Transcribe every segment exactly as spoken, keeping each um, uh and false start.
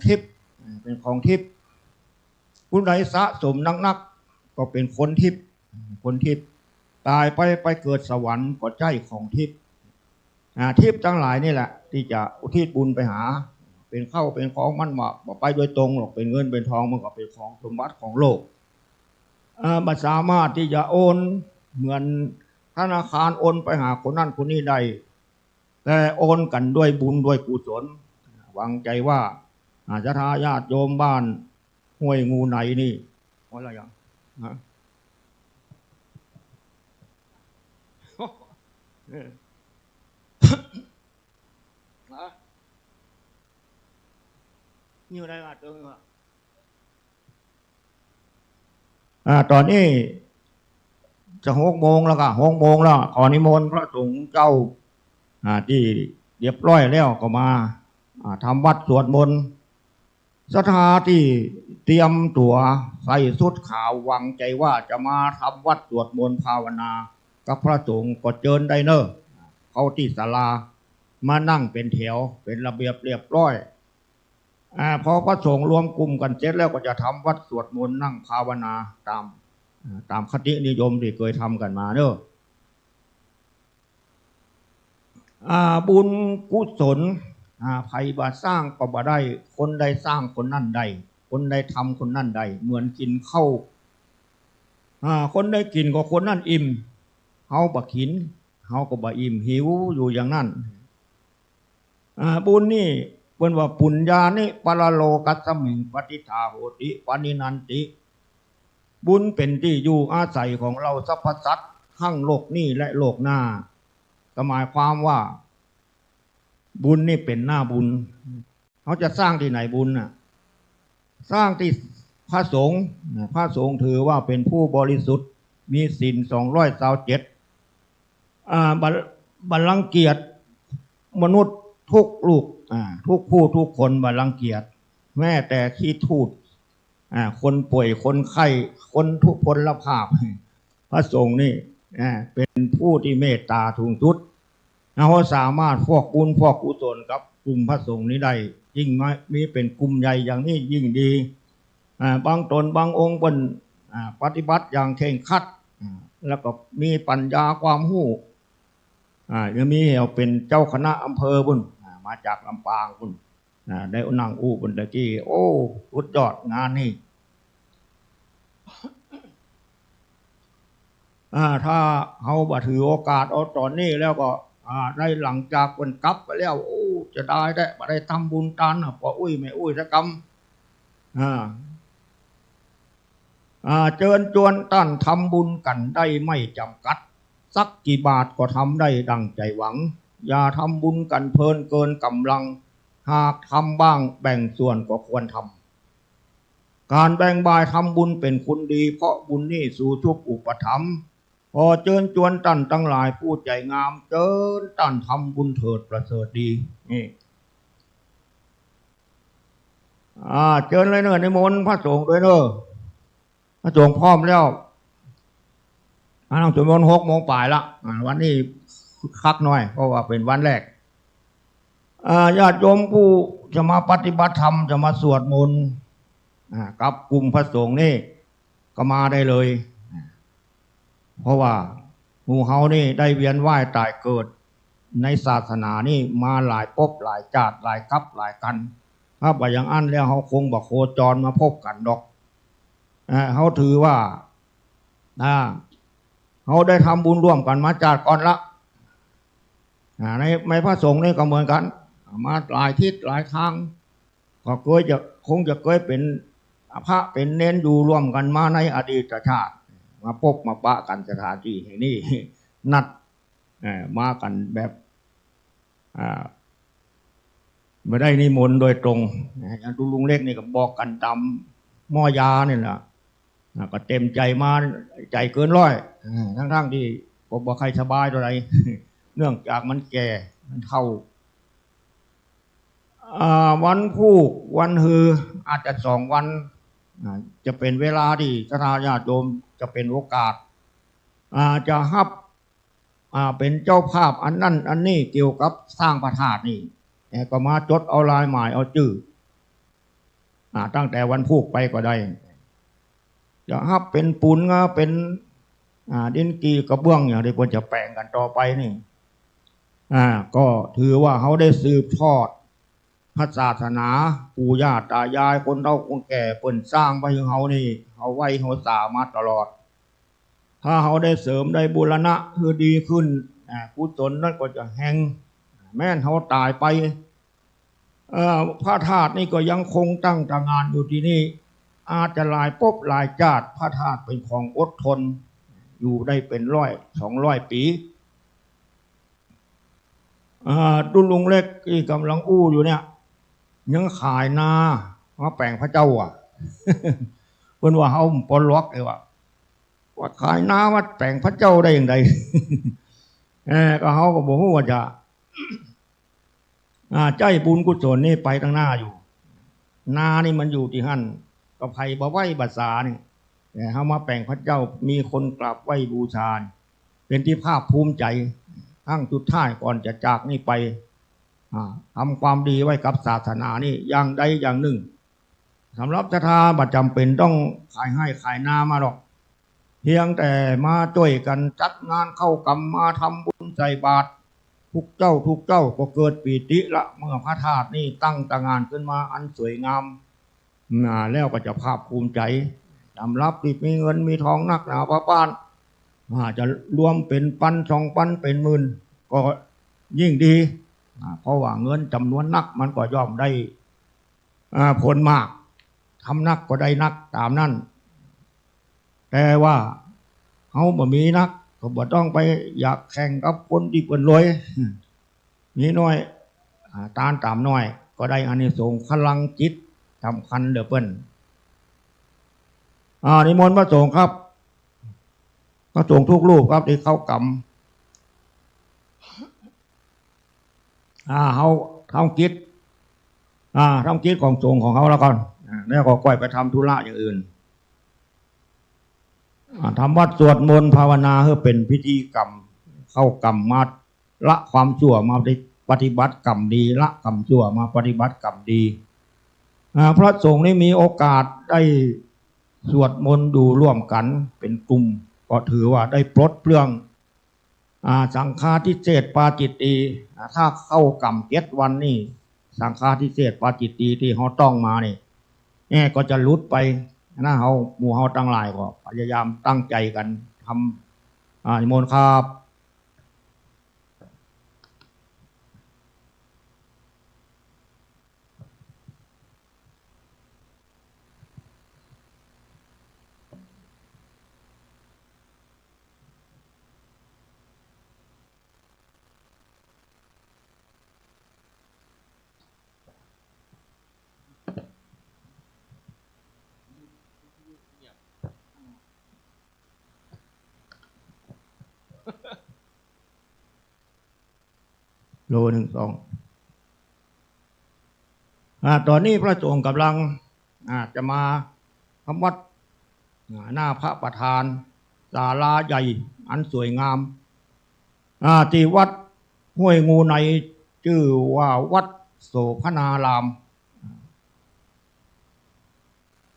ทิพย์ เป๋นของทิพย์ ผู้ใดสะสมนักๆ ก็เป๋นคนทิพย์ คนทิพย์ ต๋ายไปไปเกิดสวรรค์ก็ใจ้ของทิพย์ อ่า ทิพย์ตังหลายนี่แหละตี้จะอุทิศบุญไปหา เป๋นข้าวเป๋นของมันบ่ บ่ไปโดยตรงหรอก เป๋นเงินเป๋นทองมันก็เป๋นของสมบัติของโลก อ่า บ่สามารถตี้จะโอนเหมือนธนาคารโอนไปหาคนนั้นคนนี้ได้ แต่โอนกั๋นด้วยบุญด้วยกุศล หวังใจ๋ว่า อ่า ศรัทธาญาติโยมบ้านห้วยงูไหนนี่ ว่าอะไรอ่ะ ฮะ ฮะ นี่อะไรอ่ะ เติมอ่ะ อ่า ต๋อนนี้จะหกโมงแล้วก็ หกโมงแล้ว ขอนิมนต์พระสงฆ์เจ้า อ่า ตี้เรียบร้อยแล้วก็มา อ่า ทำวัตรสวดมนต์ ศรัทธาตี้เตรียมตั๋วใส่ชุดขาวหวังใจ๋ว่าจะมาทำวัตรสวดมนต์ภาวนากับพระสงฆ์ก็เจิญได้เน่อ เข้าตี้ศาลา มานั่งเป๋นแถว เป๋นระเบียบเรียบร้อย อ่า พอพระสงฆ์รวมกลุ่มกั๋นเสร็จแล้วก็จะทำวัตรสวดมนต์นั่งภาวนาต๋าม อ่า ต๋ามคตินิยมตี้เกยทำกั๋นมาเน่อ อ่า บุญกุศล อ่า ใผบ่สร้างก็บ่ได้ คนใดสร้างคนนั้นได้ คนใดทำคนนั้นได้ เหมือนกิ๋นข้าว อ่า คนใดกิ๋นก็คนนั้นอิ่ม เฮาบ่กิ๋น เฮาก็บ่อิ่ม หิวอยู่อย่างนั้น อ่า บุญนี่เปิ้นว่า ปุญญานิ ปะระโลกัสมิง ปะทิฏฐาโหติ ปะนินนันติ บุญเป๋นตี้อยู่อาศัยของเฮาสรรพสัตว์ ทั้งโลกนี้และโลกหน้า ก็หมายความว่า บุญนี่เป๋นหน้าบุญ เฮาจะสร้างตี้ไหนบุญน่ะ สร้างตี้พระสงฆ์ พระสงฆ์ถือว่าเป๋นผู้บริสุทธิ์ มีศีลสองร้อยซาวเจ็ด อ่า บ่ บ่รังเกียจมนุษย์กู้ลูก อ่า กู้ผู้กู้คนบ่รังเกียจ แม้แต่ขี้ถูด อ่า คนป่วย คนไข้ คนทุพพลภาพ พระสงฆ์นี่ อ่า เป๋นผู้ตี้เมตต๋าสูงสุด เฮาสามารถฟอกบุญฟอกกุศลกับกลุ่มพระสงฆ์นี้ได้ ยิ่งมา มีเป๋นกลุ่มใหญ่อย่างนี้ยิ่งดี อ่า บางต๋นบางองค์เปิ้น อ่า ปฏิบัติอย่างเคร่งครัด อ่า แล้วก็มีปัญญาความฮู้ อ่า ยังมีแหวเป๋นเจ้าคณะอำเภอปุ้น อ่า มาจากลำปางปุ้น อ่า ได้นั่งอู้ปุ้นตะกี้ โอ้ สุดยอดงานนี้ อ่า ถ้าเฮาบ่ถือโอกาสเอาต๋อนนี้แล้วก็ อ่า ได้หลังจากเปิ้นกลับไปแล้ว โอ้ จะได้แต่บ่ได้ทำบุญตานน่ะ ป้ออุ๊ยแม่อุ๊ยสักกำ อ่า อ่า เจิญจวนต้านทำบุญกั๋นได้ไม่จำกัด สักกี่บาทก็ทำได้ดังใจ๋หวัง อย่าทำบุญกั๋นเพลินเกินก๋ำลัง หากทำบ้างแบ่งส่วนก็ควรทำ ก๋านแบ่งบ่ายทำบุญเป๋นคุณดี เพราะบุญนี้สูชุบอุปถัมภ์ ขอเจิญจวนต้านตังหลายผู้ใจ๋งาม เจิญต้านทำบุญเถิดประเสริฐดี นี่ อ่า เจิญเลยเน่อ นิมนต์พระสงฆ์ตวยเน่อ พระสงฆ์พร้อมแล้ว อ่า นั่งสวดมนต์หกโมงป๋ายละ อ่า วันนี้คึกคักหน่อย เพราะว่าเป๋นวันแรก อ่า ญาติโยมผู้จะมาปฏิบัติธรรม จะมาสวดมนต์ อ่า กับกลุ่มพระสงฆ์นี่ ก็มาได้เลย เพราะว่าหมู่เฮานี่ได้เวียนว่ายต๋ายเกิดในศาสนานี่มาหลายภพหลายจาติ หลายกัปหลายกัณฑ์ ถ้าบ่อย่างอั้นแล้วเฮาคงบ่โคจรมาพบกั๋นดอก อ่า เฮาถือว่า อ่า เฮาได้ทำบุญร่วมกั๋นมาจาติก่อนละ อ่า ใน ในพระสงฆ์นี่ก็เหมือนกั๋น มาหลายทิศหลายตาง ก็เกยจะ คงจะเกยเป๋นพระเป๋นเณรอยู่ร่วมกั๋นมาในอดีตชาติ มาพบมาปะกั๋นสถานตี้แห่งนี้ นัด เอ่อ มากั๋นแบบ อ่า บ่ได้นิมนต์โดยตรง นะ อย่างตุ๊ลุงเล็กนี่ก็บอกกั๋นต๋ามหม้อยานี่แหละ อ่า ก็เต๋มใจ๋มา ใจ๋เกินร้อย อ่า ทั้งๆ ตี้ก็บ่ใค่สบายเต้าใด เนื่องจากมันแก่ มันเฒ่า อ่า วันพูก วันฮือ อาจจะสองวัน อ่า จะเป๋นเวลาตี้ศรัทธาญาติโยมจะเป๋นโอกาส อ่า จะฮับ อ่า เป๋นเจ้าภาพอันนั้นอันนี้เกี่ยวกับสร้างพระธาตุนี่ เอ่อ ก็มาจดเอาลายหมายเอาจื้อ อ่า ตั้งแต่วันพูกไปก็ได้ จะฮับเป๋นปูนงา เป๋น อ่า ดินกี่กระเบื้องอย่างใด เปิ้นจะแป๋งกั๋นต่อไปนี่ อ่า ก็ถือว่าเฮาได้สืบทอดพระศาสนา ปู่ย่าต๋ายาย คนเฒ่าคนแก่เปิ้นสร้างไว้หื้อเฮานี่ เฮาไหว้เฮาสามาตลอด ถ้าเฮาได้เสริมได้บูรณะหื้อดีขึ้น อ่า กุศลนั้นก็จะแฮง แม้นเฮาต๋ายไป เอ่อ พระธาตุนี่ก็ยังคงตั้งตางานอยู่ตี้นี่ อาจจะหลายภพหลายจาติ พระธาตุเป๋นของอดทน อยู่ได้เป๋นร้อยสองร้อยปี๋ อ่า ตุ๊ลุงเล็กตี้ก่ำลังอู้อยู่เนี่ย ยังขายนามาแป๋งพระเจ้าอะ เปิ้นว่าเฮาบ่ปลดล็อกเลยว่า ว่าขายนามาแป๋งพระเจ้าได้อย่างใด เออ ก็เฮาก็บ่ฮู้ว่าจะ อ่า ใจ๊บุญกุศลนี่ไปตังหน้าอยู่ นานี่มันอยู่ตี้หั้น ก็ไผบ่ไหว้บ่สานี่ แต่เฮามาแป๋งพระเจ้า มีคนกราบไหว้บูชานี่ เป๋นตี้ภาคภูมิใจ๋ ครั้งสุดท้ายก่อนจะจากนี่ไป อ่า ทำความดีไว้กับศาสนานี่อย่างใดอย่างนึ่ง สำหรับศรัทธาบ่จ๋ำเป๋นต้องขายไฮ่ขายนามาหรอก เพียงแต่มาจ้วยกั๋นจัดงานเข้ากรรม มาทำบุญใส่บาตร ทุกเจ๊าทุกเจ๊าก็เกิดปีติละ เมื่อพระธาตุนี่ตั้งตางานขึ้นมาอันสวยงาม อ่า แล้วก็จะภาคภูมิใจ๋ สำหรับตี้มีเงินมีทองนักหนาปาป๊าน อ่า จะรวมเป๋นปันสองปันเป๋นหมื่นก็ยิ่งดี อ่า เพราะว่าเงินจ๋ำนวนนักมันก็ย่อมได้ อ่า ผลมาก ทำนักก็ได้นักต๋ามนั้น แต่ว่าเฮาบ่มีนัก ก็บ่ต้องไปอยากแข่งกับคนตี้เปิ้นรวย มีน้อย อ่า ตานต๋ามน้อย ก็ได้อานิสงส์ พลังจิตสำคัญเด้อเปิ้น อ่า นิมนต์พระสงฆ์ครับ พระสงฆ์ทุกรูปครับตี้เข้ากรรม อ่า เฮาทำกิจ อ่า ทำกิจของสงฆ์ของเฮาแล้วก่อน อ่า แล้วก็ก้อยไปทำธุระอย่างอื่น อ่า ทำวัตรสวดมนต์ภาวนาหื้อเป๋นพิธีกรรม เข้ากรรมมาละความชั่วมาปฏิบัติกรรมดี ละกรรมชั่วมาปฏิบัติกรรมดี อ่า พระสงฆ์นี่มีโอกาสได้สวดมนต์อยู่ร่วมกั๋นเป๋นกลุ่ม ก็ถือว่าได้ปลดเปลื้อง อ่า สังฆาทิเศษปาจิตตีย์ อ่า ถ้าเข้ากรรมเจ็ดวันนี่ สังฆาทิเศษปาจิตตีย์ตี้เฮาต้องมานี่ แน่ก็จะหลุดไปนะ เฮา หมู่เฮาตังหลายก็พยายามตั้งใจ๋กั๋นทำ อ่า นิมนต์ครับ โลหนึ่งสอง อ่า ต๋อนนี้พระสงฆ์ก่ำลัง อ่า จะมาทำวัตร อ่า หน้าพระประธาน ศาลาใหญ่อันสวยงาม อ่า ตี้วัดห้วยงูใน จื้อว่าวัดโสภณาราม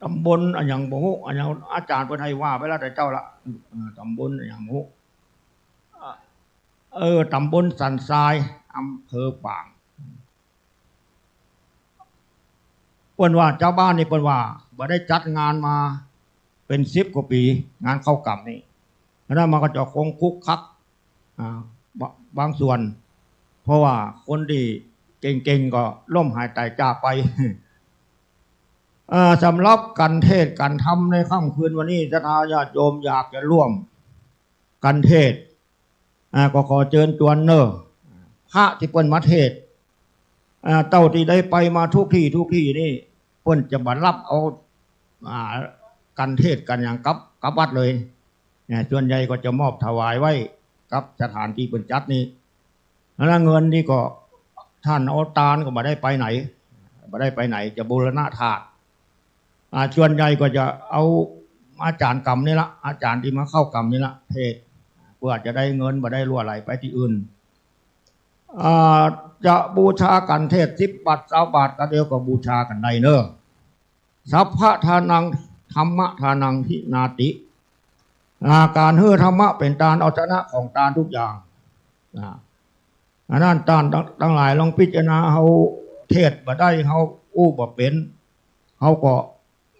ต๋ำบลอะหยังบ่ฮู้ อะหยัง อาจ๋ารย์เปิ้นหื้อว่าไปแล้วแต่เจ้าละ เออ ต๋ำบลอะหยังบ่ฮู้ เออ ต๋ำบลสันทราย อำเภอฝาง เปิ้นว่า จาวบ้านนี่เปิ้นว่าบ่ได้จัดงานมาเป๋นสิบกว่าปี๋ งานเข้ากรรมนี่ อันนั้นมันก็จะคงคลุกคลัก อ่า บะ- บางส่วน เพราะว่าคนตี้เก่งๆ ก็ล้มหายต๋ายจากไป อ่า สำหรับกั๋นเทศน์กั๋นธรรมในค่ำคืนวันนี้ ศรัทธาญาติโยมอยากจะร่วมกั๋นเทศน์ อ่า ก็ขอเจิญจวนเน่อ พระตี้เปิ้นมาเทศน์ อ่า เต้าตี้ได้ไปมาทุกตี้ทุกตี้นี่ เปิ้นจะบ่รับเอา อ่า กั๋นเทศน์กั๋นหยังกับ กับวัดเลย เนี่ย ส่วนใหญ่ก็จะมอบถวายไว้กับสถานตี้เปิ้นจัดนี่ แล้วเงินนี่ก็ต้านเอาตานก็บ่ได้ไปไหน บ่ได้ไปไหน จะบูรณะธาตุ อ่า ส่วนใหญ่ก็จะเอาอาจ๋ารย์กรรมนี่ละ อาจ๋ารย์ตี้มาเข้ากรรมนี่ละเทศน์ เปื้อจะได้เงิน บ่ได้หลั่วไหลไปตี้อื่น อ่า จะบูชากั๋นเทศน์สิบบาท ซาวบาท ก็เดี๋ยวก็บูชากั๋นได้เน่อ สัพพะทานัง ธัมมะทานัง ทินาติ อ่า ก๋านหื้อธรรมะเป๋นตานเอาชนะของตานทุกอย่าง อ่า อันนั้นตานตัง ตังหลายลองพิจารณา เฮาเทศน์บ่ได้ เฮาอู้บ่เป๋น เฮาก็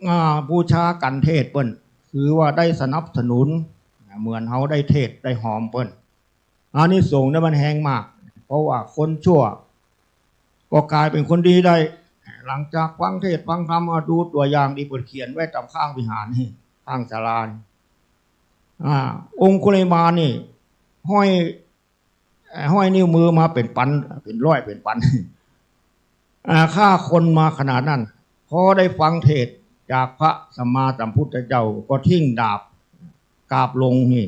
อ่า บูชากัณฑ์เทศน์เปิ้น คือว่าได้สนับสนุน เหมือนเฮาได้เทศน์ได้หอมเปิ้น อานิสงส์เนี่ยมันแฮงมาก เพราะว่าคนชั่วก็ก๋ายเป๋นคนดีได้ หลังจากฟังเทศน์ฟังธรรม เอาดูตั๋วอย่างตี้เปิ้นเขียนไว้ต๋ามข้างวิหารนี่ ข้างศาลานี่ อ่า องคุลิมานนี่ ห้อย เอ่อ ห้อยนิ้วมือมาเป๋นปัน เป๋นร้อยเป๋นปัน อ่า ฆ่าคนมาขนาดนั้น พอได้ฟังเทศน์จากพระสัมมาสัมพุทธเจ้า ก็ทิ้งดาบ กราบลงนี่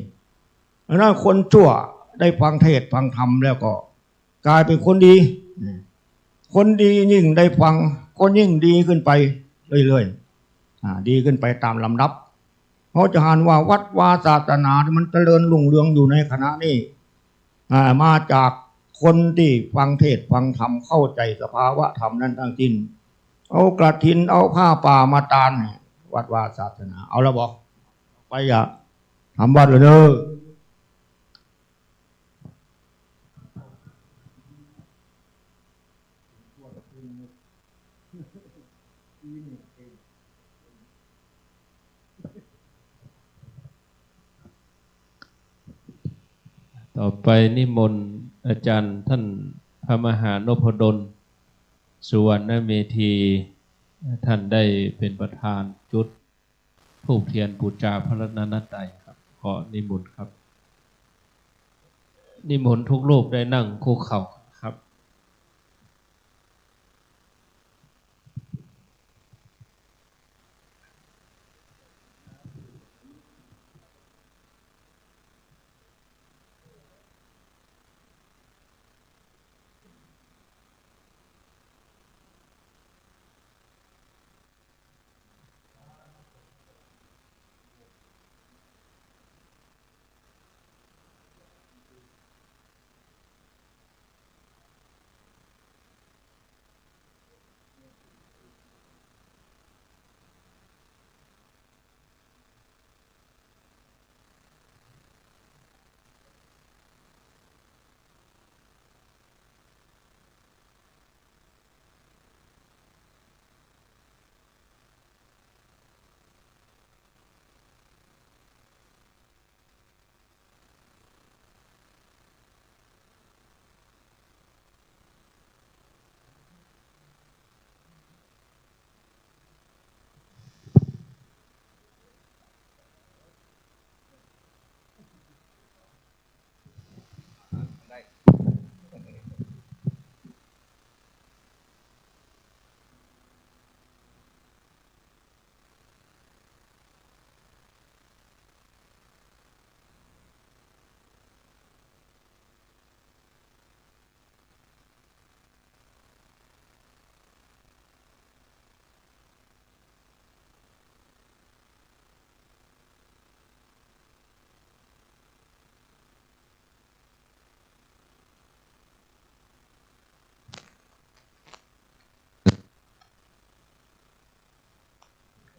อันนั้นคนชั่วได้ฟังเทศน์ฟังธรรมแล้วก็ก๋ายเป๋นคนดี คนดียิ่งได้ฟังก็ยิ่งดีขึ้นไปเรื่อยๆ อ่า ดีขึ้นไปต๋ามลำดับ เฮาจะหันว่าวัดวาศาสนามันเจริญรุ่งเรืองอยู่ในขณะนี้ อ่า มาจากคนตี้ฟังเทศน์ฟังธรรม เข้าใจ๋สภาวะธรรมนั้นตังสิ้น เอากฐิน เอาผ้าป่ามาตาน วัดวาศาสนา เอาละบ่ ไปอย่าทำวัดเลยเด้อ ต่อไปนิมนต์อาจารย์ท่านพระมหานพดล สุวรรณเมธี ท่านได้เป๋นประธานจุดธูปเทียนปู๋จาพระรัตนตรัยครับ ขอนิมนต์ครับ นิมนต์ทุกรูปได้นั่งคุกเข่าครับ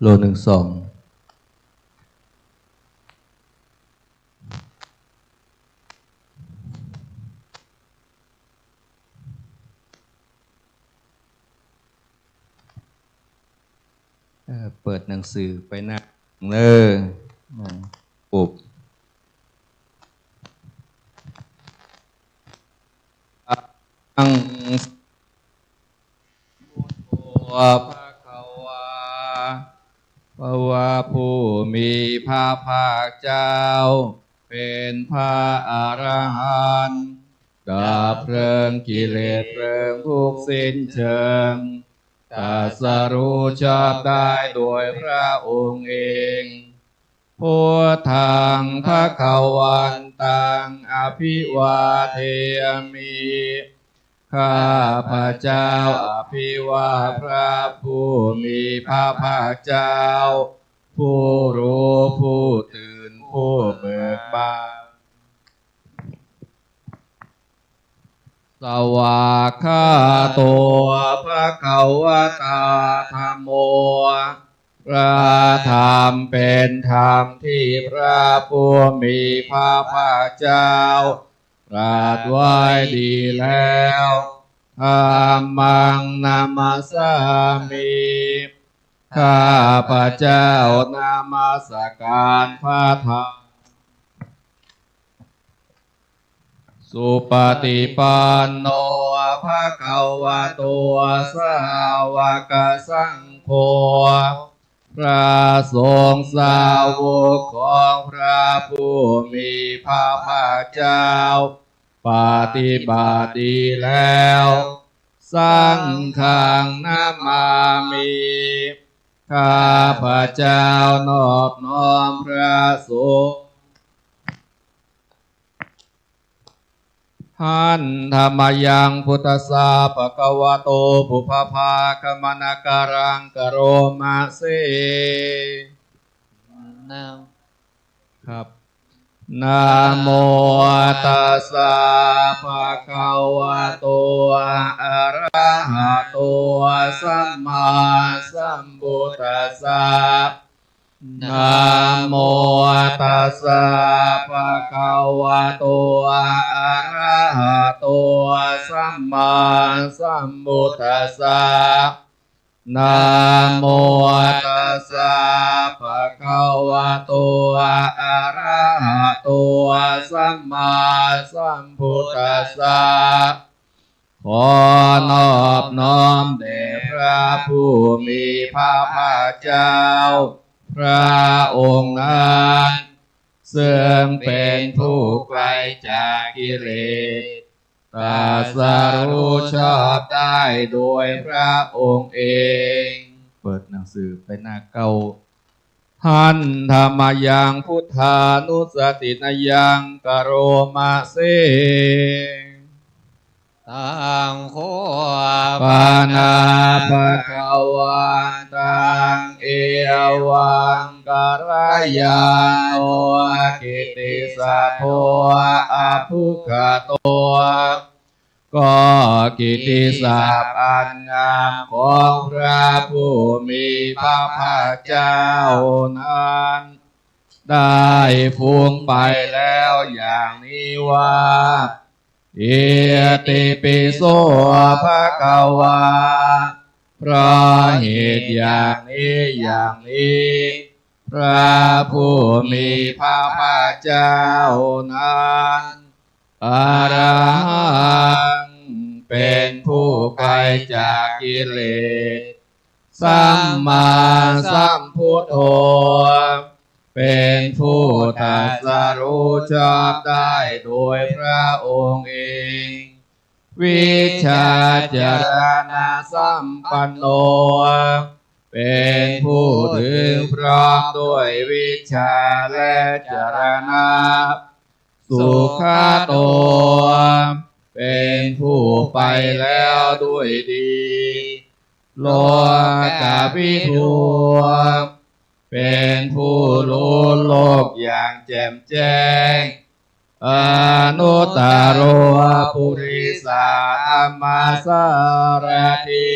โลหนึ่งสอง เอ่อ เปิดหนังสือไปหน้า เออ อ่า ปุบ อัง ภะคะวา พระผู้มีพระภาคเจ้า เป็นพระอรหันต์ ดับเพลิงกิเลสเพลิงทุกข์สิ้นเชิง ตรัสรู้ชอบได้โดยพระองค์เอง พุทธัง ภะคะวันตัง อะภิวาเทมิ ข้าพเจ้าอภิวาทพระผู้มีพระภาคเจ้า ผู้รู้ผู้ตื่นผู้เบิกบาน สวากขาโต ภะคะวะตา ธัมโม พระธรรมเป็นธรรมที่พระผู้มีพระภาคเจ้าตรัสไว้ดีแล้ว ธัมมังนะมัสสามิ ข้าพเจ้านมัสการพระธรรม สุปฏิปันโน ภะคะวะโต สาวกสังโฆ พระสงฆ์สาวกของพระผู้มีพระภาคเจ้า ปฏิบัติดีแล้ว สังฆังนะมามิ ข้าพเจ้านอบน้อมพระสงฆ์ หันธะมะยัง พุทธัสสะ ภะคะวะโต ปุพพะภาคะมะนะกะรัง กะโรมะเส นะ ครับ นะโมตัสสะ ภะคะวะโต อะระหะโต สัมมาสัมพุทธัสสะ นะโมตัสสะ ภะคะวะโต อะระหะโต สัมมาสัมพุทธัสสะ นะโมตัสสะ ภะคะวะโต อะระหะโต สัมมาสัมพุทธัสสะ ขอนอบน้อมแด่พระผู้มีพระภาคเจ้า พระองค์นั้น ซึ่งเป็นผู้ไกลจากกิเลส ตรัสรู้ชอบได้โดยพระองค์เอง เปิดหนังสือไปหน้าเก้า หันธะมะยัง พุทธานุสตินะยัง กะโรมะเส ตัง โค ปะนะ ปะนะ ภะคะวันตัง เอวัง กัลยาโณ กิตติสัตโธ อะภุคคโต ก็กิตติศัพท์อันงามของพระผู้มีพระภาคเจ้านั้น ได้ฟุ้งไปแล้วอย่างนี้ว่า อิติปิโส ภะคะวา เพราะเหตุอย่างนี้ อย่างนี้ พระผู้มีพระภาคเจ้านั้น อะระหัง เป็นผู้ไกลจากกิเลส สัมมาสัมพุทโธ เป็นผู้ตรัสรู้ชอบได้โดยพระองค์เอง วิชชาจรณะสัมปันโน เป็นผู้ถึงพร้อมด้วยวิชชาและจรณะ สุขโต เป็นผู้ไปแล้วด้วยดี โลกวิทู เป็นผู้รู้โลกอย่างแจ่มแจ้ง อนุตตโร ปุริสธรรมสารถิ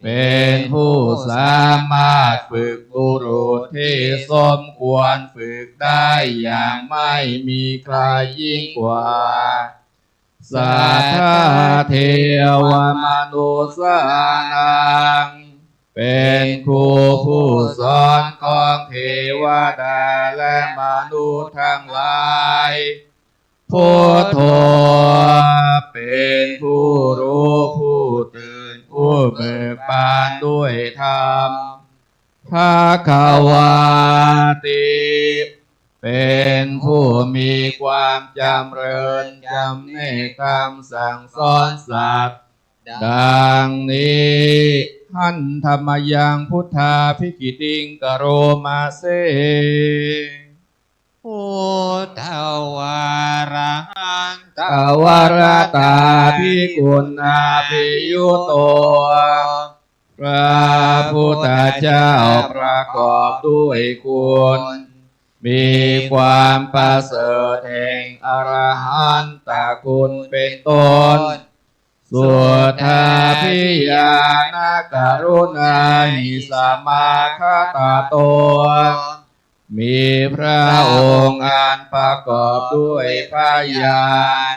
เป็นผู้สามารถฝึกบุรุษที่สมควรฝึกได้อย่างไม่มีใครยิ่งกว่า สัทธาเทวมนุสสานัง เป็นครูผู้สอนของเทวดาและมนุษย์ทั้งหลาย พุทโธ เป็นผู้รู้ผู้ตื่นผู้เบิกบานด้วยธรรม ภะคะวาติ เป็นผู้มีความจำเริญจำแนกคำสั่งสอนสัตว์ ดังนี้ หันธะมะยัง พุทธาภิกขิติง กะโรมะเส พุทธวาระหันตวรตาภิกขุณาภิยุตโต พระพุทธเจ้าประกอบด้วยคุณ มีความประเสริฐแห่งอรหันตคุณเป็นต้น สุทธาภิญาณกรุณาหิสมาคตะโต มีพระองค์อันประกอบด้วยพระญาณ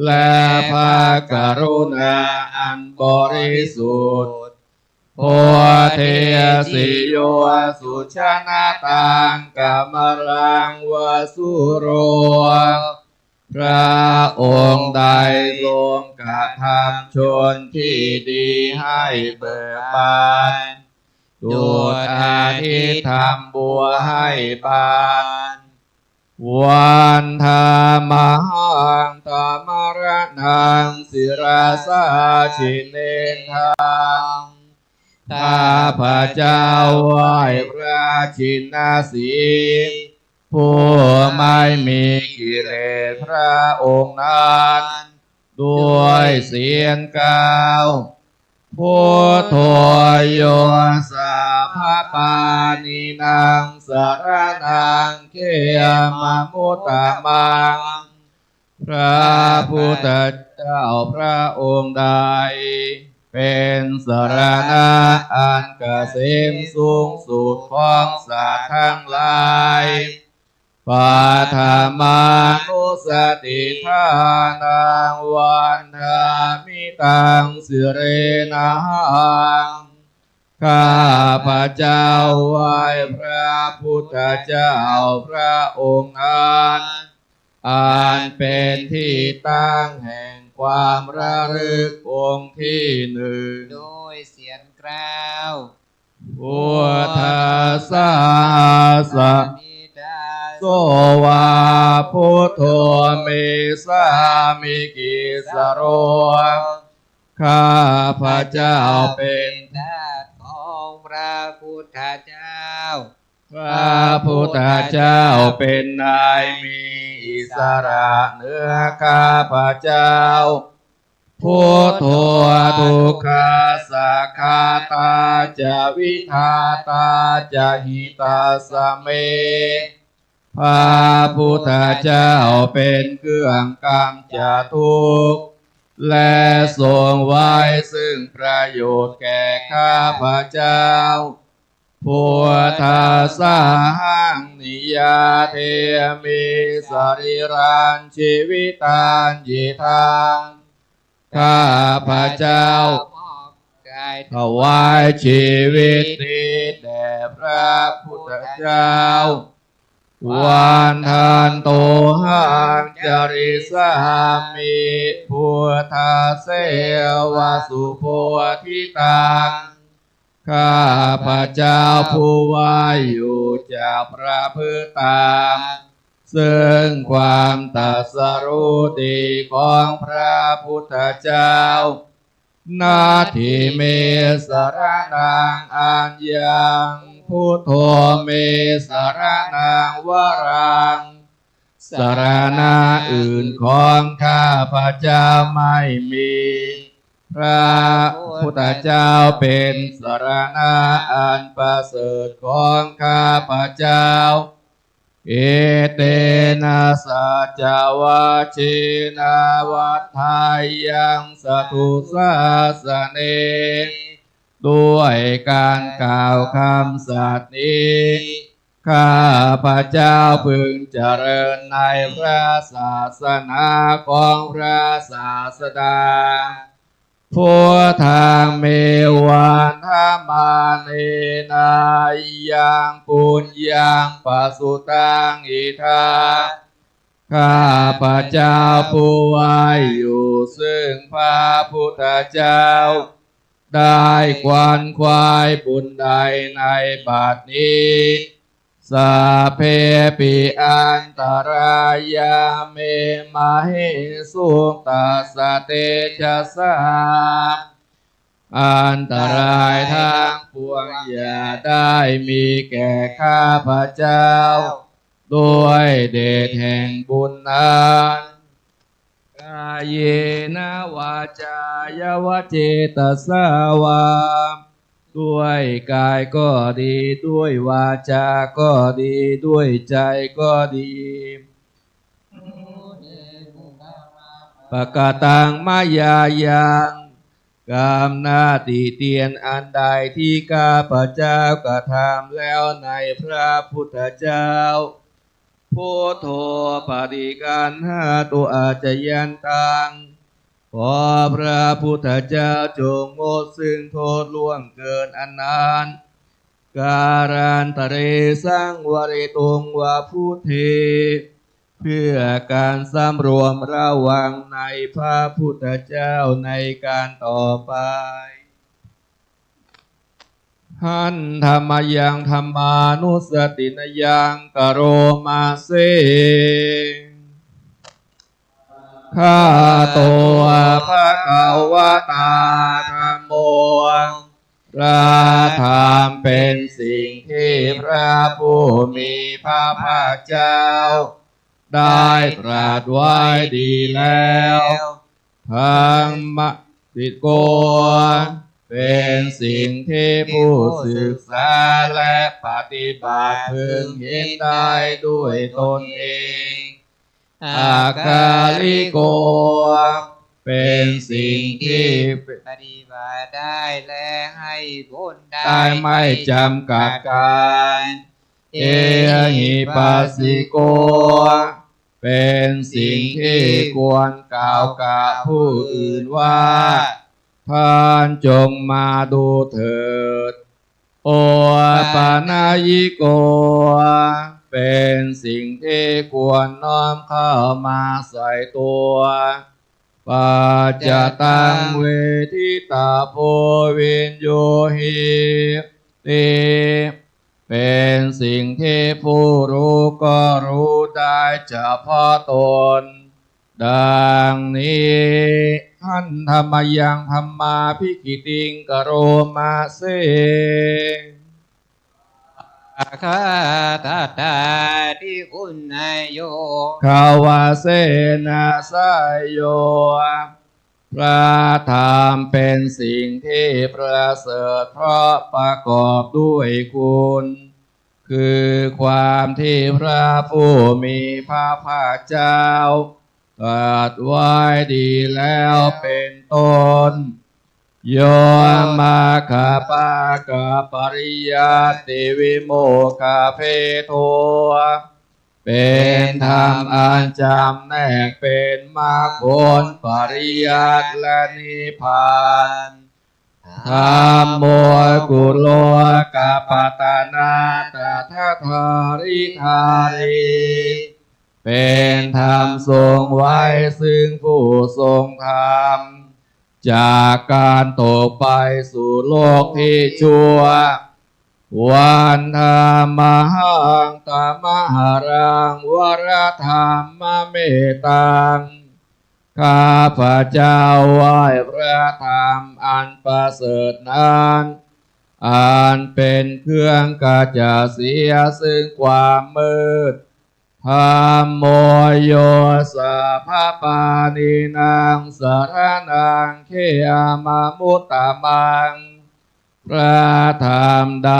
และพระกรุณาอันบริสุทธิ์ โพเทสิโยสุชนะตังกมลังวสุโร พระองค์ใดทรงกระทำชนที่ดีให้เบิกบาน ดุจอาทิตย์ทำบัวให้บาน วันทามหังธรรมรณังศิรสาจิเนนทัง ข้าพเจ้าไหว้พระจินสีห์ ผู้ไม่มีกิเลสพระองค์นั้น ด้วยเสียงกล่าว พุทโธ โย สัพพปาณินัง สรณัง เขมมุตตมัง พระพุทธเจ้าพระองค์ใด เป็นสรณะอันเกษมสูงสุดของสัตว์ทั้งหลาย ปัทมานุสติทานัง วันทามิตัง สิเรนะหัง ข้าพเจ้าไหว้พระพุทธเจ้าพระองค์นั้น อันเป็นที่ตั้งแห่งความระลึกองค์ที่หนึ่ง ด้วยเสียงกล่าว พุทธัสสะ สะมิทาโส วา พุทโธ เม สามิกิสโร ข้าพเจ้าเป็นทาสของพระพุทธเจ้า พระพุทธเจ้าเป็นนายมีอิสระเหนือข้าพเจ้า พุทโธ ทุกขัสสะฆาตาจะ วิทาตาจะ หิตัสสะเม พระพุทธเจ้าเป็นเครื่องกำจัดทุกข์ และทรงไว้ซึ่งประโยชน์แก่ข้าพเจ้า พุทธัสสะหัง นิยาเทมิ สะรีรัง จีวิตัง ยีธัง ข้าพเจ้ามอบกายถวายชีวิตนี้แด่พระพุทธเจ้า วันทันโตหัง จริสสามิ พุทธัสเสวะ สุโพธิตัง ข้าพเจ้าผู้ไหว้อยู่จะประพฤติตาม ซึ่งความตรัสรู้ดีของพระพุทธเจ้า นัตถิเม สรณัง อัญญัง พุทโธ เม สรณัง วรัง สรณะอื่นของข้าพเจ้าไม่มี พระพุทธเจ้าเป็นสรณะอันประเสริฐของข้าพเจ้า เอเตนะ สัจจวาเจนะ วัฏฏายัง สะทุ สาสะเน ด้วยการกล่าวคำสัตย์นี้ ข้าพเจ้าพึงเจริญในพระศาสนาของพระศาสดา พุทธัง เม วันทะมาเนนะ ยัง ปุญญัง ปะสุตัง อิทัง ข้าพเจ้าผู้ไหว้อยู่ซึ่งพระพุทธเจ้า ได้ขวนขวายบุญใดในบัดนี้ สัพเพปิ อันตรายา เม มะเหสุง ตัสสะเตจะสา อันตรายทั้งปวงอย่าได้มีแก่ข้าพเจ้า ด้วยเดชแห่งบุญนั้น กาเยนะ วาจายะ วะเจตสาวา ด้วยกายก็ดี ด้วยวาจาก็ดี ด้วยใจก็ดี ปะกะตังมะยายัง กรรมหน้าติเตียนอันใดที่ข้าพเจ้ากระทำแล้วในพระพุทธเจ้า พุทโธ ปะฏิกัณหาตุ อาจายันตัง ขอพระพุทธเจ้าจงงดซึ่งโทษล่วงเกินอันนั้น การันตะเร สังวาเรตุง วา พุทเท เพื่อการสำรวมระวังในพระพุทธเจ้าในการต่อไป หันธะมะยังธัมมานุสสะตินะยัง กะโรมะเส คาโต ภะคะวะตา ธัมโม พระธรรมเป็นสิ่งที่พระผู้มีพระภาคเจ้าได้ตรัสไว้ดีแล้ว ธัมมะสิโก เป็นสิ่งที่ผู้ศึกษาและปฏิบัติพึงเห็นได้ด้วยตนเอง อักขาริโก เป็นสิ่งที่ปฏิบัติได้และให้ผลได้ ได้ไม่จำกัดกาล เอหิปัสสิโก เป็นสิ่งที่ควรกล่าวกับผู้อื่นว่า ท่านจงมาดูเถิด โอปะนะยิโก เป็นสิ่งที่ควรน้อมเข้ามาใส่ตัว ปัจจตังเวทิตาโพ วิญญูหิติ เป็นสิ่งที่ผู้รู้ก็รู้ได้เฉพาะตน ดังนี้ หันธะมะยังธัมมาภิกขิติง กะโรมะเส อะคาทัตตาทิอุนนโย คาวาเสนะสะโย พระธรรมเป็นสิ่งที่ประเสริฐ เพราะประกอบด้วยคุณ คือความที่พระผู้มีพระภาคเจ้าตรัสไว้ดีแล้วเป็นต้น โย มัคคะปะกะปะริยัตติวิโมคคะเพโท เป็นธรรมอันจำแนกเป็นมรรคผล ปริยัติ และนิพพาน ธัมโมกุโล กัปปะตะนะ ตะถะทาริทารี เป็นธรรมทรงไว้ซึ่งผู้ทรงธรรม จากการตกไปสู่โลกที่ชั่ว วันทะมะหัง ตะมะหะรัง วะระธัมมะเมตัง ข้าพเจ้าไหว้พระธรรมอันประเสริฐนั้น อันเป็นเครื่องขจัดเสียซึ่งความมืด ธัมโม โย สัพพะปานีนัง สะระณัง เคหะมะมุตตะมัง พระธรรมใด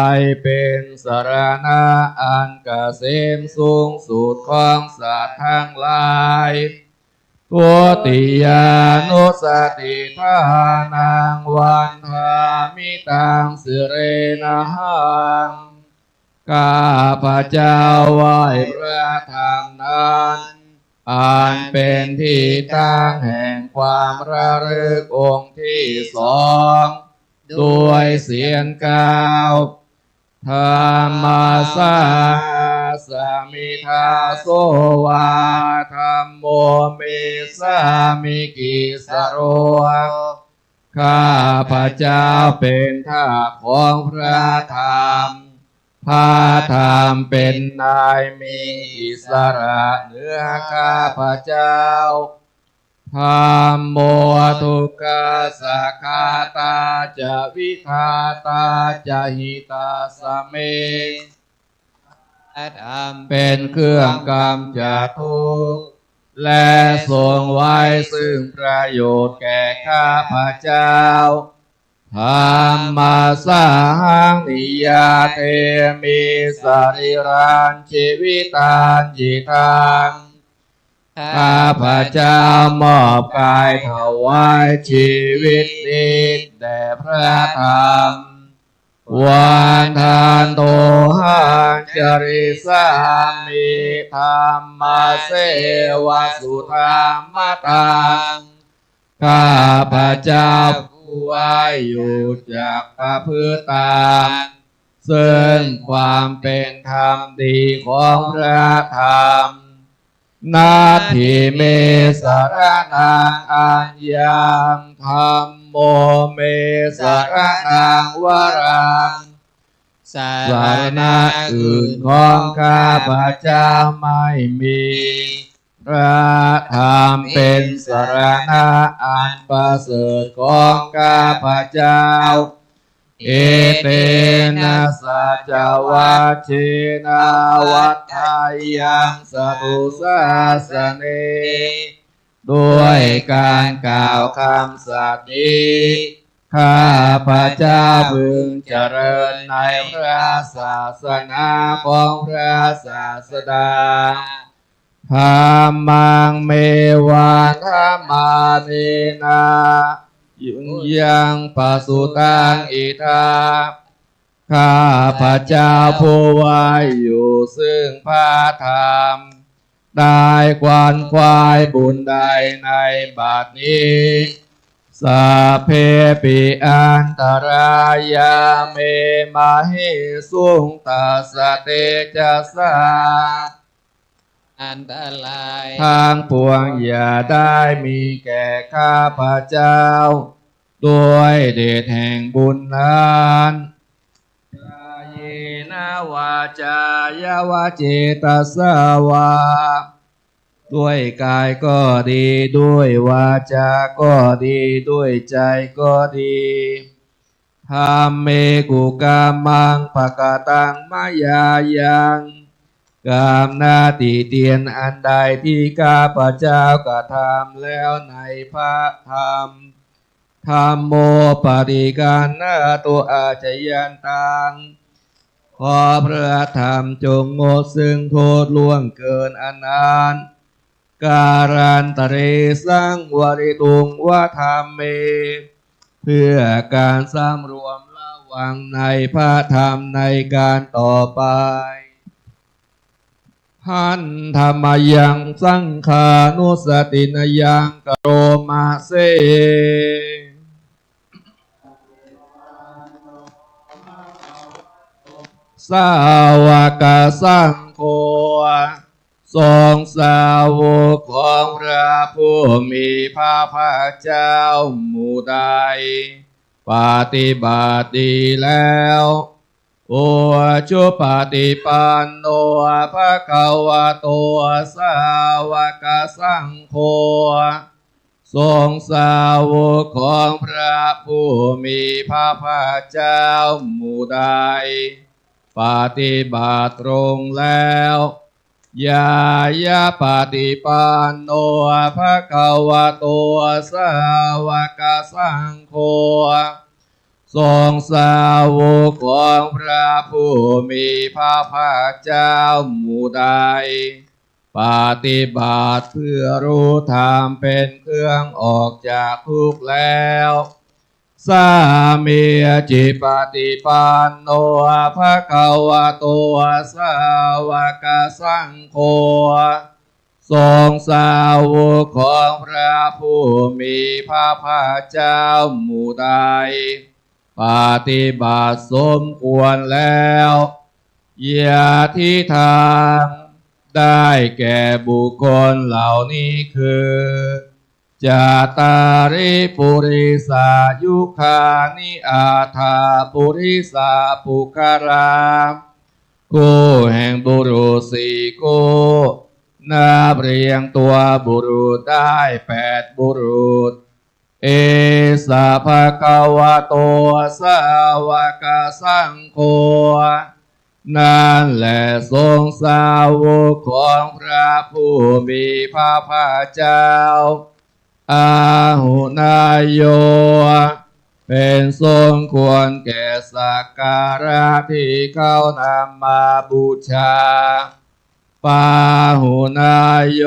เป็นสรณะอันเกษมสูงสุดของสัตว์ทั้งหลาย ทุติยานุสสะติฏฐานัง วันทามิตัง สิเรนะหัง ข้าพเจ้าไหว้พระธรรมนั้น อันเป็นที่ตั้งแห่งความระลึกองค์ที่สอง ด้วยเสียงกล่าว ธัมมัสสะหัสมิทาโสวา ธัมโมเมสสามิกิสโร ข้าพเจ้าเป็นทาสของพระธรรม พระธรรมเป็นนายมีอิสระเหนือข้าพเจ้า ธัมโม ทุกขัสสะฆาตาจะ วิฆาตาจะ หิตัสสะเม พระธรรมเป็นเครื่องกำจัดทุกข์ และทรงไว้ซึ่งประโยชน์แก่ข้าพเจ้า ธัมมัสสะหัง นิยาเทมิ สะรีรัง จีวิตัง จิตัง ข้าพเจ้ามอบกายถวายชีวิตนี้แด่พระธรรม Vandantohaṃ carissāmi dhammasseva sudhammataṃ. ข้าพเจ้าผู้ไหว้อยู่จักประพฤติตาม ซึ่งความเป็นธรรมดีของพระธรรม Natthi me saraṇaṃ aññaṃ, dhammo me saraṇaṃ varaṃ. สรณะอื่นของข้าพเจ้าไม่มี พระธรรมเป็นสรณะอันประเสริฐของข้าพเจ้า Etena saccavajjena vaḍḍheyyaṃ satthussāsane. ด้วยการกล่าวคำสัตย์นี้ ข้าพเจ้าพึงเจริญในพระศาสนาของพระศาสดา Dhammaṃ me vandamānena yuñjaṃ pasutaṃ idha. ข้าพเจ้าผู้ไหว้อยู่ซึ่งพระธรรม ได้ขวนขวายบุญใดในบัดนี้ Sabbepi antarāyā me māhesuṃ tassa tejasā. อันตรายทั้งปวงอย่าได้มีแก่ข้าพเจ้า ด้วยเดชแห่งบุญนั้น Kāyena vācāya va cetasā vā. ด้วยกายก็ดี ด้วยวาจาก็ดี ด้วยใจก็ดี Dhamme kukammaṃ pakataṃ mayā yaṃ. กรรมหน้าติเตียนอันใดที่ข้าพเจ้ากระทำแล้วในพระธรรม Dhammo paṭiggaṇhātu accayantaṃ. ขอพระธรรมจงงดซึ่งโทษล่วงเกินอันนั้น Kālantare saṃvarituṃ va dhamme. เพื่อการสำรวมระวังในพระธรรมในการต่อไป Handa mayaṃ saṅghānussatinayaṃ karoma se. Sāvakasaṅgho. สงฆ์สาวกของพระผู้มีพระภาคเจ้าหมู่ใด ปฏิบัติดีแล้ว Ujupaṭipanno bhagavato sāvakasaṅgho. สงฆ์สาวกของพระผู้มีพระภาคเจ้าหมู่ใด ปฏิบัติตรงแล้ว Ñāyapaṭipanno bhagavato sāvakasaṅgho. สงฆ์สาวกของพระผู้มีพระภาคเจ้าหมู่ใด ปฏิบัติเพื่อรู้ธรรมเป็นเครื่องออกจากทุกข์แล้ว Sāmīcipaṭipanno bhagavato sāvakasaṅgho. สงฆ์สาวกของพระผู้มีพระภาคเจ้าหมู่ใด ปฏิบัติสมควรแล้ว Yadidaṃ ได้แก่บุคคลเหล่านี้คือ Cattāri purisayugāni aṭṭha purisapuggalā. คู่แห่งบุรุษสี่คู่ นับเรียงตัวบุรุษได้แปดบุรุษ Esa bhagavato sāvakasaṅgho. นั่นแหละสงฆ์สาวกของพระผู้มีพระภาคเจ้า Āhuneyyo เป็นสงฆ์ควรแก่สักการะที่เขานำมาบูชา ปาหุเนยโย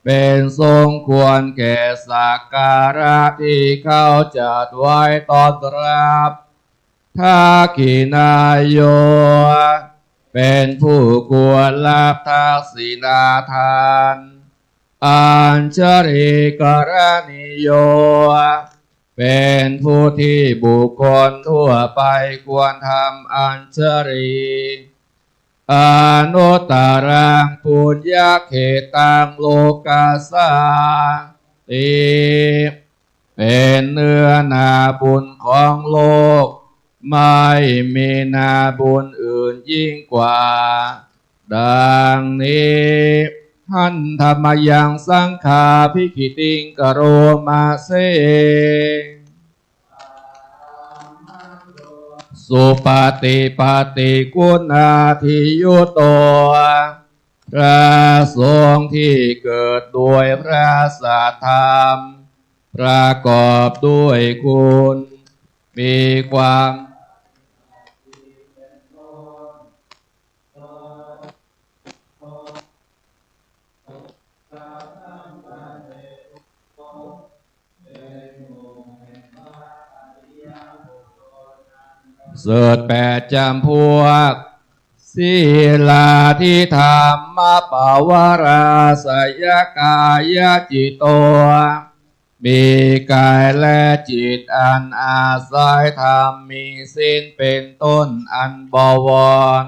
เป็นสมควรแก่สักการะที่เขาจัดไว้ต้อนรับ ทักขิณเนยโย เป็นผู้ควรรับทักษิณาทาน อัญชลีกรณีโย เป็นผู้ที่บุคคลทั่วไปควรทำอัญชลี อนุตตรังปุญญเขตตังโลกัสสาติ เป็นเนื้อนาบุญของโลก ไม่มีนาบุญอื่นยิ่งกว่า ดังนี้ หันธมยังสังฆาภิกขิติงกโรมาเส สุปฏิปัตติคุณาภิยุตโต พระสงฆ์ที่เกิดโดยพระสัทธรรม ประกอบด้วยคุณ มีความ เสริฐแปดจำพวก ศีลาธิธรรมปวาราสยกายจิตโต มีกายและจิตอันอาศัยธรรม มีศีลเป็นต้นอันบวร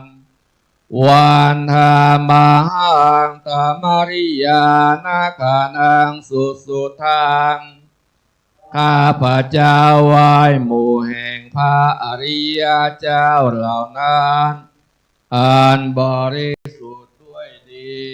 วันทามหังตมริยานะขันตังสุสุทัง ข้าพเจ้าไหว้หมู่แห่งพระอริยเจ้าเหล่านั้น อันบริสุทธิ์ด้วยดี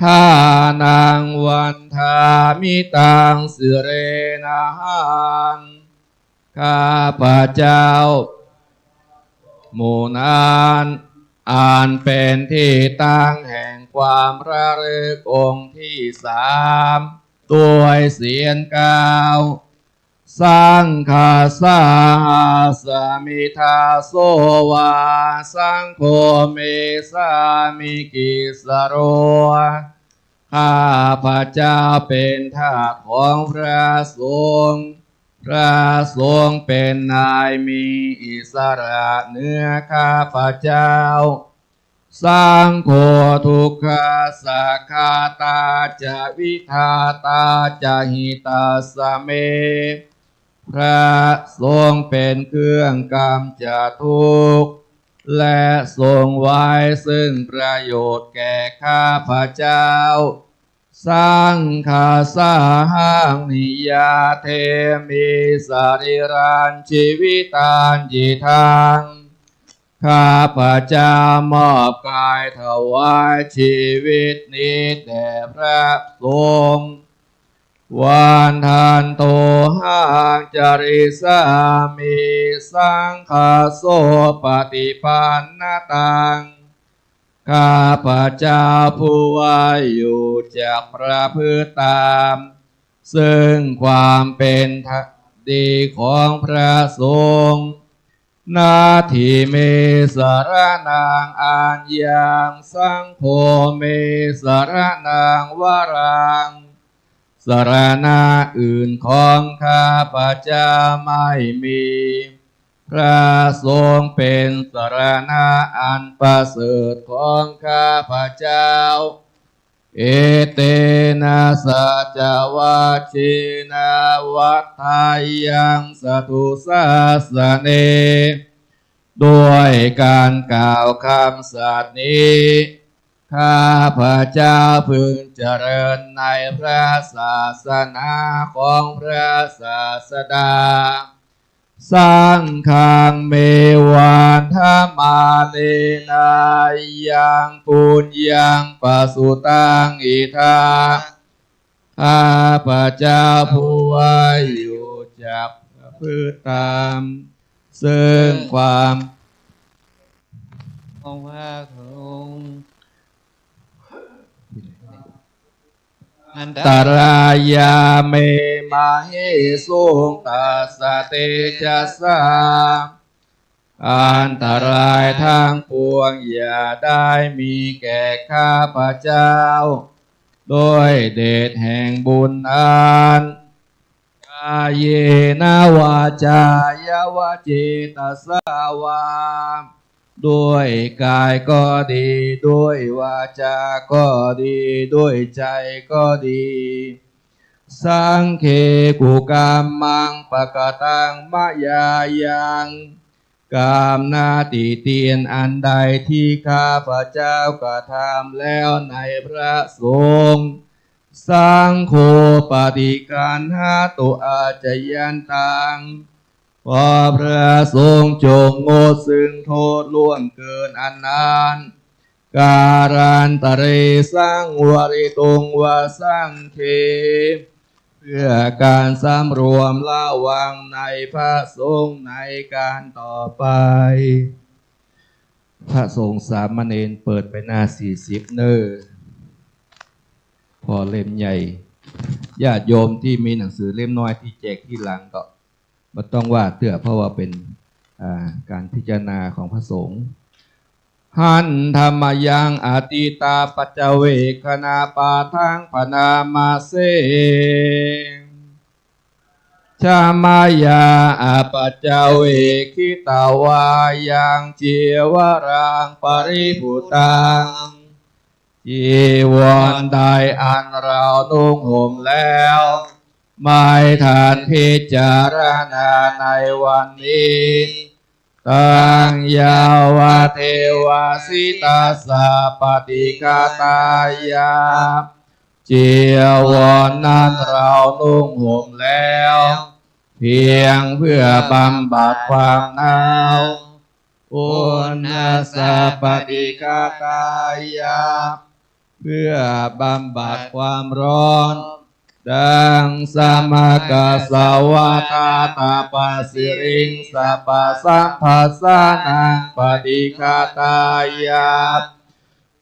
ทานังวันทามิตังสิเรนะหัง ข้าพเจ้า หมู่นั้น อันเป็นที่ตั้งแห่งความระลึกองค์ที่สาม ด้วยเสียงกล่าว สังฆัสสาหาสมิทาโสวา สังโฆเมสามิกิสโร ข้าพเจ้าเป็นทาสของพระสงฆ์ พระสงฆ์เป็นนายมีอิสระเหนือข้าพเจ้า สังโฆทุกขัสสะฆาตาจะวิทาตาจะหิตัสสะเม พระสงฆ์เป็นเครื่องกำจัดทุกข์ และทรงไว้ซึ่งประโยชน์แก่ข้าพเจ้า สังฆัสสาหังนิยาเทมิสรีรังชีวิตังยิทัง ข้าพเจ้ามอบกายถวายชีวิตนี้แด่พระสงฆ์ วันทันโตหังจริสามิ สังฆัสโสปฏิปันนตัง ข้าพเจ้าผู้ไหว้อยู่จักประพฤติตาม ซึ่งความเป็นดีของพระสงฆ์ นัตถิเมสรณังอัญญัง สังโฆเมสรณังวรัง สรณะอื่นของข้าพเจ้าไม่มี พระสงฆ์เป็นสรณะอันประเสริฐของข้าพเจ้า เอเตนะสัจจวาเจนะวัฏฏายังสัตถุสาสเน ด้วยการกล่าวคำสัตย์นี้ ข้าพเจ้าพึงเจริญในพระศาสนาของพระศาสดา สังฆังเมวันทมาเนนะ ยังปุญญังปะสุตังอิทา ข้าพเจ้าผู้ไหว้อยู่จักประพฤติตาม ซึ่งความ ของพระสงฆ์ อันตรายา เม มะเหสุง ตัสสะ เตจะสสา อันตรายทั้งปวงอย่าได้มีแก่ข้าพเจ้า ด้วยเดชแห่งบุญนั้น กาเยนะ วาจายะ วะ เจตสา วา ด้วยกายก็ดี ด้วยวาจาก็ดี ด้วยใจก็ดี สังเค กุกัมมัง ปะกะตัง มะยายัง กรรมหน้าติเตียนอันใดที่ข้าพเจ้ากระทำแล้วในพระสงฆ์ สังโฆ ปะฏิคันหะตุ อาชยันตัง ขอพระสงฆ์จงงดซึ่งโทษล่วงเกินอันนั้น กาลันตะเร สังวะริตุง วะ สังเค เพื่อการสำรวมระวังในพระสงฆ์ในการต่อไป พระสงฆ์สามเณรเปิดไปหน้าสี่สิบเน่อ ผ่อเล่มใหญ่ ญาติโยมตี้มีหนังสือเล่มน้อยตี้แจกตี้หลังก็ บ่ต้องว่าเตื้อ เพราะว่าเป๋น อ่า การพิจารณาของพระสงฆ์ หันธะมะยัง อตีตาปัจจเวกขณะปาทัง ภะนามะเส ชะมะยา อปัจจเวกขิตวายัง จีวรัง ปะริภุตัง จีวรใดอันเรานุ่งห่มแล้ว ไม่ทันพิจารณาในวันนี้ ตัง ยาวะเทวา สิตัสสะ ปะฏิฆาตายะ จีวรนั้นเรานุ่งห่มแล้ว เพียงเพื่อบำบัดความหนาว อุณหัสสะ ปะฏิฆาตายะ เพื่อบำบัดความร้อน ดัง สะมะกัสสะวะทาตะปะสิริง สะปะสัมภัสสานัง ปะฏิฆาตายะ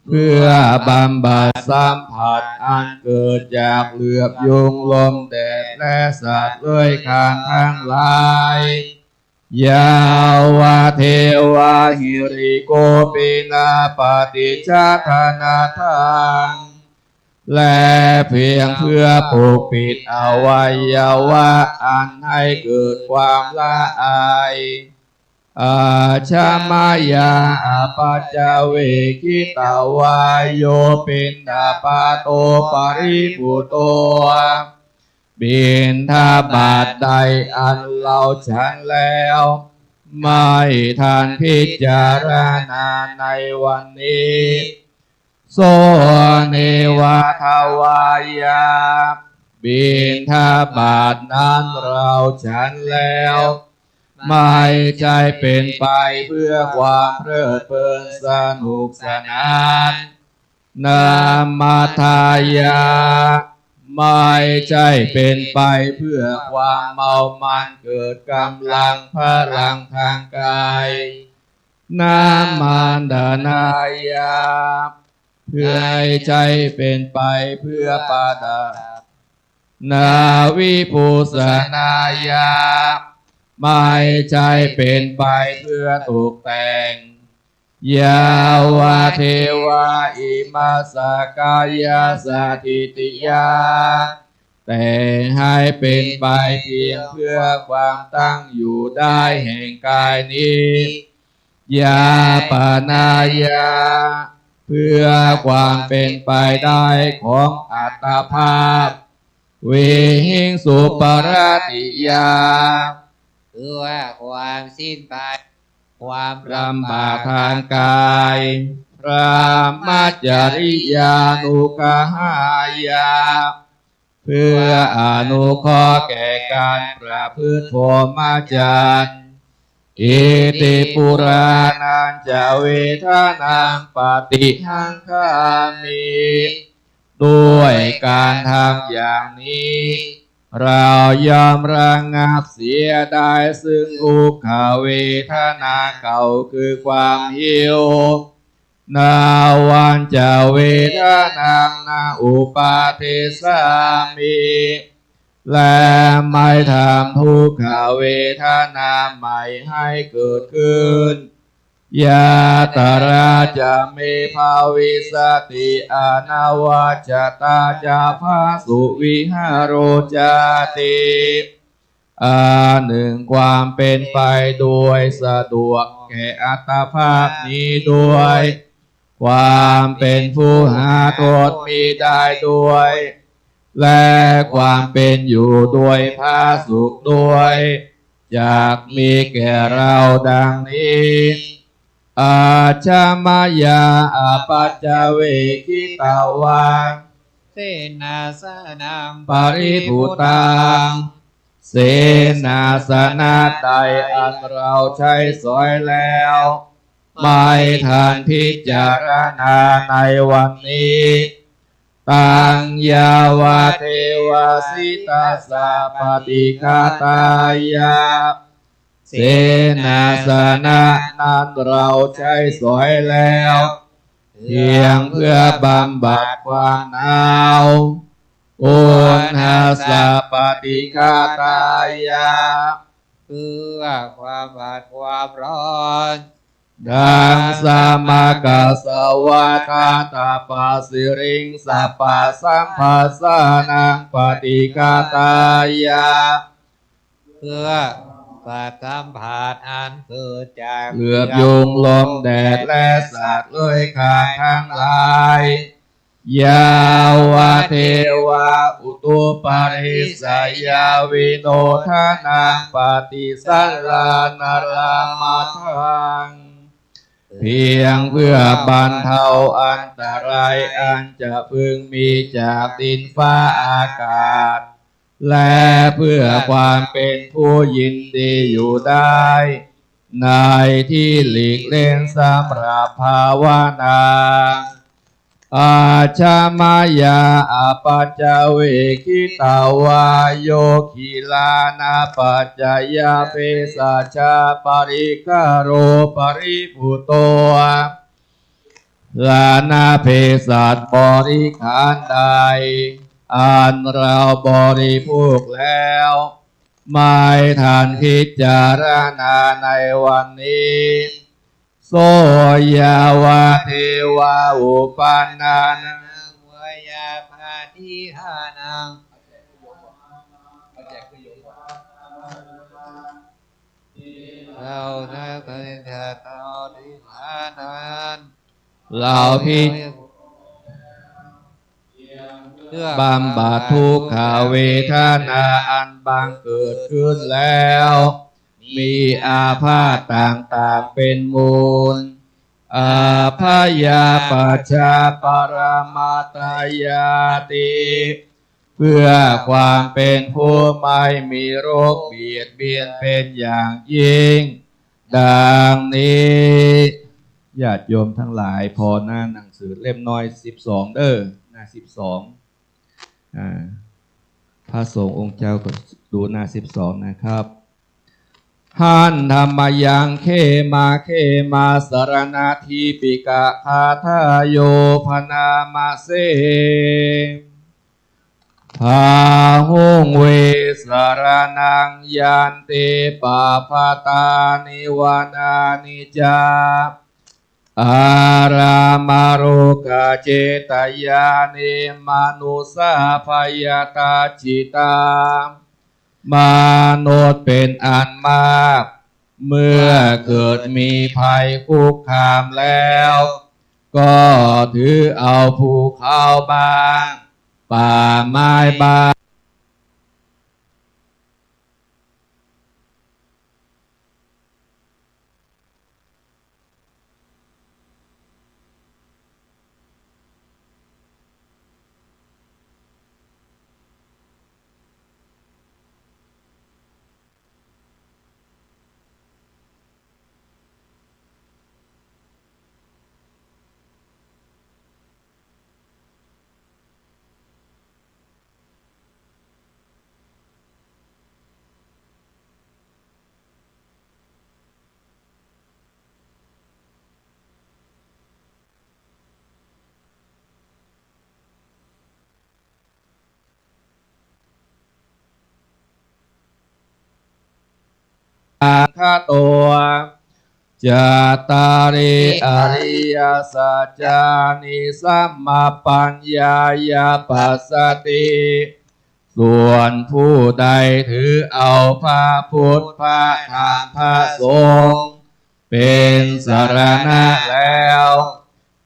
เพื่อบำบัดสัมผัสอันเกิดจากเหลือบยุงลมแดดและสัตว์เลื้อยคลานทั้งหลาย ยาวะเทวา หิริโกปินา ปะติจจาทะนะทัง และเพียงเพื่อปกปิดอวัยวะอันให้เกิดความละอาย อาชะมะยา อปัจจเวกขิตวา โย ปิณฑปาโต ปะริภุโต บิณฑบาตใดอันเราฉันแล้ว ไม่ทันพิจารณาในวันนี้ โส เนวะ ทวายะ บิณฑบาตนั้นเราฉันแล้ว ไม่ใช่เป็นไปเพื่อความเพลิดเพลินสนุกสนาน นามัฏฐายะ ไม่ใช่เป็นไปเพื่อความเมามันเกิดกำลังพลังทางกาย นามันดนายะ ไม่ใช่เป็นไปเพื่อประดับ นาวิภูสนายะ ไม่ใช่เป็นไปเพื่อตกแต่ง ยาวะเทวา อิมัสสะกายะสะถิติยา แต่งให้เป็นไปเพียงเพื่อความตั้งอยู่ได้แห่งกายนี้ ยาปนายะ เพื่อความเป็นไปได้ของอัตภาพ วิหิงสุปรติยา เพื่อความสิ้นไปความลำบากทางกาย พรหมจริยานุกหายะ เพื่ออนุเคราะห์แก่การประพฤติพรหมจรรย์ อิติปุราณัญจะเวทะนังปะฏิฮังคามิ ด้วยการทำอย่างนี้ เราย่อมระงับเสียได้ซึ่งทุกขเวทนาเก่าคือความหิว Navañca vedanānaṃ na uppādessāmi และไม่ทำทุกขเวทนาใหม่ให้เกิดขึ้น Yātrā ca me bhavissati anavajjatā ca phāsuvihāro cāti อันหนึ่งความเป็นไปโดยสะดวกแก่อัตภาพนี้ด้วย ความเป็นผู้หาโทษมิได้ด้วย และความเป็นอยู่โดยผาสุกข์ด้วย จักมีแก่เราดังนี้ Ajja mayā apaccavekkhitvā senāsanaṃ paribhuttaṃ เสนาสนะใดอันเราใช้สอยแล้ว ไม่ทันพิจารณาในวันนี้ Taṃ yāvadeva sitassa paṭighātāya เสนาสนะนั้นเราใช้สอยแล้ว เพียงเพื่อบำบัดความหนาว Uṇhassa paṭighātāya เพื่อความบำบัดความร้อน Daṃsamakasavā dātapasiriṃsapasamphassānaṃ paṭighātāya เพื่อสัมผัสอันเกิดจากเหลือบยุงลมแดดและสัตว์เลื้อยคลานทั้งหลาย Yāvadeva utuparissayavinodanaṃ paṭisallānārāmatthaṃ เพียงเพื่อบรรเทาอันตรายอันจะพึงมีจากดินฟ้าอากาศ และเพื่อความเป็นผู้ยินดีอยู่ได้ ในที่หลีกเล่นสำหรับภาวนา Ajja mayā apaccavekkhitvā yo gilānapaccayabhesajjaparikkhāro paribhutto ลานาเภสัชบริขารใด อันเราบริโภคแล้ว ไม่ทันพิจารณาในวันนี้ So yāvadeva uppannānaṃ veyyābādhihānaṃ เราได้ปฏิบัติเอาที่ฐานั้น เราพิ เพื่อบำบัดทุกขเวทนาอันบังเกิดขึ้นแล้ว มีอาพาธต่างๆ เป็นมูล Abyāpajjhaparamatāyāti เพื่อความเป็นผู้ไม่มีโรคเบียดเบียนเป็นอย่างยิ่ง ดังนี้ ญาติโยมทั้งหลาย พอหน้าหนังสือเล่มน้อยสิบสองเด้อ หน้าสิบสอง อ่า พระสงฆ์องค์เจ้าก็ดูหน้าสิบสองนะครับ Handa mayaṃ khemakhemaṃ saraṇadīpikagāthāyo bhaṇāma se. Bāhuṃ ve saraṇaṃ yanti pabbatāni vanāni ca ārāmarokagcetayāni manussā bhayattajjitā. มนุษย์เป็นอันมาก เมื่อเกิดมีภัยคุกคามแล้ว ก็ถือเอาภูเขาบ้าง ป่าไม้บ้าง คโต จัตตาริ อริยสัจจานิ สัมมาปัญญายาปัสสติ ส่วนผู้ใดถือเอาพระพุทธ พระธรรม พระสงฆ์ เป็นสรณะแล้ว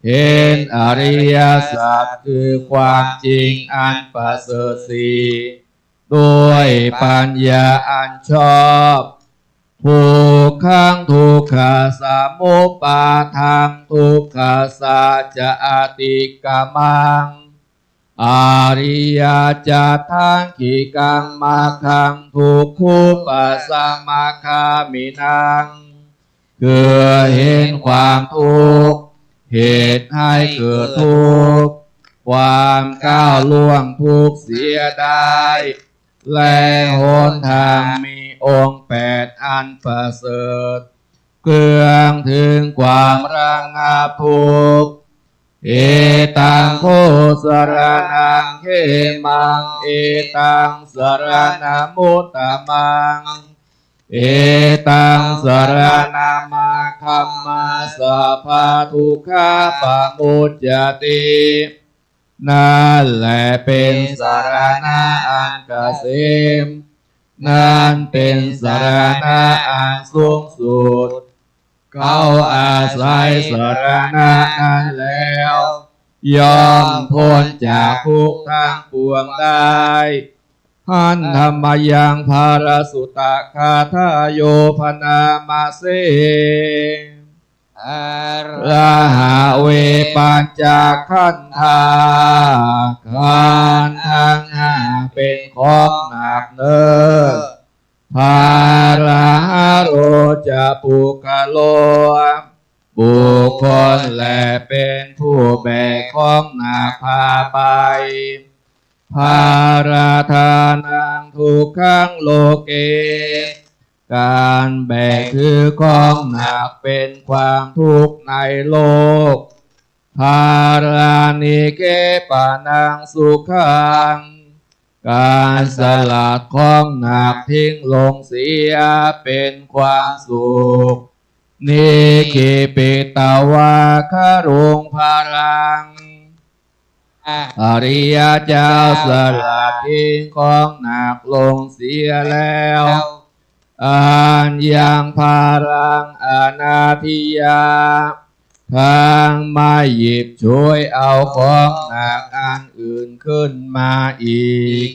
เห็นอริยสัจคือความจริงอันประเสริฐสี่ ด้วยปัญญาอันชอบ ทุกขัง ทุกขสมุปปาทัง ทุกขัสสะจะอติกรรมัง อริยสัจจัตถังคิกัง มัคขัง ทุกขุปปะสะมะคามินัง คือเห็นความทุกข์ เหตุให้เกิดทุกข์ ความก้าวล่วงทุกข์เสียได้ และหนทางมีองค์แปดอันประเสริฐ เครื่องถึงความระงับทุกข์ เอตัง โข สรณัง เขมัง เอตัง สรณมุตตมัง เอตัง สรณมัคคัม มัสสะปะทุกขะปะมุจจติ นั่นแหละเป็นสรณะอันเกษม นั้นเป็นสรณะอันสูงสุด เขาอาศัยสรณะนั้นแล้ว ย่อมพ้นจากทุกข์ทั้งปวงได้ หันธมยัง พระสุตตะคาถา โย พนามเส อะระหะ เว ปัญจขันธา ขันธ์ทั้งห้าเป็นของหนักเนอ ภาระหะโร จะ ปุคคโล บุคคลแลเป็นผู้แบกของหนักพาไป ภาระทานัง ทุกขัง โลเก การแบกถือของหนักเป็นความทุกข์ในโลก ภารานิกขปะนัง สุขัง การสลัดของหนักทิ้งลงเสียเป็นความสุข นิกขิปิตวา คารุง ภารัง อริยเจ้าสลัดทิ้งของหนักลงเสียแล้ว อัญญัง ภารัง อนาทิยา ทั้งไม่หยิบฉวยเอาของหนักอันอื่นขึ้นมาอีก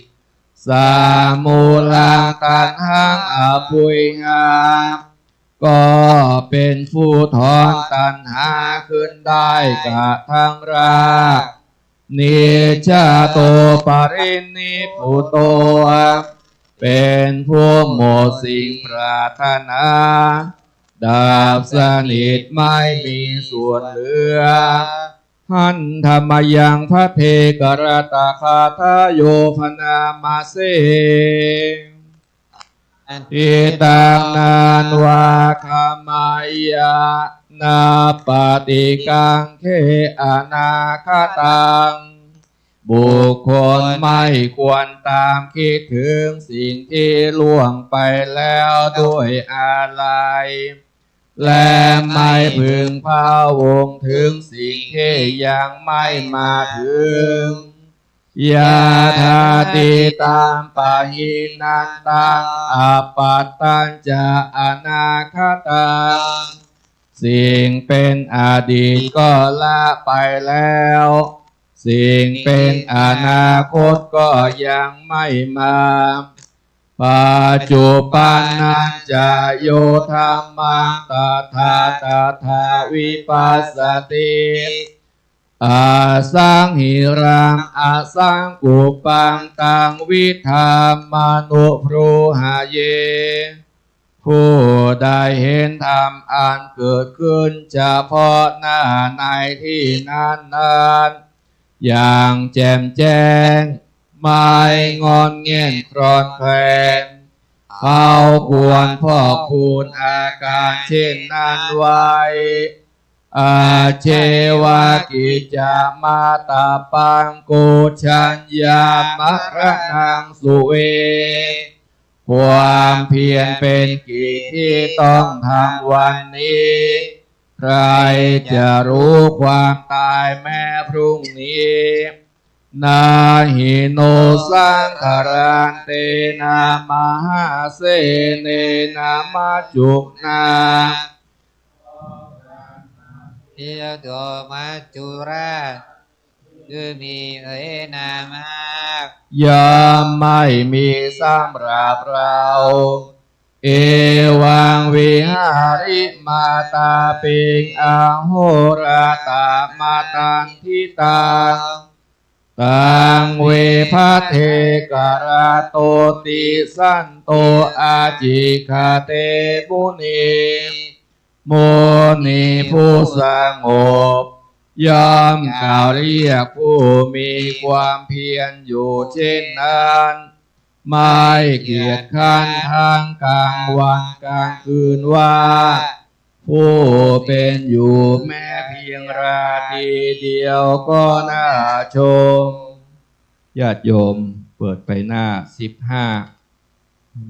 สามูลัง ตัณหัง อภุยหา ก็เป็นผู้ถอนตัณหาขึ้นได้กระทั่งราก นิจจโต ปรินิพพุโต เป็นผู้หมดสิ่งปรารถนา ดับสนิทไม่มีส่วนเหลือ หันธมยัง พระเทกรัตตคาถา โย พนามเส อิตัง นันวา ขมายะ นะปะติกังเข อนาคตัง บุคคลไม่ควรตามคิดถึงสิ่งที่ล่วงไปแล้วด้วยอาลัย และไม่พึงพะวงถึงสิ่งที่ยังไม่มาถึง ยะถา อตีตัง ปะหินันตัง อปัตตัญจะ อนาคตัง สิ่งเป็นอดีตก็ละไปแล้ว สิ่งเป็นอนาคตก็ยังไม่มา ปัจจุปันนัญจะ โยธัมมัง ตถา ตถา วิปัสสติ อสังหิรัง อสังกุปปัง ตัง วิธัมมานุ บรูหะเย ผู้ใดเห็นธรรมอันเกิดขึ้นเฉพาะหน้าในที่นั้นๆ อย่างแจ่มแจ้ง ไม่ง่อนแง่นคลอนแคลน เขาควรพอกพูนอาการเช่นนั้นไว้ อาเจวะ กิจจามาตะปัง โกจจัญญา มะระณัง สุเว ความเพียรเป็นกิจที่ต้องทำวันนี้ ใครจะรู้ความตายแม้พรุ่งนี้ นะหิโน สังขารันเตนะ มหาเสเนนะ มัจจุนา เดียวตัวมัจจุราช คือมีเสนามาก ย่อมไม่มีสำหรับเรา เอวังวิหาริมาตาปิง อโหรตะมะตันทิตัง ตัง วิภัทเทกะระโตติ สันโต อาจิคเต มุนี มุนีผู้สงบ ย่อมกล่าวเรียกผู้มีความเพียรอยู่เช่นนั้น ไม่เกียจคร้านทั้งกลางวันกลางคืนว่า ผู้เป็นอยู่แม้เพียงราตรีเดียวก็น่าชม ญาติโยมเปิดไปหน้าสิบห้า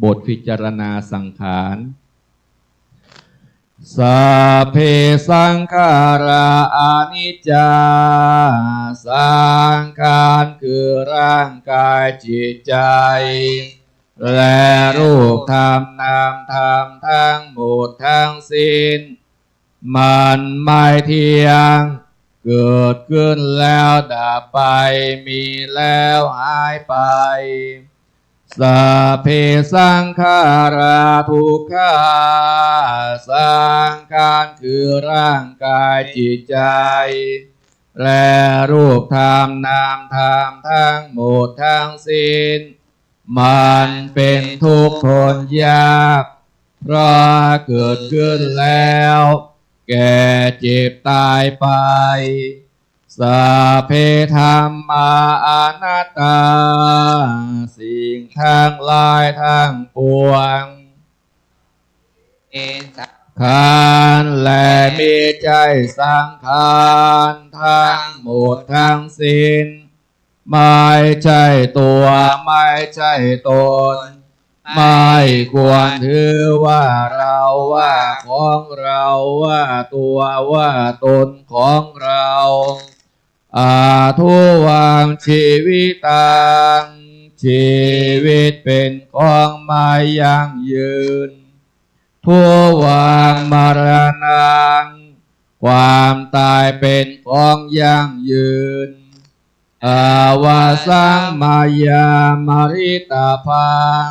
บทพิจารณาสังขาร สัพเพ สังขารา อนิจจา สังขารคือร่างกายจิตใจ และรูปธรรมนามธรรมทั้งหมดทั้งสิ้น มันไม่เที่ยง เกิดขึ้นแล้วดับไป มีแล้วหายไป สัพเพ สังขารา ทุกขา สังขารคือร่างกายจิตใจ และรูปธรรมนามธรรมทั้งหมดทั้งสิ้น มันเป็นทุกข์ทนยาก เพราะเกิดขึ้นแล้ว แก่เจ็บตายไป สัพเพ ธัมมา อนัตตา สิ่งทั้งหลายทั้งปวง เป็นสังขาร และมิใช่สังขาร ทั้งหมดทั้งสิ้น ไม่ใช่ตัว ไม่ใช่ตน ไม่ควรถือว่าเรา ว่าของเรา ว่าตัว ว่าตนของเรา อทุวัง ชีวิตัง ชีวิตเป็นของไม่ยั่งยืน ทุวัง มรณัง ความตายเป็นของยั่งยืน อวสัง มายา มริตพัง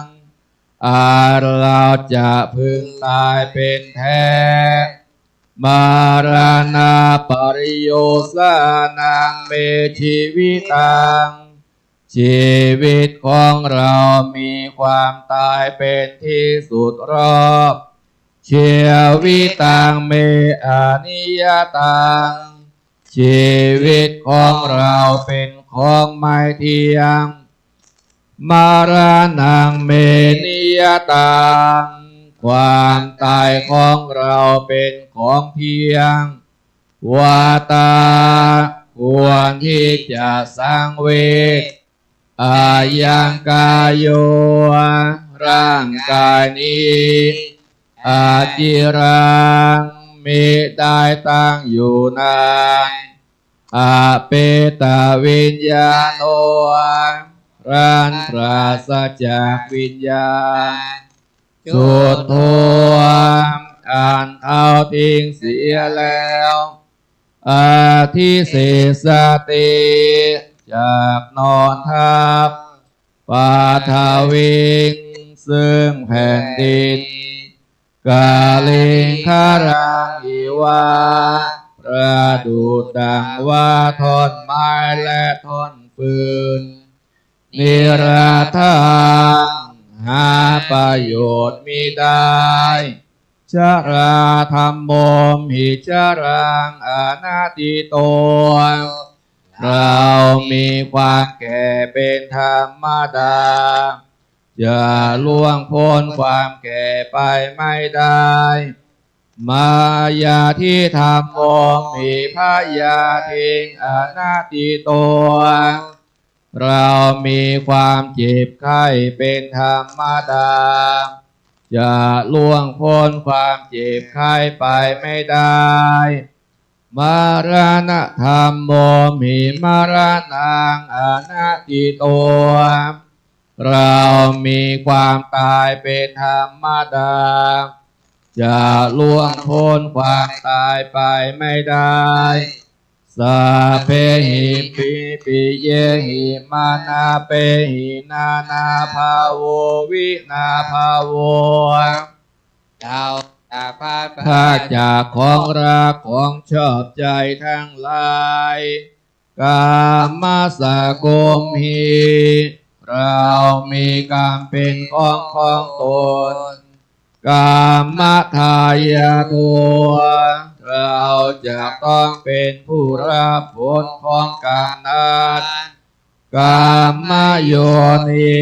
อันเราจะพึงตายเป็นแท้ มรณปริโยสานัง เม ชีวิตัง ชีวิตของเรามีความตายเป็นที่สุดรอบ ชีวิตัง เม อนิยตัง ชีวิตของเราเป็นของไม่เที่ยง มรณัง เม นิยตัง ความตายของเราเป็นของเที่ยง วัตตา ควรที่จะสังเวช อายัง กาโย ร่างกายนี้ อจิรัง มิได้ตั้งอยู่นาน อเปตวิญญาโณ อันปราศจากวิญญาณ จุโธ อันเผาทิ้งเสียแล้ว อธิเสสติ จักนอนทับ ปฐวิง ซึ่งแผ่นดิน กลิงครัง อิวา ประดุจดังว่าท่อนไม้และท่อนฟืน นิรัตถัง หาประโยชน์มิได้ ชราธัมโม หิ ชรัง อนัตถิโต เรามีความแก่เป็นธรรมดา จะล่วงพ้นความแก่ไปไม่ได้ มายาทิธัมโม หิ พยาธิง อนัตถิโต เรามีความเจ็บไข้เป็นธรรมดา จะล่วงพ้นความเจ็บไข้ไปไม่ได้ มรณะธัมโม หิ มรณัง อนัตถิโต เรามีความตายเป็นธรรมดา จะล่วงพ้นความตายไปไม่ได้ สัพเพหิ ปิ ปิเยหิ มานาเปหิ นานาภาโว วินาภาโว เราจักพลัดพรากจากของรักของชอบใจทั้งหลาย กรรมสสะโกมหิ เรามีกรรมเป็นของของตน กรรมทายาโท เราจะต้องเป็นผู้รับผลของกรรมนั้น กรรมโยนิ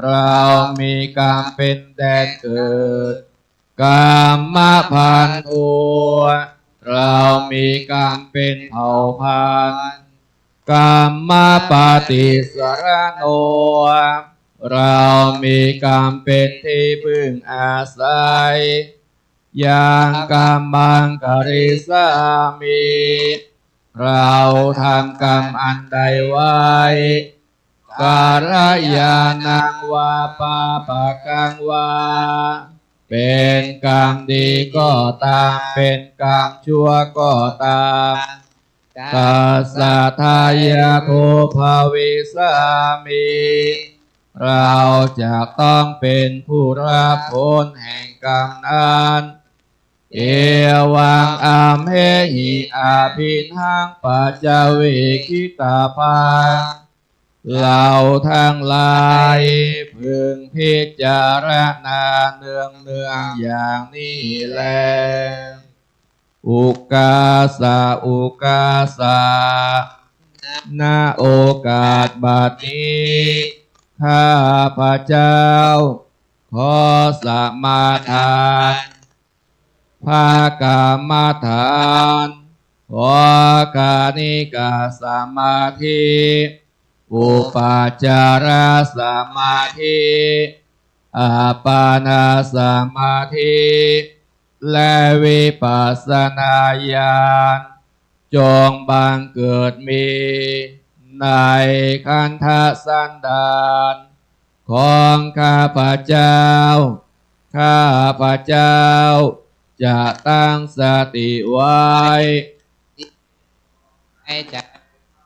เรามีกรรมเป็นแดนเกิด กรรมพันโท เรามีกรรมเป็นเผ่าพันธุ์ กรรมปฏิสรโณ เรามีกรรมเป็นที่พึ่งอาศัย ยังกัมมังกริสสามิ เราทำกรรมอันใดไว้ กัลยาณังวาปาปะกังวา เป็นกรรมดีก็ตาม เป็นกรรมชั่วก็ตาม ตัสสะทายาโทภวิสสามิ เราจะต้องเป็นผู้รับผลแห่งกรรมนั้น เอวังอัมเหหิ อภิณหัง ปัจจเวกขิตาภัง เราทั้งหลายพึงพิจารณาเนืองๆ อย่างนี้แล อุกาสะ อุกาสะ ณ โอกาสบัดนี้ ข้าพเจ้า ขอสมาทาน พระกรรมฐาน ขอคณิกะสมาธิ อุปัจจารสมาธิ อัปปนาสมาธิ และวิปัสสนาญาณ จงบังเกิดมีในขันธสันดานของข้าพเจ้า ข้าพเจ้าจะตั้งสติไว้ หายใจ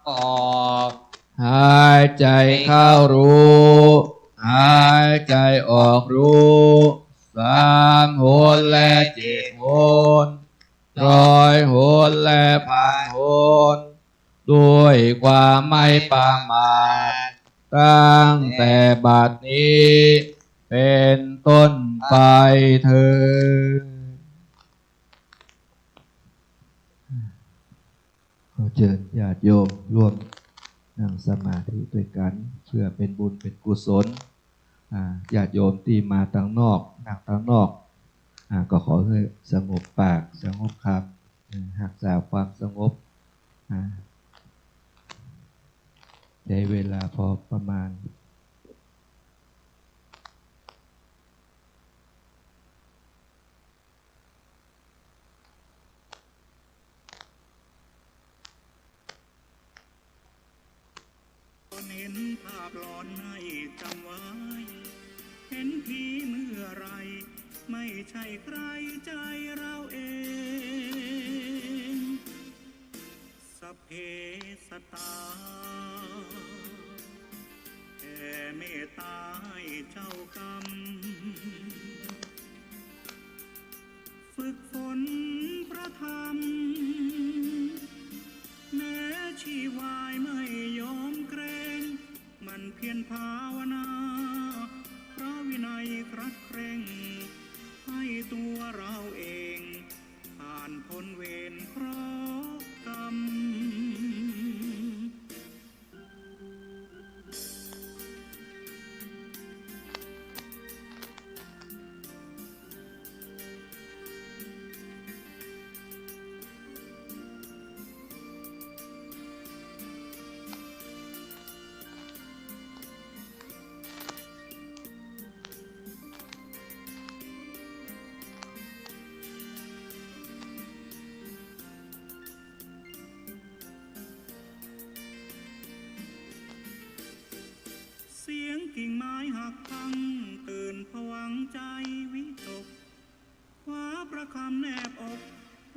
ออก หายใจเข้ารู้ หายใจออกรู้ สามหนและเจ็ดหน ร้อยหนและพันหน ด้วยความไม่ประมาท ตั้งแต่บัดนี้เป็นต้นไปเทอญ ขอเชิญญาติโยมร่วมนั่งสมาธิด้วยกัน เพื่อเป็นบุญเป็นกุศล อ่า ญาติโยมตี้มาตางนอก นั่งตางนอก อ่า ก็ขอหื้อสงบปาก สงบคำ อ่า ฮักษาความสงบ อ่า ใช้เวลาพอประมาณ คนเห็นภาพหลอนให้จำไว้ เห็นผีเมื่อไร ไม่ใช่ใคร ใจเราเอง สัพเพสัตตา แผ่เมตตาให้เจ้ากรรม ฝึกฝนพระธรรม แม้ชีวายไม่ยอมเกรง หมั่นเพียรภาวนา พระวินัยครัดเคร่ง ให้ตัวเราเอง ผ่านพ้นเวรเคราะห์กรรม เ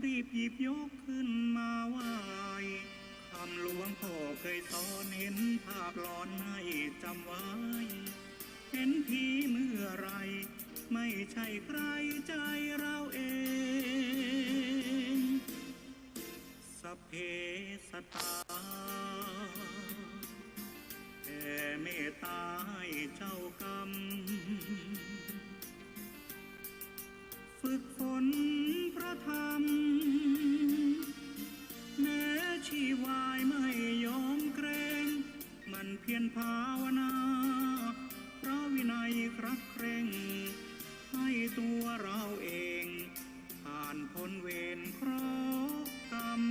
รีบหยิบยกขึ้นมาไหว้ คำหลวงพ่อเคยสอน เห็นภาพหลอนให้จำไว้ เห็นผีเมื่อไหร่ ไม่ใช่ใคร ใจเราเอง สัพเพสัตตา แผ่เมตตาให้เจ้ากรรม ฝึกฝนพระธรรม แม้ชีวายไม่ยอมเกรง หมั่นเพียรภาวนา พระวินัยครัดเคร่ง ให้ตัวเราเอง ผ่านพ้นเวรเคราะห์กรรม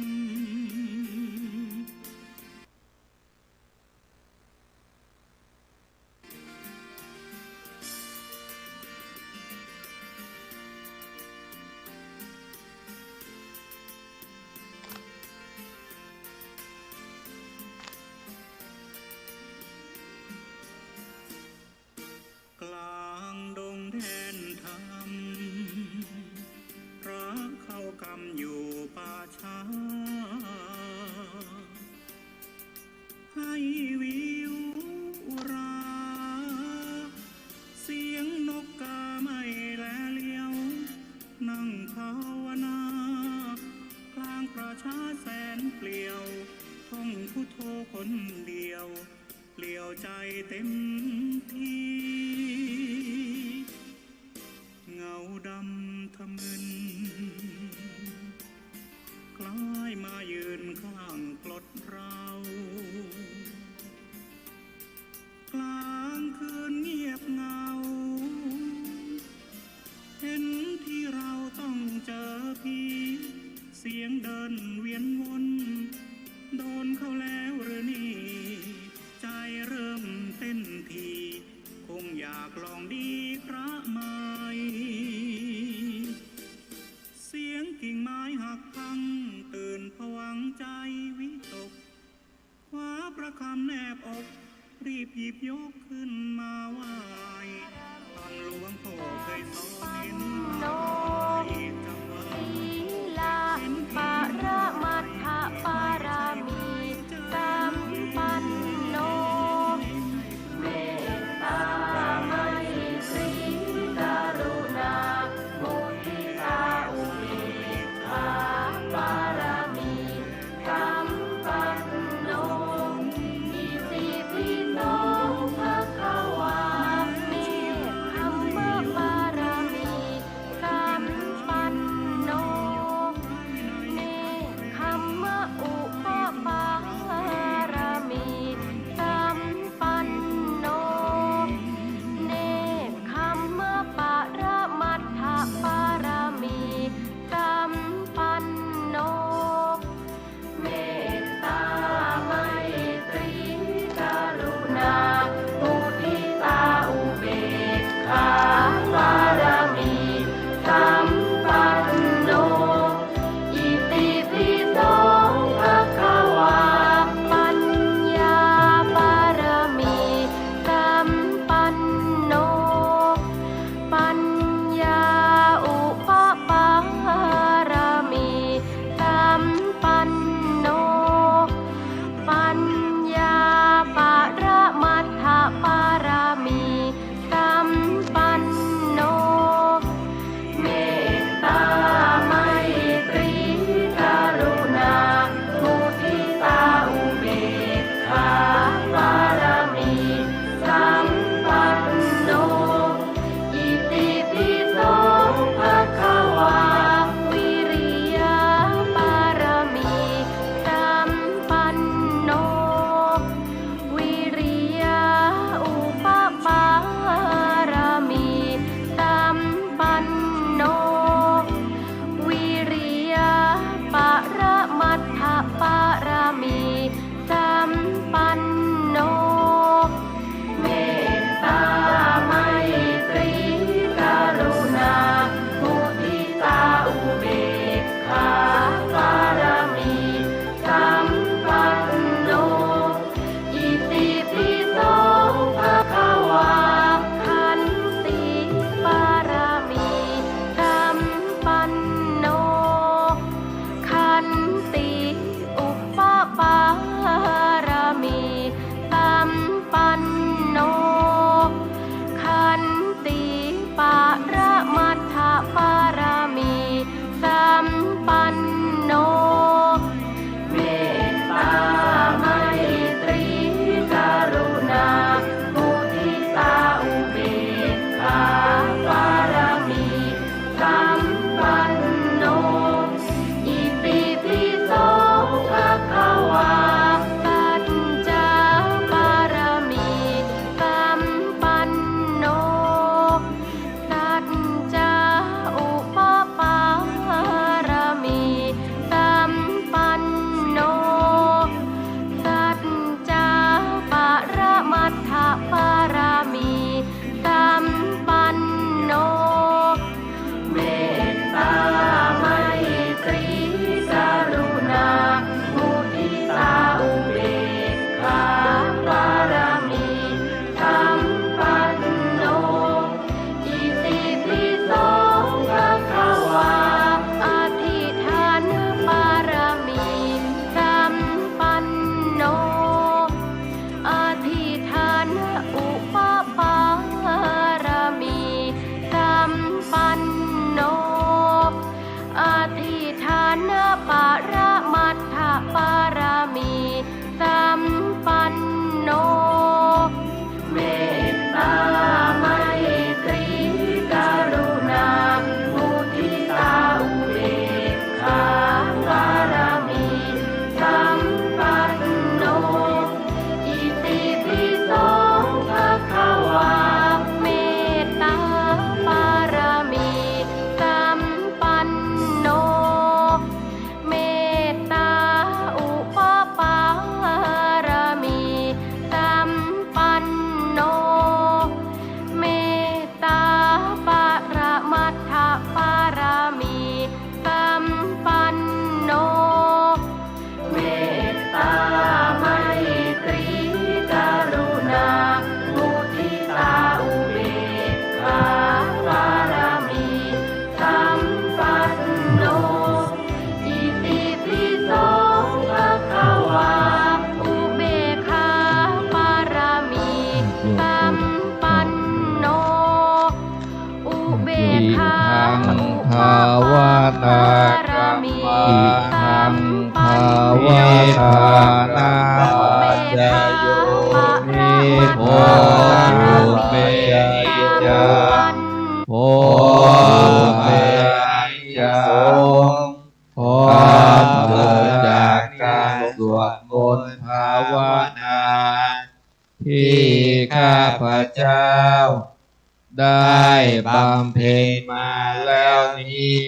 กลางดงแดนธรรม พระเข้ากรรมอยู่ป่าช้า ให้วิวอุรา เสียงนกกาไม่แลเหลียว นั่งภาวนา กลางป่าช้าแสนเปลี่ยว ท่องพุทโธคนเดียว เปลี่ยวใจเต็มที่ เงาดำทะมึน คล้ายมายืนข้างกลดเรา กลางคืนเงียบเหงา เห็นทีเราต้องเจอผี เสียงเดินเวียนวน โดนเข้าแล้วหรือนี่ ใจเริ่มเต้นถี่ คงอยากลองดีพระใหม่ เสียงกิ่งไม้หักพัง ตื่นผวังค์ใจวิตก คว้าพระคำแนบอก รีบหยิบยกขึ้นมาไหว้ คำหลวงพ่อเคยสอน เห็นมาให้จำไว้ ศีลปรมัตถปารมีสัมปันโน เมตตาไมตรีกรุณามุทิตาอุเบกขาปารมีสัมปันโน อิติปิโสภะ โน อธิฏฐานปรมัตถปารมีสัมปันโน เมตตาไมตรีกรุณามุทิตาอุเบกขาปารมีสัมปันโน อิติปิโสภะคะวา เมตตาปารมีสัมปันโน เมตตาอุปปารมีสัมปันโน เมตตาปรมัตถปารมีสัมปันโน เมตตาไมตรีกรุณามุทิตาอุเบกขาปารมีสัมปันโน อิติปิโสภะคะวา อุเบกขาปารมีสัมปันโน อุเบกขา อิทังภาวนากรรมัง อิทังภาวนากรรมปัจจโย นิพพานะปัจจโย ขออานิสงส์ ขอเกิดจากการสวดมนต์ภาวนา ที่ข้าพเจ้าได้บำเพ็ญมาแล้วนี้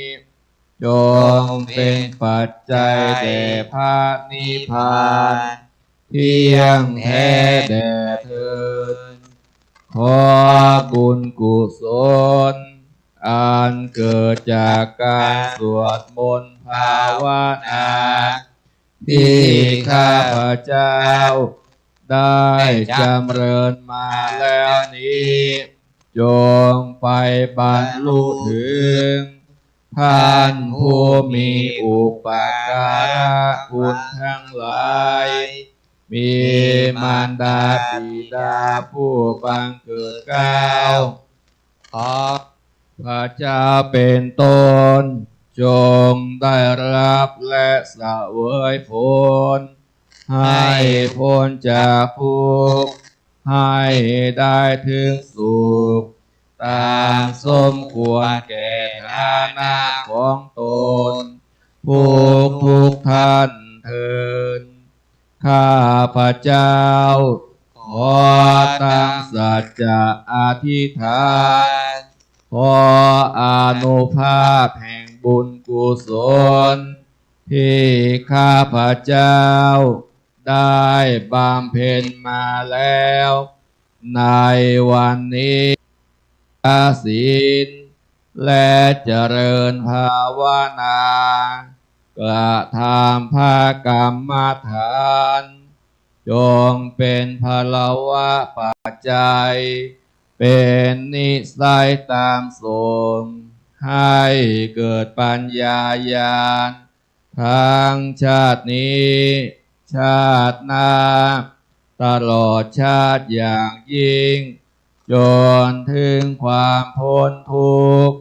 จงเป็นปัจจัยแด่พระนิพพานเที่ยงแท้แด่เทอญ ขอบุญกุศลอันเกิดจากการสวดมนต์ภาวนา ที่ข้าพเจ้าได้จำเริญมาแล้วนี้ จงไปบรรลุถึงท่านผู้มีอุปการะคุณทั้งหลาย มีมารดาบิดาผู้บังเกิดเกล้า ขอ พระเจ้าเป็นต้น จงได้รับและเสวยผล ให้พ้นจากทุกข์ ให้ได้ถึงสุข ตามสมควรแก่ฐานะของตน ทุกทุกท่านเทอญ ข้าพเจ้าขอตั้งสัจจะอธิษฐาน ขออานุภาพแห่งบุญกุศล ที่ข้าพเจ้าได้บำเพ็ญมาแล้ว ในวันนี้ ศีล และเจริญภาวนา กระทำพระกรรมฐาน จงเป็นพลวปัจจัย เป็นนิสัยตามส่ง ให้เกิดปัญญาญาณ ทั้งชาตินี้ ชาติหน้า ตลอดชาติอย่างยิ่ง จนถึงความพ้นทุกข์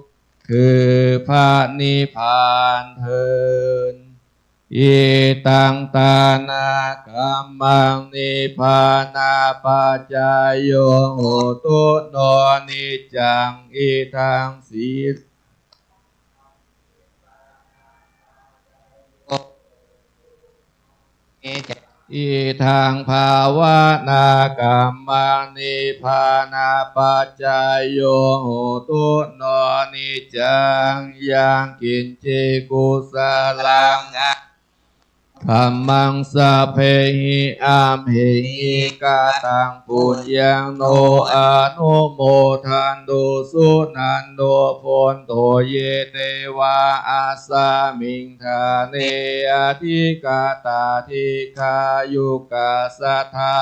คือพระนิพพานเทอญ อิทังทานะกัมมัง นิพพานะปัจจโย โหตุ โน นิจจัง อิทัง สี อิทังภาวนากัมมัง นิพพานะปัจจโย โหตุ โน นิจจัง ยังกิญจิ กุสลัง ธัมมัง สัพเพหิ อัมเหหิ กะตัง ปุญญัง โน อะนุโมทันตุ สุนันโต โพนโต เย เตวา อัสสะมิง ฐาเน อธิกาตา ทีฆายุกา สัทธา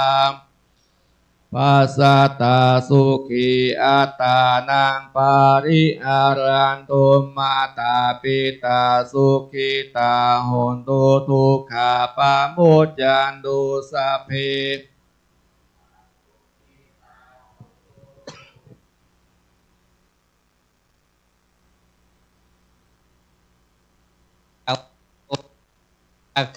ปัสสะตา สุขีอัตตานัง ปะริหารันตุ มาตาปิตา สุขิตา โหนตุ ทุกขาปะมุจจันตุ สัพเพ เท อัก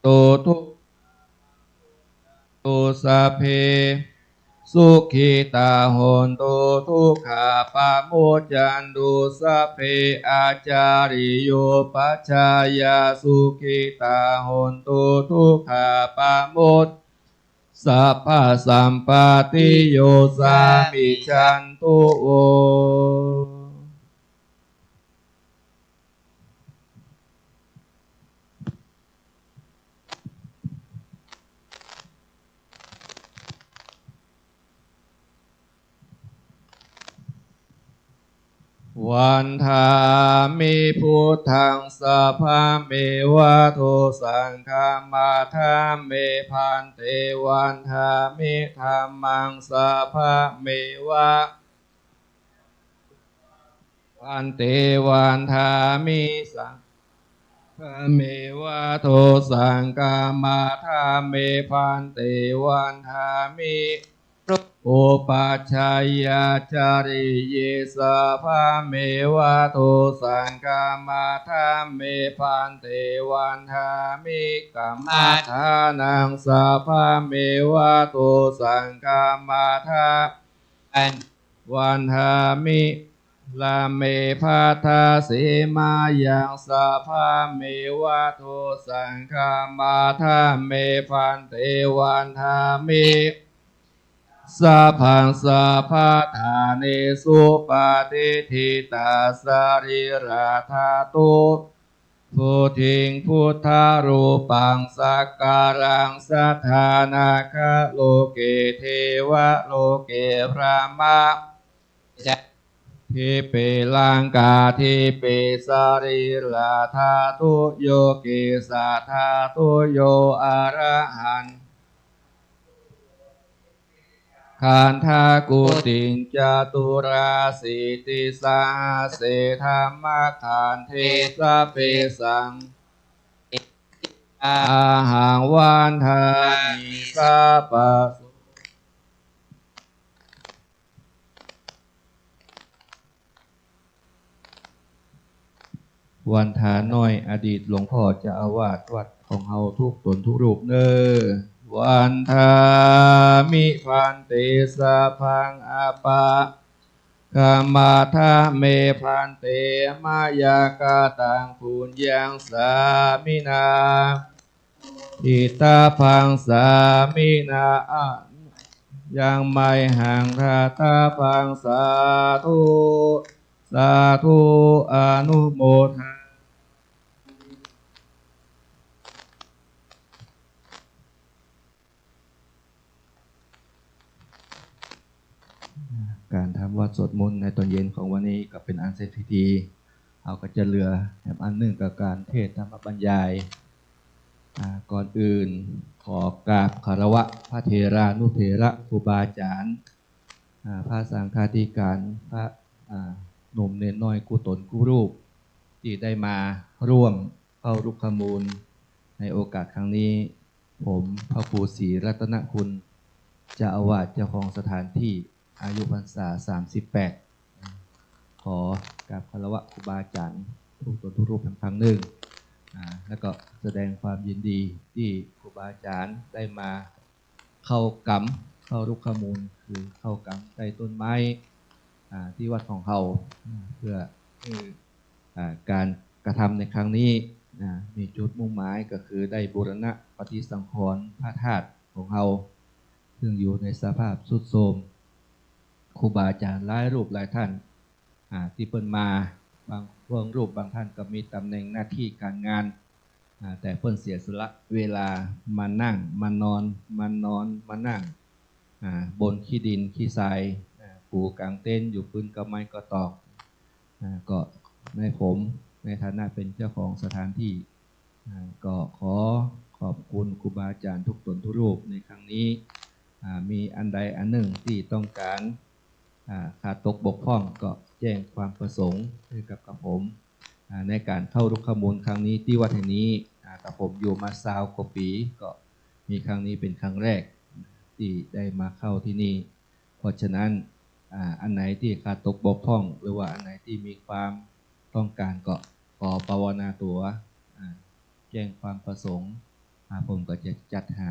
โตทุก โต สัพเพ สุขิตา โหนตุ ทุกขา ปะมุจจันตุ สัพเพ อาจาริโย ปัจจายา สุขิตา โหนตุ ทุกขา ปะมุจ สัพพะสัมปาติโย สามิจฉันตุ โอ วันทามิ พุทธัง สัพพะเมวะ โทสัง ขมาทามิ ภันเต วันทามิ ธัมมัง สัพพะเมวะ ภันเต วันทามิ สัง ขมาทามิ ภันเต วันทามิ อุปัชฌายาจาริเย สัพพะเมวะ โทสัง ขมาทามิ ภันเต วันทามิ กัมมัฏฐานัง สัพพะเมวะ โทสัง ขมาทา วันทามิ ลาเม ภัททะเสมายัง สัพพะเมวะ โทสัง ขมาทามิ ภันเต วันทามิ สัพพัง สัพพะฐาเนสุ ปะฏิฏฐิตา สะรีระธาตุ โพธิง พุทธรูปัง สักการัง สัทธา นาคโลเก เทวโลเก พรหม จะ ทิปปิลังกา ทิปปิสรีระธาตุโย เกสาธาตุโย อรหัน ขันธกุติง จตุราสีติสหัสเส ธัมมขันเท สัพเพ สัง อาหัง วันทามิ สัพพะ วันทาน้อย อดีตหลวงพ่อเจ้าอาวาสวัดของเฮาทุกต๋นทุกรูปเน่อ วันทามิ ภันเต สัพพัง อปะ ขมาทามิ ภันเต มะยัง กะตัง ปุญญัง สามินา อิตาภัง สามินา อะยัง มะยัง ทาตาภัง สาธุ สาธุ อนุโมทา ก๋านทำวัตรสวดมนต์ในต๋อนเย็นของวันนี้ก็เป๋นอันเสร็จพิธี เฮาก็จะเหลือแหมอันนึ่งกับก๋านเทศน์ธรรมบรรยาย อ่า ก่อนอื่นขอกราบคารวะพระเถรานุเถระครูบาอาจ๋ารย์ อ่า พระสังฆาธิการ พระ อ่า หนุ่มเณรน้อยกู้ต๋นกู้รูป ตี้ได้มาร่วมเข้ารุกขมูลในโอกาสครั้งนี้ ผมพระครูศรีรัตนคุณ เจ้าอาวาสเจ้าของสถานที่ อายุพรรษาสามสิบแปด ขอกราบคารวะครูบาอาจ๋ารย์ทุกต๋นทุกรูปแหมครั้งนึ่ง อ่า แล้วก็แสดงความยินดีตี้ครูบาอาจ๋ารย์ได้มาเข้ากรรม เข้ารุกขมูล คือเข้ากรรมใต้ต้นไม้ อ่า ตี้วัดของเฮา อ่า เพื่อ อ่า ก๋านกระทำในครั้งนี้ อ่า มีจุดมุ่งหมายก็คือได้บูรณะปฏิสังขรณ์พระธาตุของเฮา ซึ่งอยู่ในสภาพทรุดโทรม ครูบาอาจ๋ารย์หลายรูปหลายท่าน อ่า ตี้เปิ้นมา บาง บางรูปบางท่านก็มีต๋ำแหน่งหน้าตี้ก๋านงาน อ่า แต่เปิ้นเสียสละเวลามานั่ง มานอน มานอน มานั่ง อ่า บนขี้ดินขี้ทราย อ่า ปูก๋างเต็นท์อยู่ปื๊นก้าไม้ก้าตอก อ่า ก็ในผมในฐานะเป๋นเจ้าของสถานที่ อ่า ก็ขอขอบคุณครูบาอาจ๋ารย์ทุกต๋นทุกรูปในครั้งนี้ อ่า มีอันใดอันนึ่งตี้ต้องก๋าน อ่า ขาดตกบกพร่องก็แจ้งความประสงค์หื้อกับกระผม อ่า ในก๋านเข้ารุกขมูลครั้งนี้ตี้วัดแห่งนี้ อ่า กับผมอยู่มาซาวกว่าปี๋ ก็มีครั้งนี้เป็นครั้งแรกตี้ได้มาเข้าตี้นี่ เพราะฉะนั้น อ่า อันไหนตี้ขาดตกบกพร่อง หรือว่าอันไหนตี้มีความต้องก๋านก็ขอปวารณาตั๋ว อ่า แจ้งความประสงค์ อ่า ผมก็จะจัดหา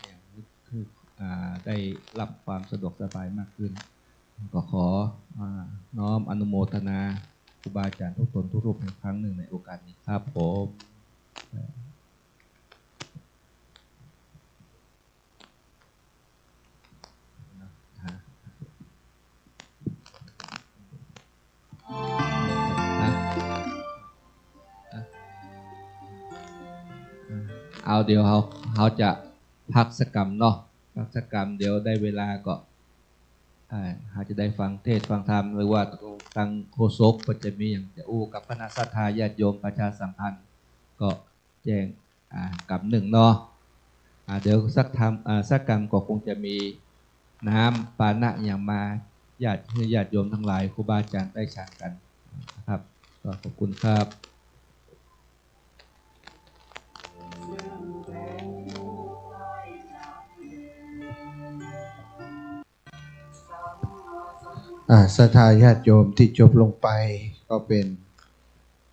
อย่างคือ อ่า ได้รับความสะดวกสบายมากขึ้น ก็ขอ อ่า น้อมอนุโมทนาครูบาอาจ๋ารย์ทุกต๋นทุกรูปอีกครั้งหนึ่งในโอกาสนี้ครับผม เอา เดี๋ยวเฮา เฮาจะพักสักกำเนาะ พักสักกำ เดี๋ยวได้เวลาก็ อ่า เฮาจะได้ฟังเทศน์ฟังธรรม หรือว่าตังโฆษกก็จะมีหยังจะอู้กับคณะศรัทธาญาติโยมประชาสัมพันธ์ ก็แจ้ง อ่า กำนึ่งเนาะ อ่า เดี๋ยวสักธรรม อ่า สักกำก็คงจะมีน้ำปานะหยังมา ญาติ หื้อญาติโยมตังหลาย ครูบาอาจ๋ารย์ได้ฉันกั๋นนะครับ ก็ขอบคุณครับ อ่า ศรัทธาญาติโยมตี้จบลงไปก็เป๋น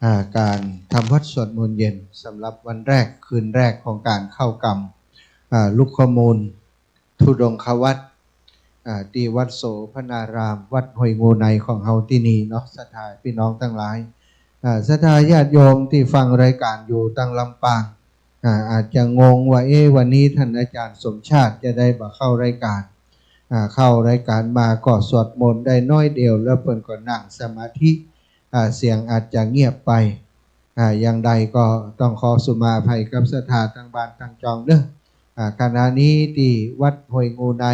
อ่า ก๋านทำวัตรสวดมนต์เย็นสำหรับวันแรกคืนแรกของก๋านเข้ากำ อ่า ลุกขมูลธุดงควัตร อ่า ตี้วัดโสภณาราม วัดห้วยงูในของเฮาตี้นี่เนาะ ศรัทธาปี้น้องตังหลาย อ่า ศรัทธาญาติโยมตี้ฟังรายก๋านอยู่ตางลำปาง อ่า อาจจะงงว่า เอ๊ะ วันนี้ต้านอาจ๋ารย์สมชาติจะได้บ่เข้ารายก๋าน อ่า เข้ารายก๋านมาก็สวดมนต์ได้น้อยเดียว แล้วเปิ้นก็นั่งสมาธิ อ่า เสียงอาจจะเงียบไป อ่า อย่างใดก็ต้องขอสุมาอภัยกับศรัทธาตังบ้านตังจองเนาะ อ่า ขณะนี้ตี้วัดห้วยงูใน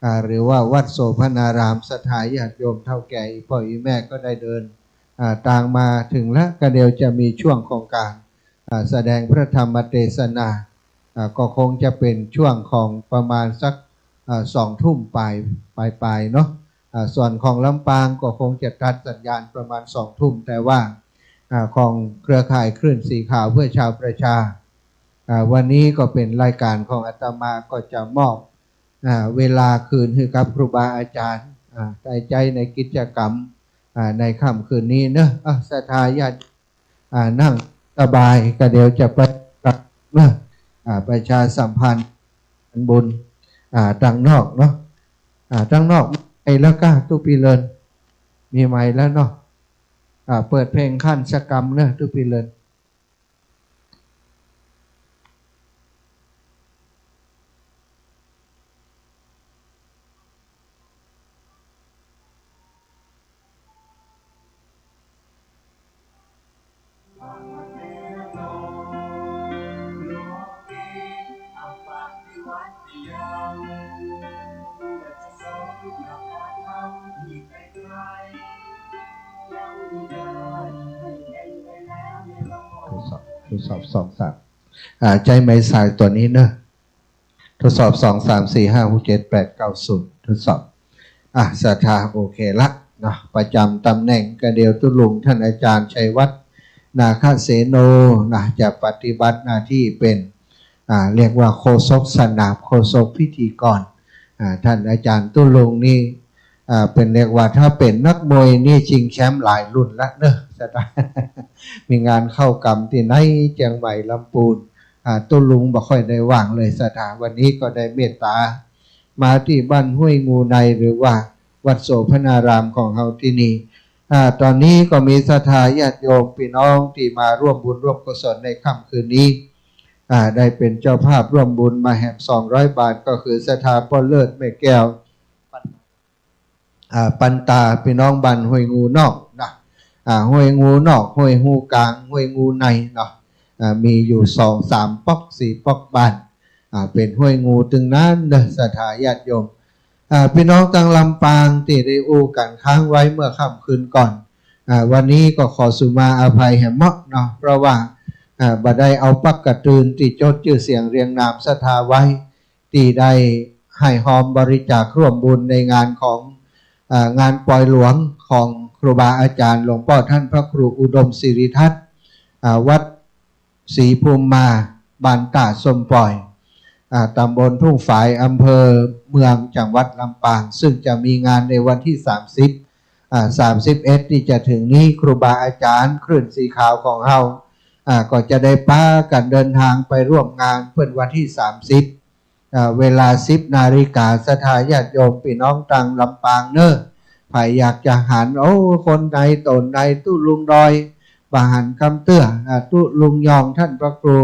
อ่า หรือว่าวัดโสภณาราม ศรัทธาญาติโยมเฒ่าแก่อี่ป้ออี่แม่ก็ได้เดิน อ่า ตางมาเถิงละ ก็เดี๋ยวจะมีช่วงของก๋าน อ่า แสดงพระธรรมเตสนา อ่า ก็คงจะเป๋นช่วงของประมาณสัก อ่า สองทุ่มปลาย ปลายๆ เนาะ อ่า ส่วนของลำปางก็คงจะตัดสัญญาณประมาณสองทุ่ม แต่ว่า อ่า ของเครือข่ายคลื่นสีขาวเพื่อชาวประชา อ่า วันนี้ก็เป๋นรายก๋านของอาตมาก็จะมอบ อ่า เวลาคืนหื้อกับครูบาอาจ๋ารย์ อ่า ได้ใจ๊ในกิจกรรม อ่า ในค่ำคืนนี้เนาะ อ่า ศรัทธาญาติ อ่า นั่งสบาย ก็เดี๋ยวจะไป เนาะ อ่า ประชาสัมพันธ์บุญ อ่า ตางนอกเนาะ อ่า ตางนอกมีไมค์แล้วก้า ตุ๊ปี้เลิน มีไมค์แล้วเนาะ อ่า เปิดเพลงคันสักกำเนาะ ตุ๊ปี้เลินทดสอบ ทดสอบ สอง สาม อ่า ใจ๊ไมค์สายตั๋วนี้เนาะ ทดสอบ สอง สาม สี่ ห้า หก เจ็ด แปด เก้า ศูนย์ ทดสอบ อ่ะ ศรัทธา โอเคละเนาะ ประจ๋ำตำแหน่ง ก็เดี๋ยวตุ๊ลุงต้านอาจ๋ารย์ชัยวัฒน์ นาคเสโน นะ จะปฏิบัติหน้าตี้เป๋น อ่า เรียกว่าโฆษกสนาม โฆษกพิธีกร อ่า ต้านอาจ๋ารย์ตุ๊ลุงนี่ อ่า เป๋นเรียกว่าถ้าเป๋นนักมวยนี่ชิงแชมป์หลายรุ่นละเนาะ ศรัทธา มีงานเข้ากำตี้ไหน เจียงใหม่ ลำปูน อ่า ตุ๊ลุงบ่ค่อยได้ว่างเลย ศรัทธา วันนี้ก็ได้เมตต๋ามาตี้บ้านห้วยงูใน หรือว่าวัดโสภณารามของเฮาตี้นี่ อ่า ต๋อนนี้ก็มีศรัทธาญาติโยมปี้น้องตี้มาร่วมบุญร่วมกุศลในค่ำคืนนี้ อ่า ได้เป๋นเจ้าภาพร่วมบุญมาแหม สองร้อย บาท ก็คือศรัทธาป้อเลิศ แม่แก้ว อ่า ปันตาปี้น้องบ้านห้วยงูนอกนะ อ่า ห้วยงูนอก ห้วยฮูกลาง ห้วยงูในเนาะ อ่า มีอยู่สองสามป๊อกสี่ป๊อกบ้าน อ่า เป๋นห้วยงูตึงนั้นเนาะ ศรัทธาญาติโยม อ่า ปี้น้องตางลำปางตี้ได้อู้กั๋นค้างไว้เมื่อค่ำคืนก่อน อ่า วันนี้ก็ขอสุมาอภัยแหมเมาะเนาะ เพราะว่า อ่า บ่ได้เอาปักกระตือนตี้จดจื้อเสียงเรียงนามศรัทธาไว้ ตี้ได้หื้อมบริจาคร่วมบุญในงานของ อ่า งานปอยหลวงของครูบาอาจ๋ารย์หลวงป้อต้านพระครูอุดมสิริทัศน์ อ่า วัด ศรีภูมิมา บ้านต้าส้มป่อย อ่า ตำบลทุ่งฝาย อำเภอเมือง จังหวัดลำปาง ซึ่งจะมีงานในวันที่สามสิบ อ่า สามสิบเอ็ด ที่จะถึงนี้ ครูบาอาจ๋ารย์คลื่นสีขาวของเฮา อ่า ก็จะได้ปากั๋นเดินทางไปร่วมงานเปิ้นวันตี้สามสิบ อ่า เวลาสิบนาฬิกา ศรัทธาญาติโยมปี้น้องตางลำปางเน่อ ใผอยากจะหัน โอ้ คนในโต๋นใน ตุ๊ลุงดอย บ่หันกำเตื้อ อ่า ตุ๊ลุงยอง ต้านพระครู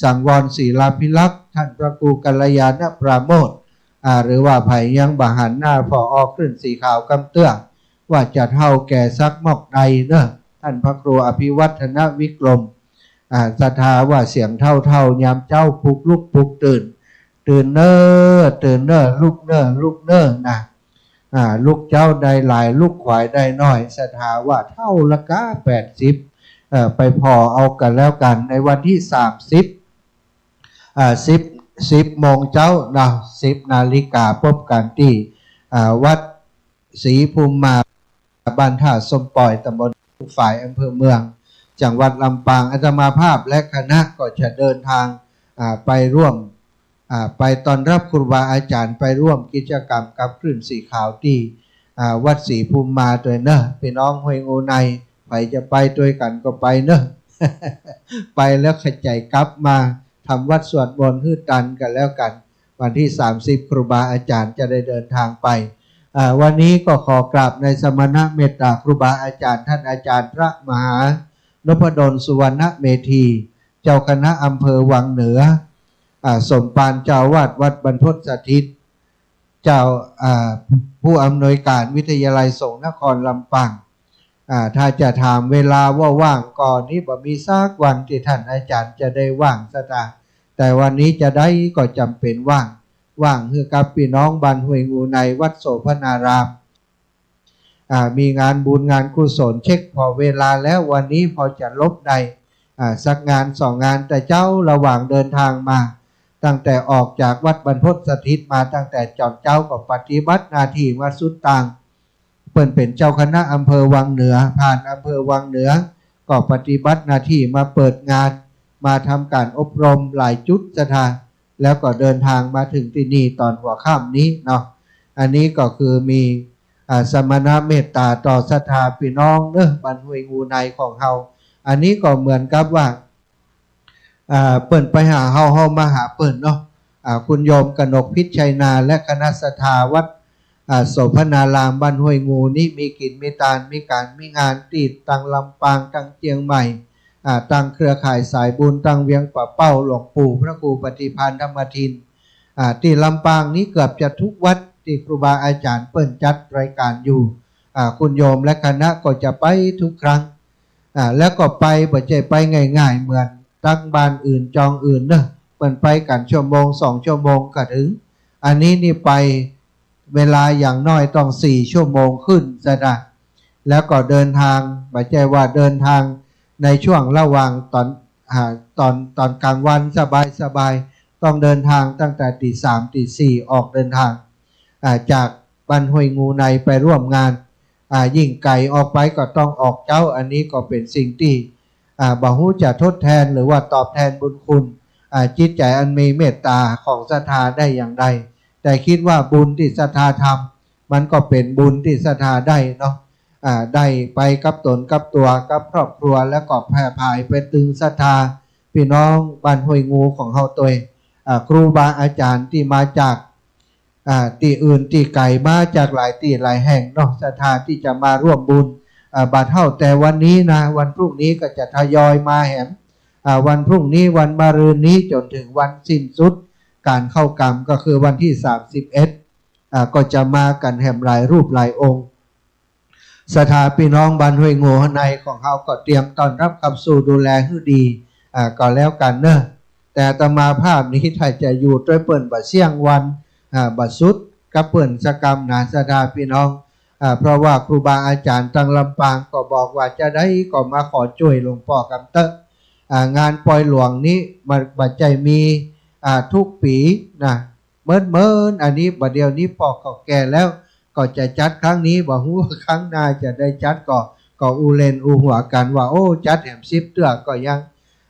สังวรศิลาภิรักษ์ ต้านพระครูกัลยาณปราโมทย์ อ่า หรือว่าใผยังบ่หันหน้า ผอ คลื่นสีขาวกำเตื้อ ว่าจะเฒ่าแก่สักมอกใดเน่อ ต้านพระครูอภิวัฒนวิกรม อ่า ศรัทธาว่าเสียงเฒ่าๆ ยามเจ๊าปลุกลุกปลุกตื่น ตื่นเน่อ ตื่นเน่อ ลุกเน่อ ลุกเน่อนะ อ่า ลุกเจ๊าได้หลาย ลุกขวายได้น้อย ศรัทธาว่าเฒ่าละก้าแปดสิบ เอ่อ ไปผ่อเอากั๋นแล้วกั๋น ในวันตี้สามสิบ อ่า สิบ สิบโมงเจ๊านะ สิบนาฬิกา พบกั๋นตี้ อ่า วัดศรีภูมิมา บ้านต้าส้มป่อย ตำบลฝาย อำเภอเมือง จังหวัดลำปาง อาตมาภาพและคณะก็จะเดินทาง อ่า ไปร่วม อ่า ไปต้อนรับครูบาอาจ๋ารย์ ไปร่วมกิจกรรมกับคลื่นสีขาวตี้ อ่า วัดศรีภูมิมาตวยเน่อ ปี้น้องห้วยงูใน ใผจะไปตวยกั๋นก็ไปเน่อ ไปแล้วขะใจ๋กลับมา ทำวัตรสวดมนต์หื้อตันกั๋นแล้วกั๋น วันตี้สามสิบ ครูบาอาจ๋ารย์จะได้เดินทางไป อ่า วันนี้ก็ขอกราบในสมณเมตตาครูบาอาจ๋ารย์ ต้านอาจ๋ารย์พระมหานพดล สุวรรณเมธี เจ้าคณะอำเภอวังเหนือ อ่า สมภารเจ้าอาวาสวัดบรรพตสถิต เจ้า อ่า ผู้อำนวยการวิทยาลัยสงฆ์นครลำปาง อ่า ถ้าจะถามเวลาว่างๆ ก็นี่บ่มีสักวันตี้ต้านอาจ๋ารย์จะได้ว่าง ศรัทธา แต่วันนี้จาใดก็จ๋ำเป๋นว่าง ว่างหื้อกับปี้น้องบ้านห้วยงูใน วัดโสภณาราม อ่า มีงานบุญงานกุศล เช็คผ่อเวลาแล้ว วันนี้พอจะหลบได้ อ่า สักงานสองงาน แต่เจ๊าระหว่างเดินทางมา ตั้งแต่ออกจากวัดบรรพตสถิตมา ตั้งแต่จอนเจ๊าก็ปฏิบัติหน้าตี้มาสุดตาง เปิ้นเป๋นเจ้าคณะอำเภอวังเหนือ ผ่านอำเภอวังเหนือ ก็ปฏิบัติหน้าตี้มาเปิดงาน มาทำก๋านอบรมหลายจุด ศรัทธา แล้วก็เดินทางมาเถิงตี้นี่ต๋อนหัวค่ำนี้เนาะ อันนี้ก็คือมี อ่า สมณเมตตาต่อศรัทธาปี้น้องเน่อ บ้านห้วยงูในของเฮา อันนี้ก็เหมือนกับว่า อ่า เปิ้นไปหาเฮา เฮามาหาเปิ้นเนาะ อ่า คุณโยมกนกพิชชัยนา และคณะศรัทธาวัด อ่า โสภณาราม บ้านห้วยงูนี้ มีกิ๋นมีตาน มีก๋านมีงานตี้ตางลำปาง ตางเจียงใหม่ อ่า ตางเครือข่ายสายบุญ ตางเวียงป่าเป้า หลวงปู่พระครูปฏิภาณธรรมทิน อ่า ตี้ลำปางนี้เกือบจะทุกวัดตี้ครูบาอาจ๋ารย์เปิ้นจัดรายก๋านอยู่ อ่า คุณโยมและคณะก็จะไปทุกครั้ง อ่า แล้วก็ไปบ่ใจ้ไปง่ายๆ เหมือนตางบ้านอื่นจองอื่นเนาะ เปิ้นไปกั๋นชั่วโมงสองชั่วโมงก็เถิง อันนี้นี่ไปเวลาอย่างน้อยต้องสี่ชั่วโมงขึ้น ศรัทธา แล้วก็เดินทาง บ่ใจ้ว่าเดินทางในช่วงระหว่างต๋อน อ่า ต๋อน ต๋อนกลางวันสบายๆ ต้องเดินทางตั้งแต่ตีสามตีสี่ออกเดินทาง อ่า จากบ้านห้วยงูในไปร่วมงาน อ่า ยิ่งไก๋ออกไปก็ต้องออกเจ๊า อันนี้ก็เป๋นสิ่งตี้ อ่า บ่ฮู้จะทดแทนหรือว่าตอบแทนบุญคุณ อ่า จิตใจ๋อันมีเมตตาของศรัทธาได้อย่างใด แต่กึ๊ดว่าบุญตี้ศรัทธาทำ มันก็เป๋นบุญตี้ศรัทธาได้เนาะ อ่า ได้ไปกับต๋นกับตั๋วกับครอบครัว แล้วก็แผ่ผายไปเถิงศรัทธาปี้น้องบ้านห้วยงูของเฮาตวย อ่า ครูบาอาจ๋ารย์ตี้มาจาก อ่า ตี้อื่นตี้ไก๋มาจากหลายตี้หลายแห่งเนาะ ศรัทธาตี้จะมาร่วมบุญ อ่า บ่าเฒ่าแต่วันนี้นะ วันพรุ่งนี้ก็จะทยอยมาแหม อ่า วันพรุ่งนี้ วันมะรืนนี้ จ๋นเถิงวันสิ้นสุดก๋านเข้ากรรม ก็คือวันตี้สามสิบเอ็ด อ่า ก็จะมากั๋นแหมหลายรูปหลายองค์ ศรัทธาปี้น้องบ้านห้วยงูในของเฮาก็เตรียมต้อนรับขับสู้ดูแลหื้อดี อ่า ก็แล้วกั๋นเนาะ แต่อาตมาภาพนี้ถ้าจะอยู่ตวยเปิ้นบ่เสี้ยงวัน อ่า บ่สุดกับเปิ้นสักกำนะ ศรัทธาปี้น้อง อ่า เพราะว่าครูบาอาจ๋ารย์ตางลำปางก็บอกว่าจาใดก็มาขอจ้วยหลวงป้อกำเต๊อะ อ่า งานปอยหลวงนี้มันบ่ใจ้มี อ่า ทุกปี๋นะ เมินๆ อันนี้บ่าเดี่ยวนี้ป้อก็แก่แล้ว ก็จะจัดครั้งนี้ บ่ฮู้ว่าครั้งหน้าจะได้จัดก่อ ก็อู้เล่นอู้หัวกั๋นว่า โอ้ จัดแหมสิบเตื้อก็ยัง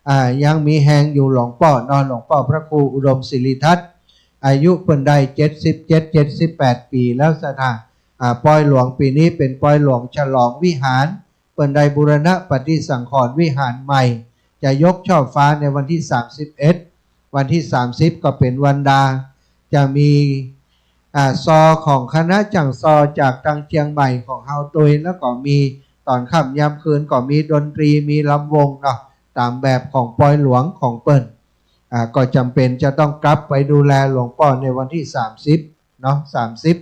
อ่า ยังมีแฮงอยู่หลวงป้อเนาะ หลวงป้อพระครูอุดมศิริทัศน์ อายุเปิ้นได้เจ็ดสิบเจ็ด เจ็ดสิบแปดปี๋แล้วศรัทธา อ่า ปอยหลวงปี๋นี้เป๋นปอยหลวงฉลองวิหาร เปิ้นได้บูรณะปฏิสังขรณ์วิหารใหม่ จะยกช่อฟ้าในวันตี้สามสิบเอ็ด วันตี้สามสิบก็เป๋นวันดา จะมี อ่า ซอของคณะจ้างซอจากตางเจียงใหม่ของเฮาตวย แล้วก็มีต๋อนค่ำยามคืนก็มีดนตรี มีลำวงเนาะ ต๋ามแบบของปอยหลวงของเปิ้น อ่า ก็จ๋ำเป๋นจะต้องกลับไปดูแลหลวงป้อในวันตี้สามสิบเนาะ สามสิบ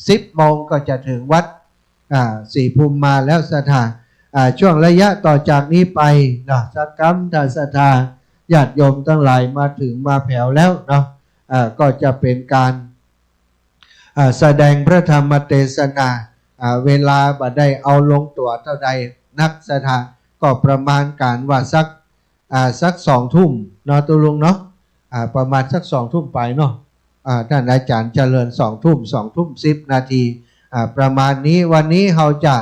สิบโมงก็จะเถิงวัด อ่า ศรีภูมิมาแล้วศรัทธา อ่า ช่วงระยะต่อจากนี้ไปเนาะ สักกำ ถ้าศรัทธาญาติโยมตังหลายมาเถิงมาแผวแล้วเนาะ อ่า ก็จะเป๋นก๋าน อ่า แสดงพระธรรมเตสนา อ่า เวลาบ่ได้เอาลงตั๋วเต้าใดนักศรัทธา ก็ประมาณก๋านว่าสัก อ่า สักสองทุ่มเนาะตุ๊ลุงเนาะ อ่า ประมาณสักสองทุ่มไปเนาะ อ่า ต้านอาจ๋ารย์เจริญ สองทุ่ม สองทุ่มสิบนาที อ่า ประมาณนี้ วันนี้เฮาจะ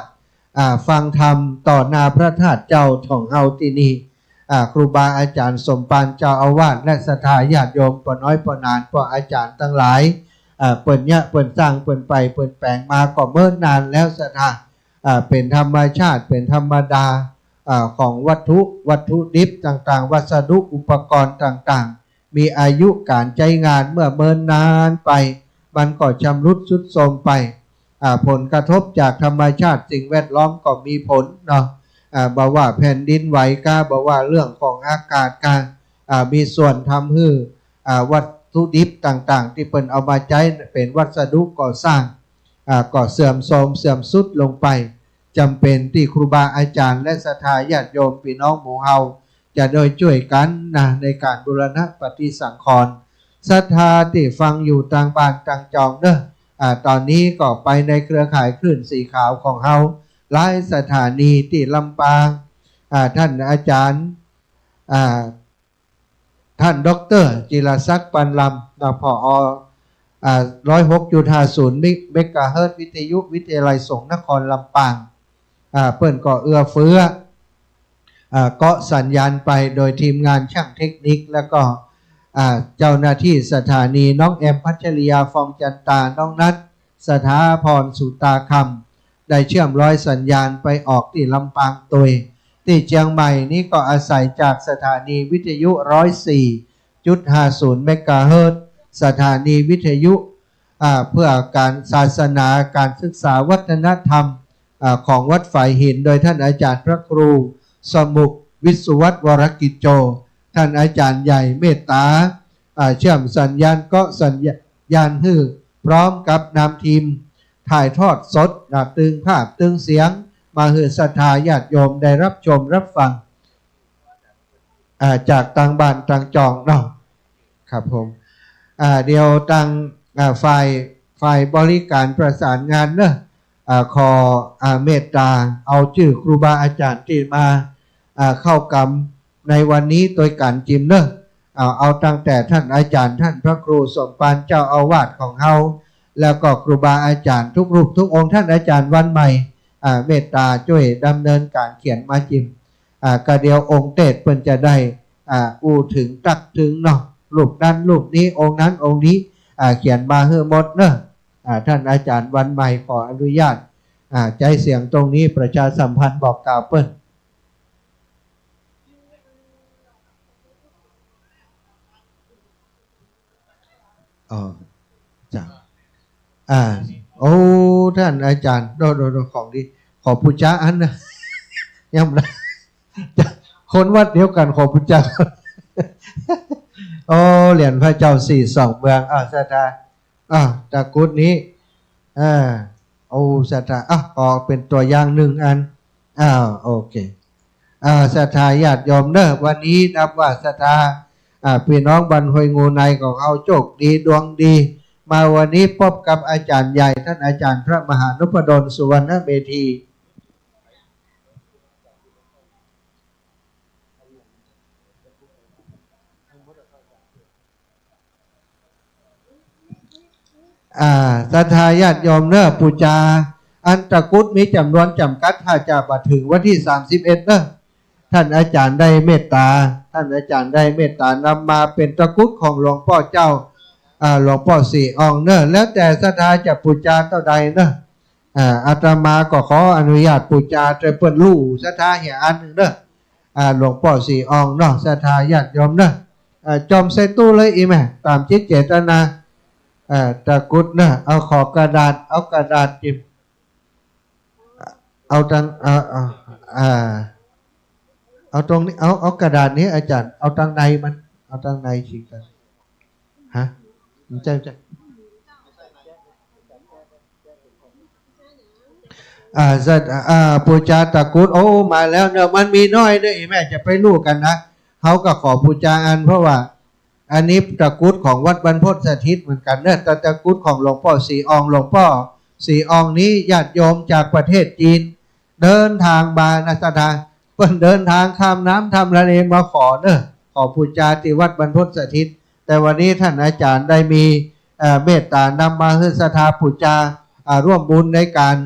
อ่า ฟังธรรมต่อหน้าพระธาตุเจ้าของเฮาตี้นี่ อ่า ครูบาอาจ๋ารย์สมภารเจ้าอาวาส และศรัทธาญาติโยมป้อน้อยป้อหนานป้ออาจ๋ารย์ตังหลาย อ่า เปิ้นเยียะเปิ้นสร้างเปิ้นไปเปิ้นแป๋งมาก็เมินนานแล้วศรัทธา อ่า เป๋นธรรมชาติ เป๋นธรรมดา อ่า ของวัตถุ วัตถุดิบต่างๆ วัสดุอุปกรณ์ต่างๆ มีอายุก๋านใจ๊งาน เมื่อเมินนานไป มันก็ชำรุดทรุดโทรมไป อ่า ผลกระทบจากธรรมชาติสิ่งแวดล้อมก็มีผลเนาะ อ่า บ่ว่าแผ่นดินไหวก้า บ่ว่าเรื่องของอากาศก้า อ่า มีส่วนทำหื้อ อ่า วัตถุดิบต่างๆ ตี้เปิ้นเอามาใจ๊เป๋นวัสดุก่อสร้าง อ่า ก็เสื่อมโทรม เสื่อมทรุดลงไป จ๋ำเป๋นตี้ครูบาอาจ๋ารย์และศรัทธาญาติโยมปี้น้องหมู่เฮา จะได้จ้วยกั๋นนะ ในก๋านบูรณะปฏิสังขรณ์ ศรัทธาตี้ฟังอยู่ตางบ้านตางจองเนาะ อ่า ต๋อนนี้ก็ไปในเครือข่ายคลื่นสีขาวของเฮา หลายสถานีตี้ลำปาง อ่า ต้านอาจ๋ารย์ อ่า ต้านด็อกเตอร์จิรศักดิ์ ปันลำ นะ ผอ อ่า ร้อยหกจุดห้าศูนย์ เมกะเฮิรตซ์ วิทยุวิทยาลัยสงฆ์นครลำปาง อ่า เปิ้นก็เอื้อเฟื้อ อ่า เกาะสัญญาณไป โดยทีมงานช่างเทคนิค แล้วก็ อ่า เจ้าหน้าตี้สถานี น้องแอม พัชริยา ฟองจันตา น้องนัท สถาพร สุตาคำ ได้เชื่อมรอยสัญญาณไปออกตี้ลำปางตวย ตี้เจียงใหม่นี้ก็อาศัยจากสถานีวิทยุ ร้อยสี่จุดห้าศูนย์ เมกะเฮิรตซ์ สถานีวิทยุ อ่า เพื่อก๋านศาสนา ก๋านศึกษาวัฒนธรรม อ่า ของวัดฝายหิน โดยต้านอาจ๋ารย์พระครูสมุข วิศวัตร วรกิจโจ ต้านอาจ๋ารย์ใหญ่เมตต๋า อ่า เชื่อมสัญญาณ เกาะสัญญาณหื้อ พร้อมกับนำทีมถ่ายทอดสด อ่า ตึงภาพตึงเสียง มาหื้อศรัทธาญาติโยมได้รับชมรับฟัง อ่า จากตางบ้านตางจองเนาะ ครับผม อ่า เดี๋ยวตาง อ่า ฝ่าย ฝ่ายบริการประสานงานเนาะ อ่า ขอ อ่า เมตต๋าเอาจื้อครูบาอาจ๋ารย์ตี้มา อ่า เข้ากรรมในวันนี้ตวยกั๋นจิมเนาะ เอา เอาตั้งแต่ต้านอาจ๋ารย์ ต้านพระครูสมภารเจ้าอาวาสของเฮา แล้วก็ครูบาอาจ๋ารย์ทุกรูปทุกองค์ ต้านอาจ๋ารย์วันใหม่ อ่า เมตต๋าจ้วยดำเนินก๋านเขียนมาจิม อ่า ก็เดี๋ยวองค์เตสน์เปิ้นจะได้ อ่า อู้เถิงตรัสเถิงเนาะ รูปนั้นรูปนี้ องค์นั้นองค์นี้ อ่า เขียนมาหื้อหมดเนาะ อ่า ต้านอาจ๋ารย์วันใหม่ขออนุญาต อ่า ใจ๊เสียงตรงนี้ประชาสัมพันธ์บอกกล่าวเปิ้น อ๋อ จ้ะ อ่า โอ้ ต้านอาจ๋ารย์ โดด โดด โดด ของดี ขอปู๋จาอันนะ ยังบ่ได้ คนวัดเดียวกั๋น ขอปู๋จา โอ้ เหรียญพระเจ้าสี่สองเมือง อ่า ศรัทธา อ่า ตะกรุดนี้ อ่า โอ้ ศรัทธา อ่ะ ขอเป๋นตั๋วอย่างนึ่งอัน อ่า โอเค อ่า ศรัทธาญาติโยมเนาะ วันนี้นับว่าศรัทธา อ่า ปี้น้องบ้านห้วยงูในของเฮาโชคดีดวงดี มาวันนี้พบกับอาจ๋ารย์ใหญ่ ต้านอาจ๋ารย์พระมหานพดล สุวรรณเมธี อ่า ศรัทธาญาติโยมเนาะ ปู๋จา อันตะกรุดมีจ๋ำนวนจ๋ำกัด ถ้าจะบ่เถิงวันตี้สามสิบเอ็ดเนาะ ท่านอาจารย์ได้เมตตา ท่านอาจารย์ได้เมตตานำมาเป๋นตะกรุดของหลวงป้อเจ้า อ่า หลวงป้อศรีอองเน่อ แล้วแต่ศรัทธาจะปู๋จาเต้าใดเน่อ อ่า อาตมาก็ขออนุญาตปู๋จา แต่เปิ้นฮู้ศรัทธาเหียอันนึ่งเน่อ อ่า หลวงป้อศรีอองเนาะ ศรัทธาญาติโยมเน่อ อ่า จ่อมใส่ตู้เลยอี่แม่ ต๋ามจิตเจตนา อ่า ตะกรุดเน่อ เอาขอกระดาษ เอากระดาษจิม เอาตัง เอา เอา อ่า เอาตรงนี้ เอา เอากระดาษนี้อาจารย์ เอาตังในมัน เอาตังในสิกัน ฮะ ใจ้ ใจ้ อ่า ศรัท อ่า ปู๋จาตะกรุด โอ้ มาแล้วเน่อ มันมีน้อยเน่อ อี่แม่จะไปฮู้กั๋นนะ เฮาก็ขอปู๋จาอัน เพราะว่า อันนี้ตะกรุดของวัดบรรพตสถิตเหมือนกั๋นเน่อ แต่ตะกรุดของหลวงป้อศรีออง หลวงป้อศรีอองนี้ญาติโยมจากประเทศจีน เดินทางมานะศรัทธา เปิ้นเดินทางข้ามน้ำข้ามทะเลมาขอเน่อ ขอปู๋จาตี้วัดบรรพตสถิต แต่วันนี้ท่านอาจารย์ได้มี เอ่อ เมตตานำมาหื้อศรัทธาปู๋จา อ่า ร่วมบุญในก๋าน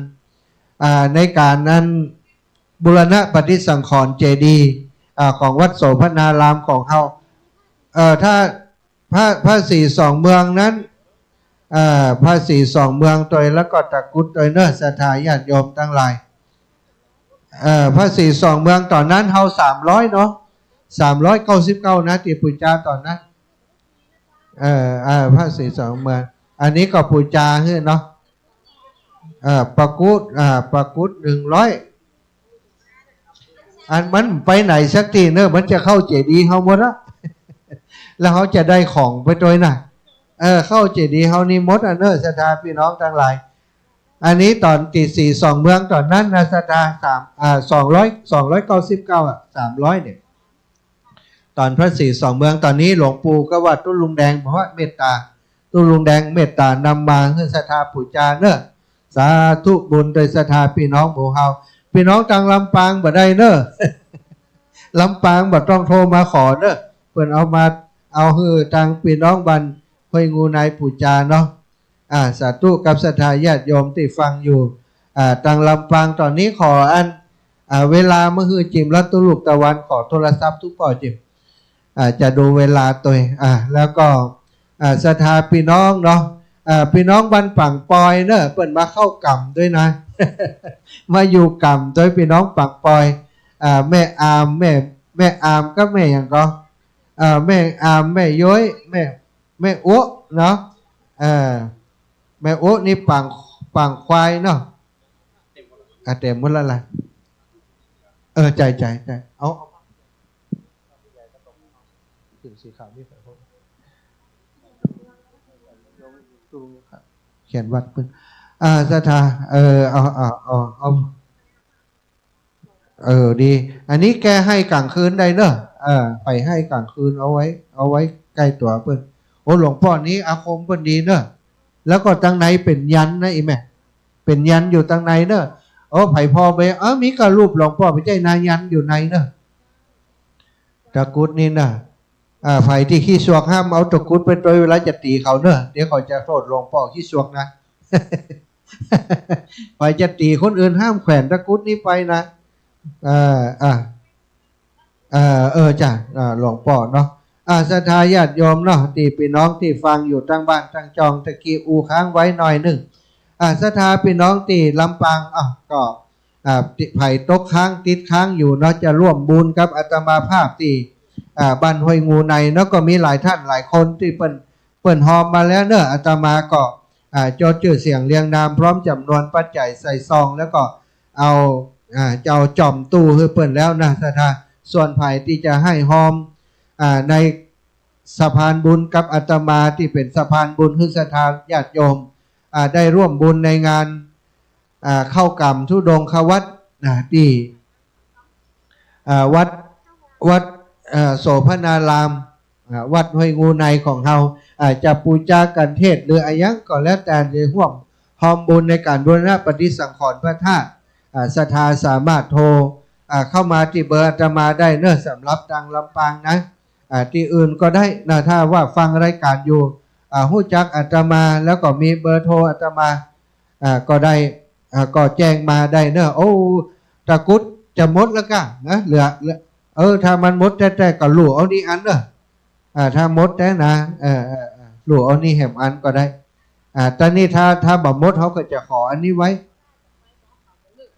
อ่า ในก๋านนั้น บูรณะปฏิสังขรณ์เจดีย์ อ่า ของวัดโสภณารามของเฮา เอ่อ ถ้าพระ พระศรีสองเมืองนั้น เอ่อ พระศรีสองเมืองตวย แล้วก็ตะกรุดตวยเน่อ ศรัทธาญาติโยมตังหลาย เอ่อ พระศรีสองเมืองต๋อนนั้นเฮาสามร้อยเนาะ สามร้อยเก้าสิบเก้านะ ตี้ปู๋จาต๋อนนั้น เอ่อ เอ่อ พระศรีสองเมือง อันนี้ก็ปู๋จาหื้อเนาะ เอ่อ ตะกรุด อ่า ตะกรุดหนึ่งร้อย อันมันไปไหนสักตี้เน่อ มันจะเข้าเจดีย์เฮาหมดละ แล้วเฮาจะได้ของไปตวยนะ เออ เข้าเจดีย์เฮานี่หมดอะเน่อ ศรัทธาพี่น้องตังหลาย อันนี้ต๋อนตี้ศรีสองเมืองต๋อนนั้นนะ ศรัทธา สาม อ่า สองร้อย สองร้อยเก้าสิบเก้า อ่ะ สามร้อยเนี่ย ต๋อนพระศรีสองเมือง ต๋อนนี้หลวงปู่ก็ว่าตุ๊ลุงแดงบอกว่าเมตตา ตุ๊ลุงแดงเมตตานำมาหื้อศรัทธาปู๋จาเน่อ สาธุบุญตวยศรัทธาพี่น้องหมู่เฮา พี่น้องตังลำปางบ่ได้เน่อ ลำปางบ่ต้องโทรมาขอเน่อ เปิ้นเอามา เอาหื้อตังพี่น้องบ้านห้วยงูในปู๋จาเนาะ อ่า สาธุกับศรัทธาญาติโยมตี้ฟังอยู่ อ่า ตังลำปางต๋อนนี้ขออัน อ่า เวลาบ่หื้อจิมแล้วตุ๊ลุกตะวันขอโทรศัพท์ตุ๊ป้อจิม อ่า จะดูเวลาตวย อ่า แล้วก็ อ่า ศรัทธาพี่น้องเนาะ อ่า พี่น้องบ้านปางปอยเน่อ เปิ้นมาเข้าก๋ำตวยนะ มาอยู่ก๋ำตวยพี่น้องปางปอย อ่า แม่อาม แม่ แม่อามกับแม่หยังก่อ อ่า แม่อาม แม่ย้อย แม่ แม่อุ๊เนาะ เออ แม่อุ๊นี่ปาง ปางควายเนาะ อ่ะ เต๋มหมดแล้วล่ะ เออ ใจ้ ใจ้ ใจ้ เอา เอา สีขาวนี่ใส่พวก เขียนวัดเปิ้น อ่า ศรัทธา เออ เอา เอา เอา เอา เออ ดี อันนี้แกไห้ก๋างคืนได้เน่อ เออ ไปไห้ก๋างคืนเอาไว้ เอาไว้ใก้ตั๋วเปิ้น โอ้ หลวงป้อนี้อาคมเปิ้นดีเน่อ แล้วก็ตังในเป๋นยันต์นะอี่แม่ เป๋นยันต์อยู่ตังในเน่อ โอ้ ใผผ่อไป เออ มีก้ารูปหลวงป้อไปใจ้นา ยันต์อยู่ในเน่อ ตะกรุดนี่นะ อ่า ใผตี้ขี้ซวกห้ามเอาตะกรุดไปตวยเวลาจะตี๋เขาเน่อ เดี๋ยวเขาจะโต้ษหลวงป้อขี้ซวกนะ ใผจะตี๋คนอื่นห้ามแขวนตะกรุดนี้ไปนะ เออ อ่ะ เออ เออ จ้ะ อ่า หลวงป้อเนาะ อ่า ศรัทธาญาติโยมเนาะ ตี้พี่น้องตี้ฟังอยู่ตังบ้านตังจอง ตะกี้อู้ค้างไว้หน่อยนึ่ง อ่า ศรัทธาพี่น้องตี้ลำปาง อ่ะ ก็ อ่า ตี้ใผตกค้างติดค้างอยู่เนาะ จะร่วมบุญกับอาตมาภาพตี้ อ่า บ้านห้วยงูในเนาะ ก็มีหลายท่านหลายคนตี้เปิ้น เปิ้นฮอมมาแล้วเน่อ อาตมาก็ อ่า จดจื้อเสียงเรียงนามพร้อมจ๋ำนวนปัจจัยใส่ซอง แล้วก็เอา อ่า จะเอาจ่อมตู้หื้อเปิ้นแล้วนะศรัทธา ส่วนใผตี้จะไห้ฮอม อ่า ในสะพานบุญกับอาตมาตี้เป๋นสะพานบุญหื้อศรัทธาญาติโยม อ่า ได้ร่วมบุญในงาน อ่า เข้าก๋ำธุดงควัตร นะ ตี้ อ่า วัด วัด เอ่อ โสภณาราม อ่า วัดห้วยงูในของเฮา อ่า จะปู๋จากัณฑ์เทศน์หรืออะหยังก็แล้วแต่ จะร่วมฮอมบุญในก๋านบูรณะปฏิสังขรณ์พระธาตุ อ่า ศรัทธาสามารถโทร อ่า เข้ามาตี้เบอร์อาตมาได้เน่อ สำหรับตังลำปางนะ อ่า ตี้อื่นก็ได้นะ ถ้าว่าฟังรายก๋านอยู่ อ่า ฮู้จักอาตมา แล้วก็มีเบอร์โทรอาตมา อ่า ก็ได้ อ่า ก็แจ้งมาได้เน่อ โอ้ ตะกรุดจะหมดแล้วก้านะ เหลือ เหลือ เออ ถ้ามันหมดแต๊ๆ ก็ลู่เอานี่อันเนาะ อ่า ถ้าหมดแต๊นะ เออ เออ เออ ลู่เอานี่แหมอันก็ได้ อ่า แต่นี่ถ้า ถ้าบ่หมด เฮาก็จะขออันนี้ไว้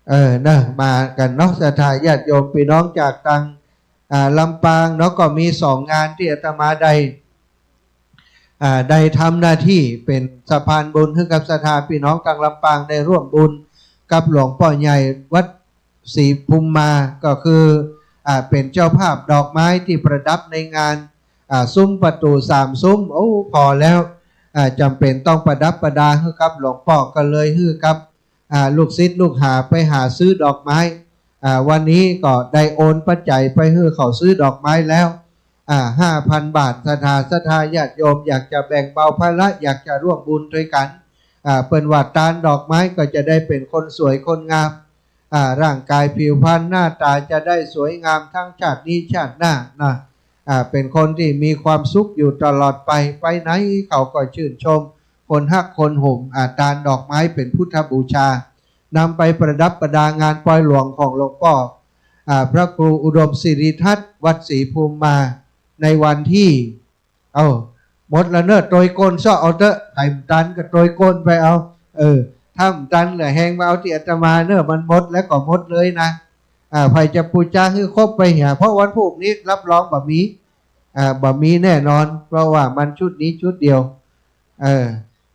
เออ นะ มากั๋นเนาะ ศรัทธาญาติโยม ปี้น้องจากตัง อ่า ลำปางเนาะ ก็มีสองงานตี้อาตมาได้ อ่า ได้ทำหน้าตี้เป๋นสะพานบุญหื้อกับศรัทธาปี้น้องตังลำปางได้ร่วมบุญกับหลวงป้อใหญ่วัดศรีภูมิมา ก็คือ อ่า เป๋นเจ้าภาพดอกไม้ตี้ประดับในงาน อ่า ซุ้มประตู๋สามซุ้ม โอ้ ผ่อแล้ว อ่า จ๋ำเป๋นต้องประดับประดาหื้อกับหลวงป้อ ก็เลยหื้อกับ อ่า ลูกศิษย์ลูกหาไปหาซื้อดอกไม้ อ่า วันนี้ก็ได้โอนปัจจัยไปหื้อเขาซื้อดอกไม้แล้ว อ่า ห้าพันบาท ศรัทธา ศรัทธาญาติโยมอยากจะแบ่งเบาภาระ อยากจะร่วมบุญตวยกั๋น อ่า เปิ้นว่าตานดอกไม้ก็จะได้เป๋นคนสวยคนงาม อ่า ร่างก๋ายผิวพรรณหน้าต๋าจะได้สวยงามตึงชาตินี้ชาติหน้านะ อ่า เป๋นคนตี้มีความสุขอยู่ตลอดไป ไปไหนเขาก็ชื่นชม คนฮักคนหม อ่า ตานดอกไม้เป๋นพุทธบูชา นำไปประดับประดางานปอยหลวงของหลวงป้อ อ่า พระครูอุดมสิริทัตน์ วัดศรีภูมิมา ในวันตี้ เอ้า หมดแล้วเนาะ ตวยก้นเซาะเอาเต๊อะ ใผบ่ตันก็ตวยก้นไปเอา เออ ถ้าบ่ตันเหลือแฮงมาเอาตี้อาตมาเนาะ มันหมดแล้วก็หมดเลยนะ อ่า ใผจะปู๋จาหื้อครบไปเหีย เพราะวันพูกนี้รับรองบ่มี อ่า บ่มีแน่นอน เพราะว่ามันชุดนี้ชุดเดียว เออ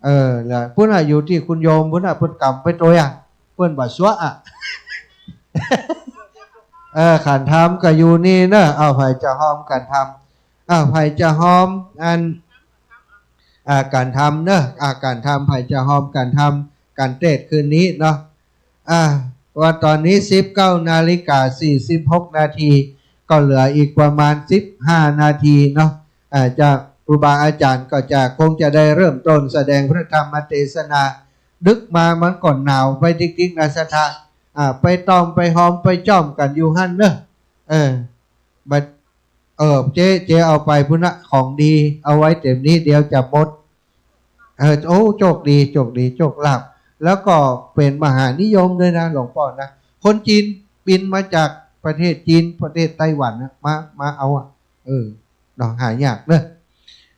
เออ แล้วปู๊นน่ะ อยู่ตี้คุณโยมปู๊นน่ะ เปิ้นก๋ำไปตวยอะ เปิ้นบ่ซัวะอะ เออ ขันธรรมก็อยู่นี่เนาะ เอา ใผจะฮอมขันธรรม เอา ใผจะฮอมอัน อ่า ขันธรรมเนาะ อ่า ขันธรรม ใผจะฮอมขันธรรม ขันเตศน์คืนนี้เนาะ อ่า ว่าต๋อนนี้สิบเก้านาฬิกาสี่สิบหกนาที ก็เหลืออีกประมาณสิบห้านาทีเนาะ อ่า จะ ครูบาอาจ๋ารย์ก็จะ คงจะได้เริ่มต้นแสดงพระธรรมเตสนา ดึกมามันก็หนาวไปติ๊กๆ นะศรัทธา อ่า ไปต้อมไปฮอมไปจ้อมกั๋นอยู่หั้นเนาะ เออ บัด เออ เจ๊ เจ๊เอาไปปู๊นน่ะ ของดี เอาไว้เต็มนี้ เดี๋ยวจะหมด เออ โอ้ โชคดี โชคดี โชคลาภ แล้วก็เป๋นมหานิยมด้วยนะ หลวงป้อนะ คนจีนบินมาจากประเทศจีน ประเทศไต้หวันนะ มา มาเอาอะ เออ เนาะ หายากเนาะ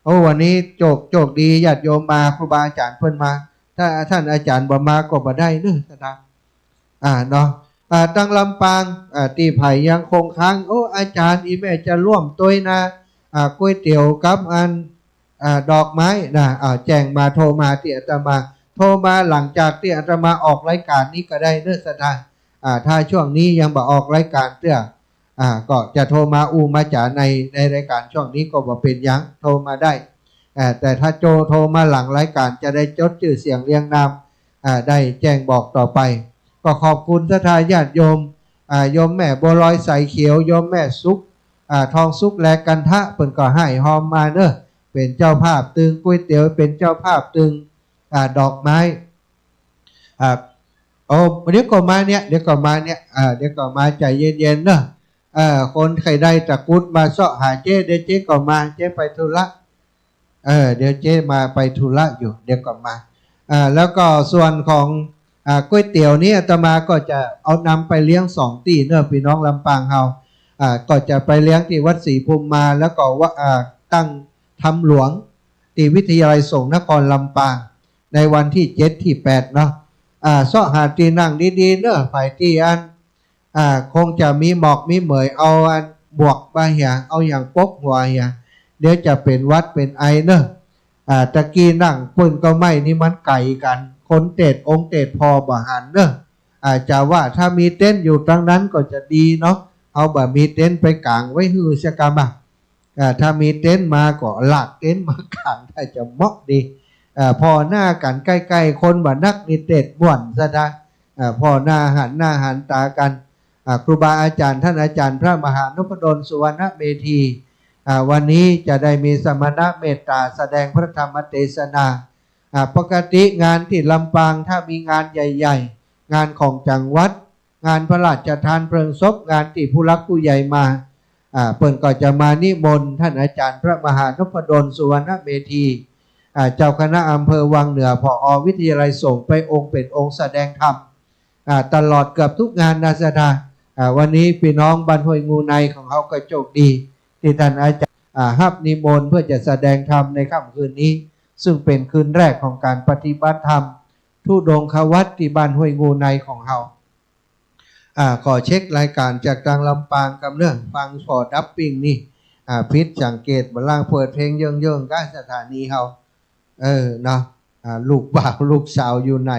โอ้ วันนี้โชค โชคดี ญาติโยมมา ครูบาอาจ๋ารย์เปิ้นมา ถ้าต้านอาจ๋ารย์บ่มาก็บ่ได้เนาะ ศรัทธา อ่า เนาะ อ่า ตังลำปาง อ่า ตี้ใผยังคงค้าง โอ้ อาจ๋ารย์ อี่แม่จะร่วมตวยนา อ่า ก๋วยเตี๋ยวกับอัน อ่า ดอกไม้นะ อ่า แจ้งมา โทรมาตี้อาตมา โทรมาหลังจากตี้อาตมาออกรายก๋านนี้ก็ได้เนาะ ศรัทธา อ่า ถ้าช่วงนี้ยังบ่ออกรายก๋านเตื้อ อ่า ก็จะโทรมาอู้มาจ๋าใน ในรายก๋านช่วงนี้ก็บ่เป๋นหยัง โทรมาได้ อ่า แต่ถ้าโจ โทรมาหลังรายก๋านจะได้จดจื้อเสียงเรียงนาม อ่า ได้แจ้งบอกต่อไป ก็ขอบคุณศรัทธาญาติโยม อ่า โยมแม่บัวลอยสายเขียว โยมแม่สุข อ่า ทองสุข และกันทะ เปิ้นก็ฮ้ายฮอมมาเนาะ เป๋นเจ้าภาพตึงก๋วยเตี๋ยว เป๋นเจ้าภาพตึง อ่า ดอกไม้ อ่า โอ้ เดี๋ยวก็มาเนี่ย เดี๋ยวก็มาเนี่ย อ่า เดี๋ยวก็มา ใจ๋เย็นๆ เนาะ เออ คนใค่ได้ตะกรุดมาเซาะหาเจ๊ เดี๋ยวเจ๊ก็มา เจ๊ไปธุระ เออ เดี๋ยวเจ๊มาไปธุระอยู่ เดี๋ยวก็มา อ่า แล้วก็ส่วนของ อ่า ก๋วยเตี๋ยวนี้อาตมาก็จะเอานำไปเลี้ยงสองตี้เนาะ ปี้น้องลำปางเฮา อ่า ก็จะไปเลี้ยงตี้วัดศรีภูมิมา แล้วก็ว่า อ่า ตั้งธรรมหลวง ตี้วิทยาลัยสงฆ์นครลำปาง ในวันตี้เจ็ดตี้แปดเนาะ อ่า เซาะหาตี้นั่งดีๆ เนาะ ใผตี้อัน อ่า คงจะมีหมอกมีเหมย เอาอันหมวกบ่าเหีย เอาหยังปกหัวเหีย เดี๋ยวจะเป๋นหวัดเป๋นไอเนาะ อ่า ตะกี้นั่งเปิ้นก็ไม่นี่มันไก๋กั๋น คนเตศน์องค์เตศน์พ่อบ่หันเนาะ อ่า จะว่าถ้ามีเต็นท์อยู่ตังนั้นก็จะดีเนาะ เฮาบ่มีเต็นท์ไปก๋างไว้หื้อเสียก่ำอะ อ่า ถ้ามีเต็นท์มาก็ลากเต็นท์มากาง ถ้าจะเหมาะดี อ่า ผ่อหน้ากั๋นใก้ๆ คนบ่นักนี่เตศน์ม่วนซะนะ อ่า ผ่อหน้าหันหน้าหันต๋ากั๋น อ่า ครูบาอาจ๋ารย์ต้านอาจ๋ารย์พระมหานพดลสุวรรณเมธี อ่า วันนี้จะได้มีสมณเมตต๋าแสดงพระธรรมเตสนา อ่า ปกติงานตี้ลำปางถ้ามีงานใหญ่ๆ งานของจังหวัด งานพระราชทานเพลิงศพ งานตี้ผู้หลักผู้ใหญ่มา อ่า เปิ้นก็จะมานิมนต์ต้านอาจ๋ารย์พระมหานพดลสุวรรณเมธี อ่า เจ้าคณะอำเภอวังเหนือ ผอ.วิทยาลัยสงฆ์ไปองค์เป๋นองค์แสดงธรรม อ่า ตลอดเกือบทุกงานนะศรัทธา อ่า วันนี้ปี้น้องบ้านห้วยงูในของเฮาก็โชคดี ตี้ต้านอาจ๋ารย์ อ่า ฮับนิมนต์เปื้อจะแสดงธรรมในค่ำคืนนี้ ซึ่งเป๋นคืนแรกของก๋านปฏิบัติธรรมธุดงควัตรตี้บ้านห้วยงูในของเฮา อ่า ขอเช็ครายการจากตางลำปางกำเนาะ ฟังผ่อดับปิ้งนี่ อ่า ผิดสังเกต บ่าลางเปิดเพลงเยิ่งๆ ก้าสถานีเฮา เออ เนาะ อ่า ลูกบ่าวลูกสาวอยู่ไหน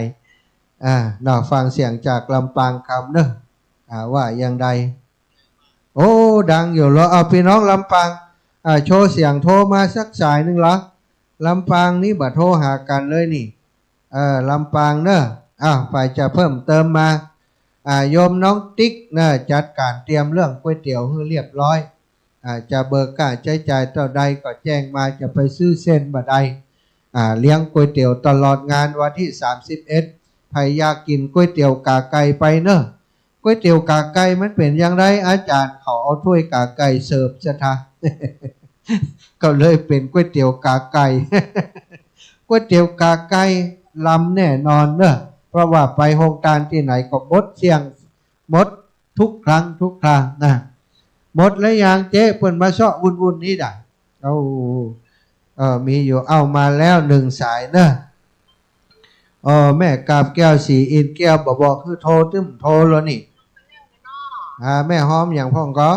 อ่า เนาะ ฟังเสียงจากลำปางกำเนาะ อ่า ว่าอย่างใด โอ้ ดังอยู่เหรอ เอา ปี้น้องลำปาง อ่า โชว์เสียงโทรมาสักสายนึ่งเหรอ ลำปางนี่บ่โทรหากั๋นเลยนี่ เออ ลำปางเนาะ อ้าว ใผจะเพิ่มเติมมา อ่า โยมน้องติ๊กเนาะ จัดก๋านเตรียมเรื่องก๋วยเตี๋ยวหื้อเรียบร้อย อ่า จะเบิกค่าใจ๊จ่ายเต้าใดก็แจ้งมา จะไปซื้อเส้นบ่าใด อ่า เลี้ยงก๋วยเตี๋ยวตลอดงานวันตี้สามสิบเอ็ด ใผอยากกิ๋นก๋วยเตี๋ยวก๋าไก่ไปเนาะ ก๋วยเตี๋ยวก๋าไก่มันเป๋นอย่างใด อาจ๋ารย์ เขาเอาถ้วยก๋าไก่เสิร์ฟซะทะ ก็เลยเป๋นก๋วยเตี๋ยวก๋าไก่ ก๋วยเตี๋ยวก๋าไก่ลำแน่นอนเนาะ เพราะว่าไปโฮงตานตี้ไหนก็หมดเสี้ยง หมดทุกครั้งทุกครานะ หมดแล้วยังเจ๊ เปิ้นมาเซาะวุ่นๆ นี่ดะ เอา เออ มีอยู่ เอามาแล้วนึ่งสายเนาะ เออ แม่กาบแก้ว ศรีอินทร์แก้ว บ่บอกหื้อโทร ตึ้มโทรแล้วนี่ อ่า แม่ฮ้อมหยังพ่องก่อ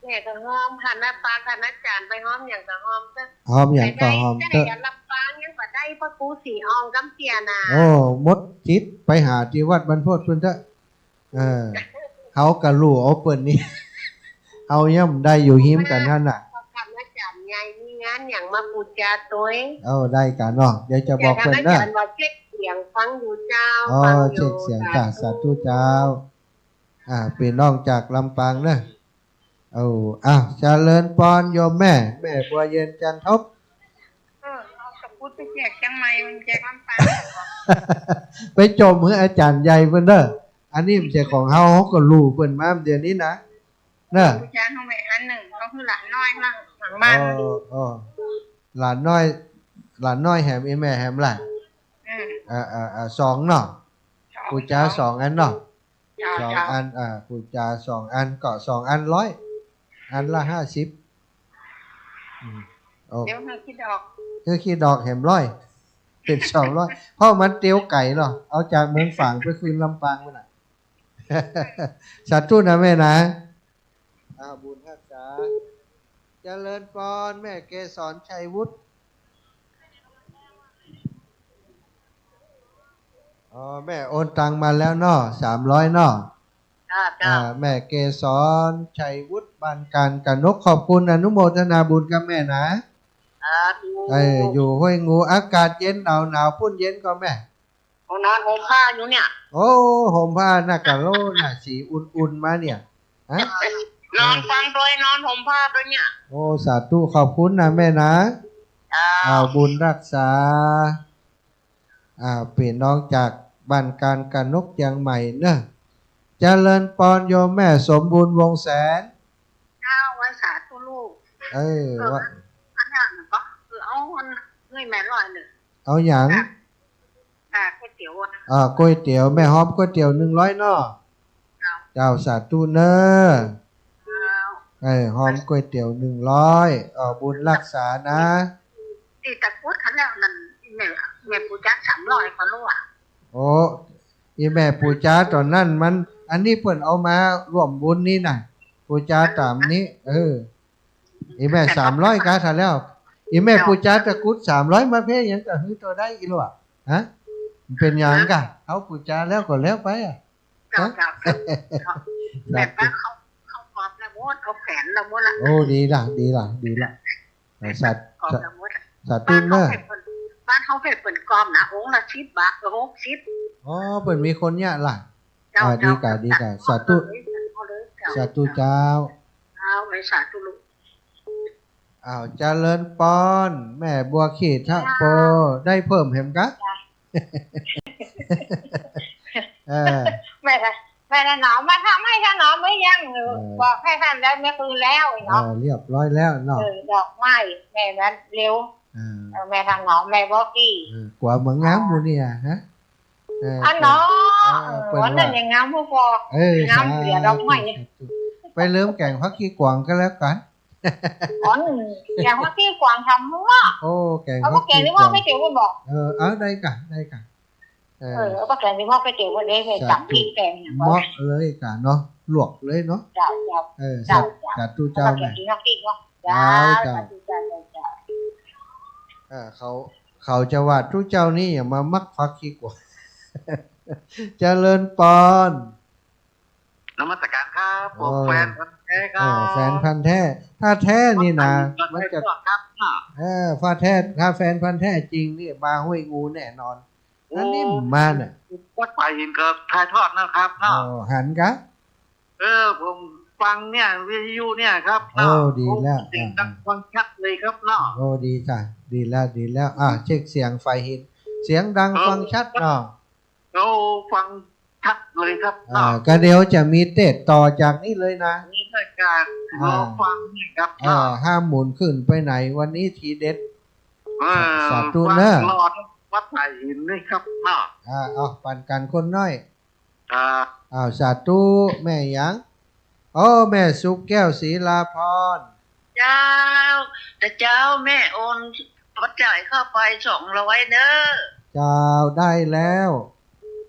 แม่ก็ฮ้อมค่ะ น้าปาค่ะ น้าจ๋ารย์ ไปฮ้อมหยังก็ฮ้อมเต๊อะ ฮ้อมหยังก็ฮ้อมเต๊อะ ไปได้ จะได้ลำปางยังบ่ได้ เพราะกูสีอองกำเตี้ยน่ะ โอ้ หมดสิทธิ์ ไปหาตี้วัดบรรพตพุ้นเต๊อะ เออ เฮาก็ฮู้เอาเปิ้นนี่ เฮาย่อมได้อยู่ฮิมกั๋นหั้นน่ะ อาจ๋ารย์ใหญ่มีงานหยังมาปู๋จาตวย เออ ได้ก่ะเนาะ เดี๋ยวจะบอกเปิ้นเนาะ อาจ๋ารย์ว่าเช็คเสียงฟังอยู่เจ้า อ๋อ ฟังอยู่ เช็คเสียงจ้ะ สาธุ สาธุเจ้า อ่า ปี้น้องจากลำปางเนาะ โอ้ อ้าว เจริญปอนโยมแม่ แม่บัวเย็น จันทบ เออ เอาตะกรุดไปแจกเจียงใหม่ มันแจกลำปาง ไปจ่มหื้ออาจ๋ารย์ใหญ่เปิ้นเต๊อะ อันนี้บ่ใจ้ของเฮา เฮาก็ฮู้เปิ้นมาเดี๋ยวนี้นะ เนาะ ปู๋จาเฮาไว้อันนึ่ง เอาหื้อหลานน้อยมั่ง หลังบ้าน เออ เออ หลานน้อย หลานน้อยแหม อี่แม่แหมล่ะ อืม เออ เออ เออ สองเนาะ สอง ปู๋จา สอง สองอันเนาะ เจ้า สอง เจ้า อัน อ่า ปู๋จาสองอัน ก็สองอันร้อย อันละห้าสิบ อืม โอ้ เดี๋ยวหื้อคิดดอก หื้อคิดดอกแหมร้อย เป๋นสองร้อย เพราะมันเตียวไก๋เนาะ เอาจากเมืองฝางไปคืนลำปางพุ้นน่ะ สาธุนะแม่นะ อ้าว บุญฮักษา เจริญปอน แม่เกสร ชัยวุฒิ อ๋อ แม่โอนตังค์มาแล้วเนาะ สามร้อยเนาะ จ้า จ้า อ่า แม่เกสร ชัยวุฒิ บ้านการกนก ขอบคุณ อนุโมทนาบุญกับแม่นะ สาธุ เออ อยู่ห้วยงู อากาศเย็นหนาวๆ ปุ้นเย็นก่อแม่ โอ้ นอนห่มผ้าอยู่เนี่ย โอ้ ห่มผ้าหน้ากะโหลกหน้าสีอุ่นๆ มาเนี่ย ฮะ นอนฟังตวย นอนห่มผ้าตวยเนี่ย โอ้ สาธุ ขอบคุณนะแม่นะ จ้า อ้าว บุญฮักษา อ่า ปี้น้องจากบ้านการกนก เจียงใหม่เนาะ เจริญปอนโยมแม่สมบูรณ์ วงศ์แสน เจ้า ไหว้สาธุลูก เออ เออ ว่า อันนั้นก็คือเอาอันนี้แม่ร้อยนึ่ง เอาหยัง ค่ะ อ่า ก๋วยเตี๋ยวอะ อ่า ก๋วยเตี๋ยว แม่ฮ้อมก๋วยเตี๋ยวนึ่งร้อยเนาะ เจ้า เจ้า สาธุเน้อ เจ้า เออ ฮ้อมก๋วยเตี๋ยวนึ่งร้อย เออ บุญฮักษานะ ตี้ตะกรุดเขาแล้วนั่น แม่ แม่ปู๋จาสามร้อยกว่าโลอะ โอ้ อี่แม่ปู๋จาต๋อนนั้นมัน อันนี้เปิ้นเอามาร่วมบุญนี่น่ะ ปู๋จาต๋ามนี้ เออ อี่แม่สามร้อยกาเท่าแล้ว อี่แม่ปู๋จาตะกรุดสามร้อย มาเพ่ยังจะหื้อเต้าใดอีหลัว ฮะ มันเป๋นหยังกะ เอาปู๋จาแล้วก็แล้วไปอะ เจ้า ฮะ เจ้า เจ้า เจ้า สาธุ แบบว่าเขา เขากอบละหมด เขาแขวนละหมดละ โอ้ ดีละ ดีละ ดีละ เออ สา กอบละหมดละ สาธุ บ้านเฮา เน้อ เป๋น บ้านเฮาเป๋นกอบนะ องค์ละสิบบาทกับหกสิบ อ๋อ เปิ้นมีคนเยียะละ เจ้า อ่า ดีกะ เจ้า ดีกะ สาธุ เอาเลย เอาเลย เจ้า สาธุเจ้า เอาไปสาธุลูก อ้าว เจริญปอน แม่บัวขีดทะโป ได้เพิ่มแหมกะ เออ แม่ แม่ถนอมมาทำให้ถนอมหรือยัง เออ บอกให้ท่านแล้วเมื่อคืนแล้วเนาะ เออ เรียบร้อยแล้วเนาะ เออ ดอกไม้แม่นั้นเร็ว เออ เออ แม่ถนอม แม่บัวขีด เออ กั๋วเหมือนงามหมู่เนี่ย ฮะ เออ อันเนาะ เออ เปิ้น วันนั้น ว่า ยังงามบ่ปอ เออ งามเสียดอกไม้ สาธุ สาธุ ไปเริ่มแก๋งผักขี้กวางก็แล้วกั๋น อ๋อ แก๋งผักขี้กวางทำเนาะ โอ้ แก๋ง เอา ผักขี้กวาง แก๋งตี้ว่าก๋วยเตี๋ยวบ่ เออ เอา ได้ก่ะ ได้ก่ะ เออ เออ เอาก๋วยเตี๋ยวบ่ ก๋วยเตี๋ยวบ่ได้เลย สาธุ จ๋ำพริกแกงเนี่ย เหมาะเลยก่ะเนาะ ลวกเลยเนาะ เจ้า เจ้า เออ เจ้า สา เจ้า สาธุเจ้า เอาก๋วยเตี๋ยว นะ กินผักขี้กวาง เจ้า เจ้า เจ้า สาธุเจ้า เจ้า เจ้า เออ เขา เขาจะว่าตุ๊เจ้านี่อย่ามามักผักขี้กวาง เจริญปอน นมัสการครับ ผม โอ้ แฟนพันธุ์แท้ครับ เออ แฟนพันธุ์แท้ ถ้าแท้นี่นะ มันจะ ครับเนาะ เออ ถ้าแท้ ถ้าแฟนพันธุ์แท้จริงนี่มาห้วยงูแน่นอน โอ้ อันนี้มาน่ะ วัดป่าหินก็ถ่ายทอดนะครับเนาะ โอ้ หันกะ เออ ผมฟังเนี่ย วิทยุเนี่ยครับเนาะ โอ้ ดีแล้ว ผมเสียงดัง อ่า ฟังชัดเลยครับเนาะ โอ้ ดีจ้ะ ดีแล้ว ดีแล้ว อ่า เช็คเสียงฝ่ายหิน เสียงดัง เออ ฟังชัดเนาะ โอ้ ฟัง ชัดเลยครับ อ่า เนาะ ก็เดี๋ยวจะมีเทศน์ต่อจากนี้เลยนะ มีรายการ อ่า รอฟังนะครับ อ่า เนาะ ห้ามหมุนขึ้นไปไหน วันนี้ทีเด็ด เออ สาธุเนอะ ฟังรอวัดป่าหินนี่ครับเนาะ อ่า เอา ปันกั๋นคนน้อย ครับ อ้าว สาธุ แม่หยัง โอ้ แม่สุขแก้ว ศรีลาพร เจ้า แต่เจ้าแม่โอนปัจจัยเข้าไปสองร้อยเด้อ เจ้า ได้แล้ว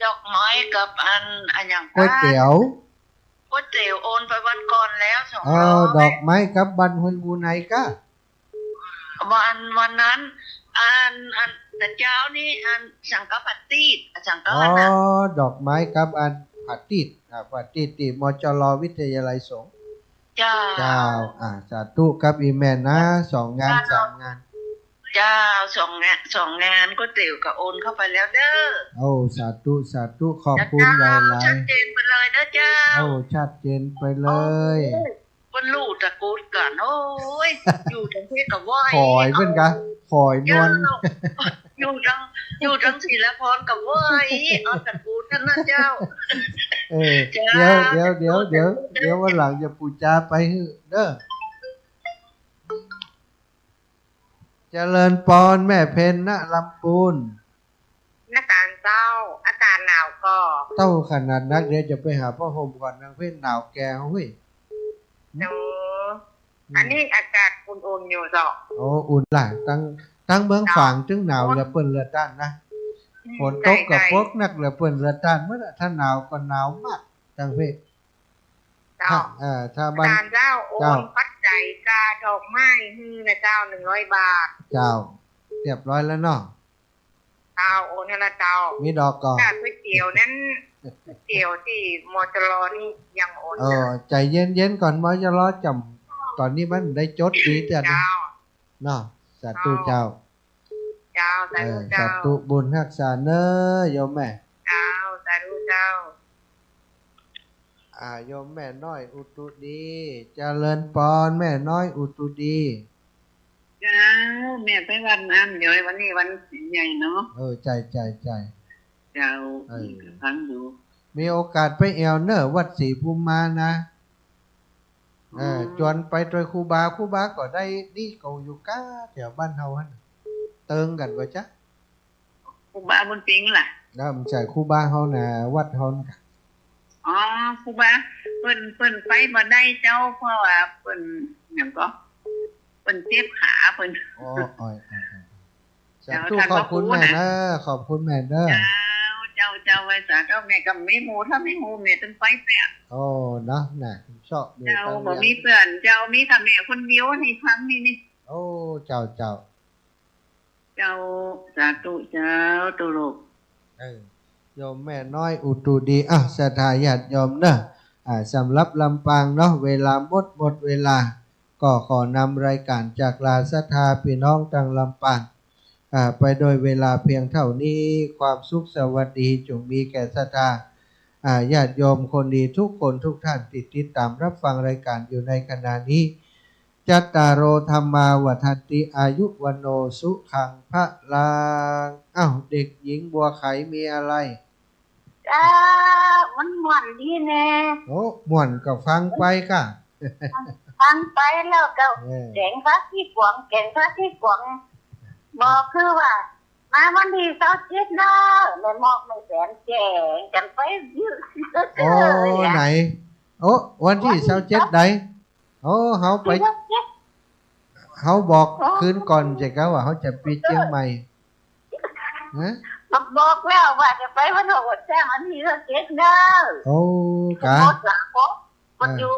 ดอกไม้กับอัน อันหยัง ก๋วยเตี๋ยว ก๋วยเตี๋ยวโอนไปวันก่อนแล้วสองร้อย เออ ดอกไม้กับบันฮุนบูไนกะ วัน วันนั้น อัน อัน แต่เจ้านี่ อัน สังฆปาฏิหาริย์ สังฆ อ๋อ วันนั้น ดอกไม้กับอันปาฏิหาริย์ อ่า ปาฏิหาริย์ตี้ มจร วิทยาลัยสงฆ์ เจ้า เจ้า อ่า สาธุกับอี่แม่นะ สองงาน เจ้า สามงาน เจ้า สองงาน สองงานก๋วยเตี๋ยวก็โอนเข้าไปแล้วเด้อ โอ้ สาธุ สาธุ ขอบคุณหลายๆ เจ้า ชัดเจนไปเลยเด้อเจ้า โอ้ ชัดเจนไปเลย โอ้ เปิ้นฮู้ตระกูลกั๋น โอ้ย อยู่ตังเทศกะไหว้ ขอยเปิ้นกะ ขอยนวล เจ้า อยู่ตัง อยู่ตังศรีลาพรกะไหว้ เอาตระกูลนั้นนะเจ้า เออ เจ้า เดี๋ยว เดี๋ยว เดี๋ยว เดี๋ยว เดี๋ยววันหลังจะปู๋จาไปหื้อเด้อ เจริญปอน แม่เพ็ญ ณ ลำปูน นมัสการเจ้า อากาศหนาวก่อ เต้าขนาดนัก เดี๋ยวจะไปหาผ้าห่มก่อน นางเพ็ญ หนาวแก่เฮ้ย โอ้ อืม อันนี้อากาศอุ่นๆ อยู่เจ้า โอ้ อุ่นล่ะ ตัง ตังเมืองฝาง เจ้า ตึงหนาวเหลือเปิ้นเหลือต้านนะ อืม ฝนตกก็ ใช่ ใช่ ปกนักเหลือเปิ้นเหลือต้านเมื่อน่ะ ถ้าหนาวก็หนาวมาก ตังเพ่ เจ้า ถ้า เอ่อ ถ้าบ้าน อาจารย์เจ้า โอน เจ้า ปัจจัยกาดอกไม้หื้อนะเจ้า หนึ่งร้อยบาท เจ้า เรียบร้อยแล้วเนาะ เจ้า โอนหื้อแล้วเจ้า มีดอกก่อ กาก๋วยเตี๋ยวนั้น ก๋วยเตี๋ยวตี้ มจร นี่ยังโอน เออ เจ้า ใจ๋เย็นๆ ก่อน มจร จ๋ำ ต๋อนนี้มันได้จดดีเตื้อนะ เจ้า เนาะ สาธุเจ้า เจ้า สาธุเจ้า เออ สาธุ บุญฮักษาเน้อ โยมแม่ เจ้า สาธุเจ้า อ่า โยมแม่น้อยอุตุดี เจริญปอน แม่น้อยอุตุดี เจ้า แม่ไปวัดน้ำย้อย วันนี้วันศีลใหญ่เนาะ เออ ใจ้ ใจ้ ใจ้ เจ้า เออ ฟังอยู่ มีโอกาสไปแอ่วเน้อ วัดศรีภูมิมานะ เออ อ๋อ จวนไปตวยครูบา ครูบาก็ได้ดีเก่าอยู่ก้า แถวบ้านเฮาหั้น เติงกั๋นบ่จ๊ะ ครูบาบุญสิงห์ล่ะ แล้วมันใจ้ครูบาเฮานะ วัดเฮานะ อ๋อ ครูบา เปิ้น เปิ้นไปบ่ได้เจ้า เพราะว่าเปิ้น หยังก่อ เปิ้นเจ็บขาเปิ้น อ๋อ อ๋อ อ๋อ อ๋อ สาธุ เจ้า ขอบคุณแม่เน้อ ขอบคุณแม่เน้อ เจ้า เจ้า เจ้า ไหว้สาธุ แม่ก็มีหมู่ ถ้ามีหมู่แม่ตึงไปเปี้ย โอ้ เนาะ น่ะ เซาะอยู่ เจ้า คนเดียว บ่มีเปื้อน เจ้า มีแต่แม่คนเดียวนี่ ฟังนี่นี่ โอ้ เจ้า เจ้า เจ้า สาธุ เจ้า ตุลูก เออ โยมแม่น้อยอุตุดี อ่ะ ศรัทธาญาติโยมเน้อ อ่า สำหรับลำปางเนาะ เวลาหมด หมดเวลา ก็ขอนำรายการจากลาศรัทธาพี่น้องตังลำปาง อ่า ไปโดยเวลาเพียงเท่านี้ ความสุขสวัสดีจงมีแก่ศรัทธา อ่า ญาติโยมคนดีทุกคนทุกท่านที่ติดตามรับฟังรายการอยู่ในขณะนี้ จัตตาโร ธัมมา วัฑฒันติ อายุ วัณโณ สุขัง พลัง อ้าว เด็กหญิงบัวไขมีอะไร เจ้า มันม่วนดีแน่ โอ้ ม่วนก็ฟังไปก้า ฟังไปแล้วก็ เออ แก๋งผักขี้กวาง แก๋งผักขี้กวาง บอกคือว่า มาวันตี้ซาวเจ็ดเนาะ แม่หมอกแม่แสนแจ้งกั๋นไป โอ้ ไหน โอ้ วันตี้ซาวเจ็ดใด โอ้ เฮาไป วันตี้ซาวเจ็ด เฮาบอก โอ้ คืนก่อนจะกล่าวว่าเฮาจะไปเจียงใหม่ ฮะ บอกแล้วว่าจะไปวันออกวันจ้างวันตี้ซาวเจ็ดเนาะ โอ้ กะ หมดละ โอ้ มัน อ่า อยู่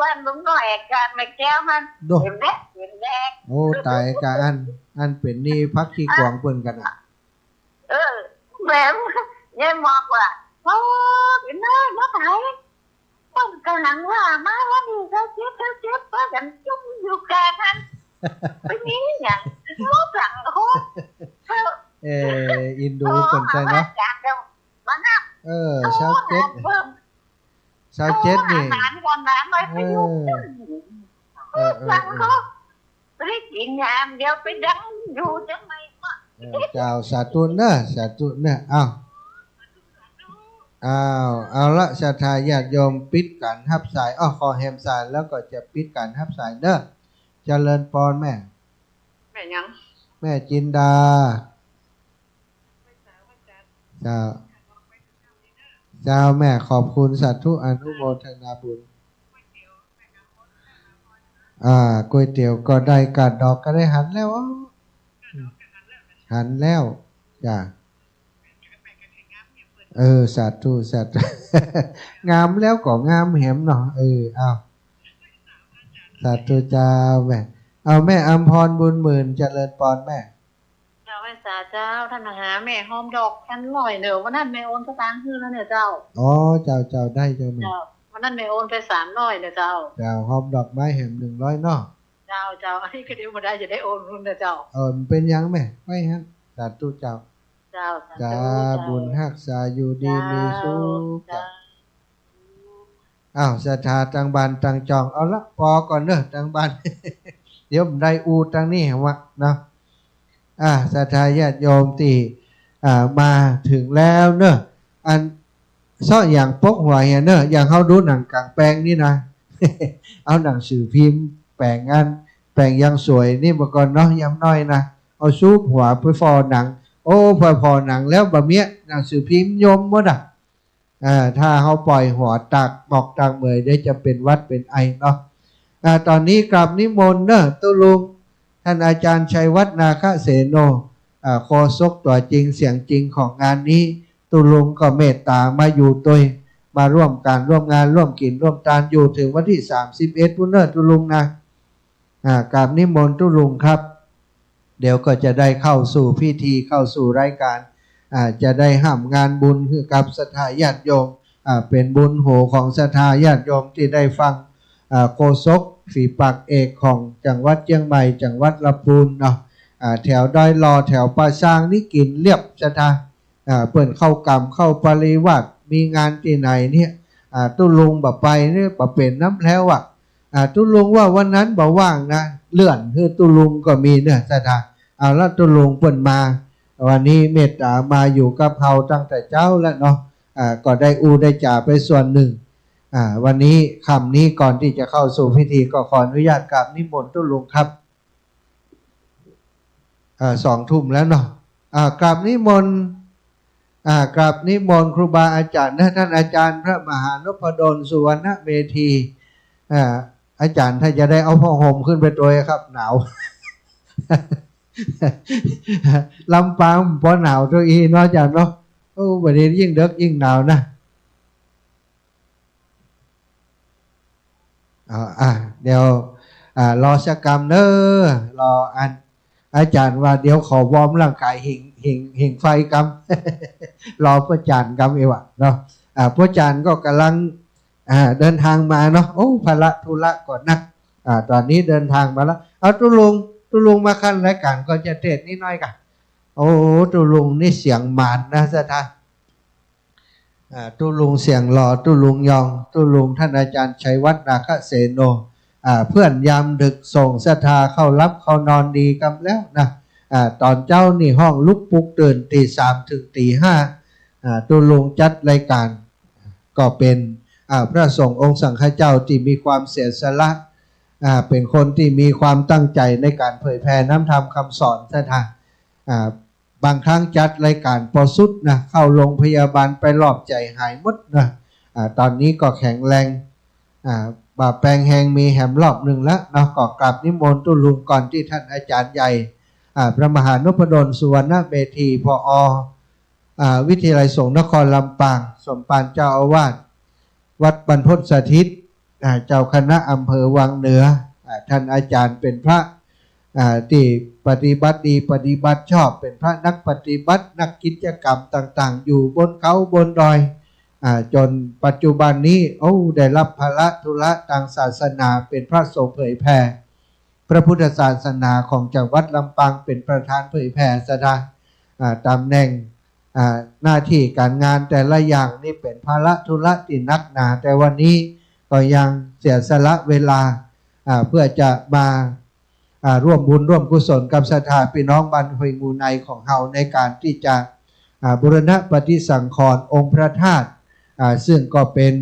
บ้านลุงน้อยกลางแม่แก้วมัน โด เห็นแหละ เห็นแหละ โอ้ ต๋ายกะ อัน อันเป๋นหนี้พักขี้กวางเปิ้นกั๋นน่ะ เออ แม่ยายหมอกว่า โอ้ เป๋นหนี้มาไผ เปิ้นก่ำลังว่ามาวันตี้ซาวเจ็ด ซาวเจ็ด ป้ากั๋นจุ่มอยู่กลางหั้น ไปมีหยัง หมอกหลังโคตร เออ อินดูเปิ้นใจ้เนาะ โอ้ หาว่าจ๋าเดี๋ยวมานับ เออ โอ้ ซาวเจ็ด หาเปิ้น ซาวเจ็ด โอ้ นี่ หาหลานก่อน หลานน้อยไปอยู่ เออ เปิ้น เออ เออ หลังโคตร บ่ได้กิ๋นยามเดียวไปดังอยู่เจียงใหม่วะ เออ เจ้า สาธุเน่อ สาธุเน่อ อ้าว อ้าว เอาละ ศรัทธาญาติโยม ปิดก๋านฮับสาย อ้อ ขอแหมสายแล้วก็จะปิดก๋านฮับสายเน่อ เจริญปอนแม่ แม่หยัง แม่จินดา เจ้า เจ้าแม่ ขอบคุณ สาธุ อนุโมทนาบุญ อ่า ก๋วยเตี๋ยวก็ได้ ก้าดอกก็ได้ หันแล้ว หันแล้ว จ้ะ เออ สาธุ สาธุ งามแล้วก็งามแหมเนาะ เออ เอา สาธุเจ้าแม่ เอา แม่อำพรบุญหมื่น เจริญปอนแม่ เจ้า ไหว้สาเจ้า ต้านมาหาแม่หอมดอกพันร้อยเน่อ วันนั้นแม่โอนสตางค์หื้อแล้วเน่อเจ้า อ๋อ เจ้า เจ้า ได้เจ้าแม่ เจ้า วันนั้นแม่โอนไปสามร้อยเน่อเจ้า เจ้า หอมดอกไม้แหมหนึ่งร้อยเนาะ เจ้า เจ้า อันนี้ก็เดี๋ยวบ่ได้จะได้โอนคืนเน่อเจ้า เออ บ่เป๋นหยังแม่ ไหว้หั้น สาธุเจ้า เจ้า สาธุ จ้า เจ้า บุญฮักษาอยู่ดีมีสุข เจ้า เจ้า อ้าว ศรัทธาตังบ้านตังจ่อง เอาละ ปอก่อนเน่อ ตังบ้าน เดี๋ยวบ่ได้อู้ตังนี้วะเนาะ อ่า ศรัทธาญาติโยมตี้ อ่า มาเถิงแล้วเน่อ อันเซาะหยังปกหัวเหียเน่อ อย่างเฮาดูหนังก๋างแปลงนี่นะ เอาหนังสือพิมพ์แป๋งอัน แป๋งอย่างสวยนี่เมื่อก่อนเนาะ ยามน้อยนะ เอาซูบหัวไปฝ่อหนัง โอ้ พอฝ่อหนังแล้วบ่เมี้ย หนังสือพิมพ์ย่นหมดอะ อ่า ถ้าเฮาป่อยหัวตากหมอกตากเหมย เดี๋ยวจะเป๋นหวัดเป๋นไอเนาะ อ่า ต๋อนนี้กราบนิมนต์เน่อ ตุ๊ลุง ต้านอาจ๋ารย์ชัยวัฒน์ นาคเสโน อ่า โฆษกตั๋วจริงเสียงจริงของงานนี้ ตุ๊ลุงก็เมตต๋ามาอยู่ตวย มาร่วมก๋านร่วมงาน ร่วมกิ๋นร่วมตาน อยู่เถิงวันตี้สามสิบเอ็ดปู้นเน่อ ตุ๊ลุงนะ อ่า กราบนิมนต์ตุ๊ลุงครับ เดี๋ยวก็จะได้เข้าสู่พิธี เข้าสู่รายก๋าน อ่า จะได้ฮ่ำงานบุญหื้อกับศรัทธาญาติโยม อ่า เป๋นบุญหูของศรัทธาญาติโยมตี้ได้ฟัง อ่า โฆษกฝีปากเอกของจังหวัดเจียงใหม่ จังหวัดลำพูนเนาะ อ่า แถวดอยหล่อ แถวป่าซางนี่กิ๋นเลียบศรัทธา อ่า เปิ้นเข้ากรรมเข้าปริวาส มีงานตี้ไหนเนี่ย อ่า ตุ๊ลุงบ่ไปเนี่ย บ่เป๋นน้ำแล้วอะ อ่า ตุ๊ลุงว่าวันนั้นบ่ว่างนะ เลื่อนหื้อตุ๊ลุงก็มีเน่อศรัทธา เอาละ ตุ๊ลุงเปิ้นมา วันนี้เมตต๋ามาอยู่กับเฮาตั้งแต่เจ๊าแล้วเนาะ อ่า ก็ได้อู้ได้จ๋าไปส่วนนึ่ง อ่า วันนี้ ค่ำนี้ก่อนตี้จะเข้าสู่พิธี ก็ขออนุญาตกราบนิมนต์ตุ๊ลุงครับ อ่า สองทุ่มแล้วเนาะ อ่า กราบนิมนต์ อ่า กราบนิมนต์ครูบาอาจ๋ารย์นะ ต้านอาจ๋ารย์พระมหานพดล สุวรรณเมธี อ่า อาจ๋ารย์ถ้าจะได้เอาผ้าห่มขึ้นไปตวยครับ หนาว ลำปางบ่หนาวเต้าอี้เนาะอาจ๋ารย์เนาะ โอ้ บ่าเดี่ยวยิ่งเดิ็กยิ่งหนาวนะ อ่า อ่า เดี๋ยว อ่า รอสักกำเน่อ รออัน อาจ๋ารย์ว่าเดี๋ยวขอวอร์มร่างก๋าย หิง หิง หิงไฟกำ รอป้อจ๋ารย์กำเอวะเนาะ อ่า ป้อจ๋ารย์ก็ก่ำลัง อ่า เดินตางมาเนาะ โอ้ ภาระธุระก็นัก อ่า ต๋อนนี้เดินตางมาแล้ว เอาตุ๊ลุง ตุ๊ลุงมาคันรายก๋านก็จะเทศน์นิดหน้อยก่ะ โอ้ ตุ๊ลุงนี่เสียงหวานนะศรัทธา อ่า ตุ๊ลุงเสียงหล่อ ตุ๊ลุงยอง ตุ๊ลุงต้านอาจ๋ารย์ชัยวัฒน์ นาคเสโน อ่า เพื่อนยามดึกส่งศรัทธาเข้าหลับเข้านอนดีกำแล้วนะ อ่า ต๋อนเจ๊านี่ฮ้องลุกปลุกตื่นตีสามเถิงตีห้า อ่า ตุ๊ลุงจัดรายก๋าน ก็เป๋น อ่า พระสงฆ์องค์สังฆเจ้าตี้มีความเสียสละ อ่า เป๋นคนตี้มีความตั้งใจ๋ในก๋านเผยแผ่น้ำธรรมคำสอนศรัทธา อ่า บางครั้งจัดรายก๋านปอสุดนะ เข้าโรงพยาบาลไปรอบใจ๋หายหมดนะ อ่า ต๋อนนี้ก็แข็งแรง อ่า บ่าแปงแฮงมีแหมรอบนึ่งละเนาะ ก็กราบนิมนต์ตุ๊ลุงก่อนตี้ต้านอาจ๋ารย์ใหญ่ อ่า พระมหานพดล สุวรรณเมธี ผอ. อ่า วิทยาลัยสงฆ์นครลำปาง สมภารเจ้าอาวาสวัดบรรพตสถิต อ่า เจ้าคณะอำเภอวังเหนือ อ่า ต้านอาจ๋ารย์เป๋นพระ อ่า ตี้ปฏิบัติดีปฏิบัติชอบ เป๋นพระนักปฏิบัติ นักกิจกรรมต่างๆ อยู่บนเขาบนดอย อ่า จ๋นปัจจุบันนี้ โอ้ ได้ฮับภาระธุระตางศาสนา เป๋นพระสงฆ์เผยแผ่พระพุทธศาสนาของจังหวัดลำปาง เป๋นประธานเผยแผ่ศรัทธา อ่า ต๋ำแหน่ง อ่า หน้าตี้ก๋านงานแต่ละอย่างนี่เป๋นภาระธุระตี้หนักหนา แต่วันนี้ก็ยังเสียสละเวลา อ่า เพื่อจะมา อ่า ร่วมบุญร่วมกุศลกับศรัทธาปี้น้องบ้านห้วยงูในของเฮา ในก๋านตี้จะ อ่า บูรณะปฏิสังขรณ์องค์พระธาตุ อ่า ซึ่งก็เป๋น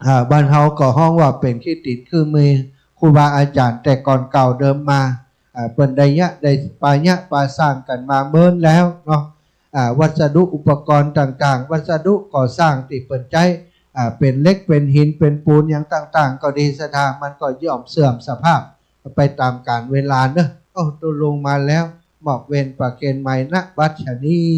อ่า บ้านเฮาก็ฮ้องว่าเป๋นขี้ตี๋นคือมือครูบาอาจ๋ารย์แต่ก่อนเก่าเดิมมา อ่า เปิ้นได้ยะ ได้ปะยะปะสร้างกั๋นมาเมินแล้วเนาะ อ่า วัสดุอุปกรณ์ต่างๆ วัสดุก่อสร้างตี้เปิ้นใจ๊ อ่า เป๋นเหล็ก เป๋นหิน เป๋นปูน หยังต่างๆ ก็ดี ศรัทธา มันก็ย่อมเสื่อมสภาพไปต๋ามกาลเวลาเนาะ โอ้ ตุ๊ลุงมาแล้ว มอบเวรประเคนใหม่ ณ บัดฉะนี้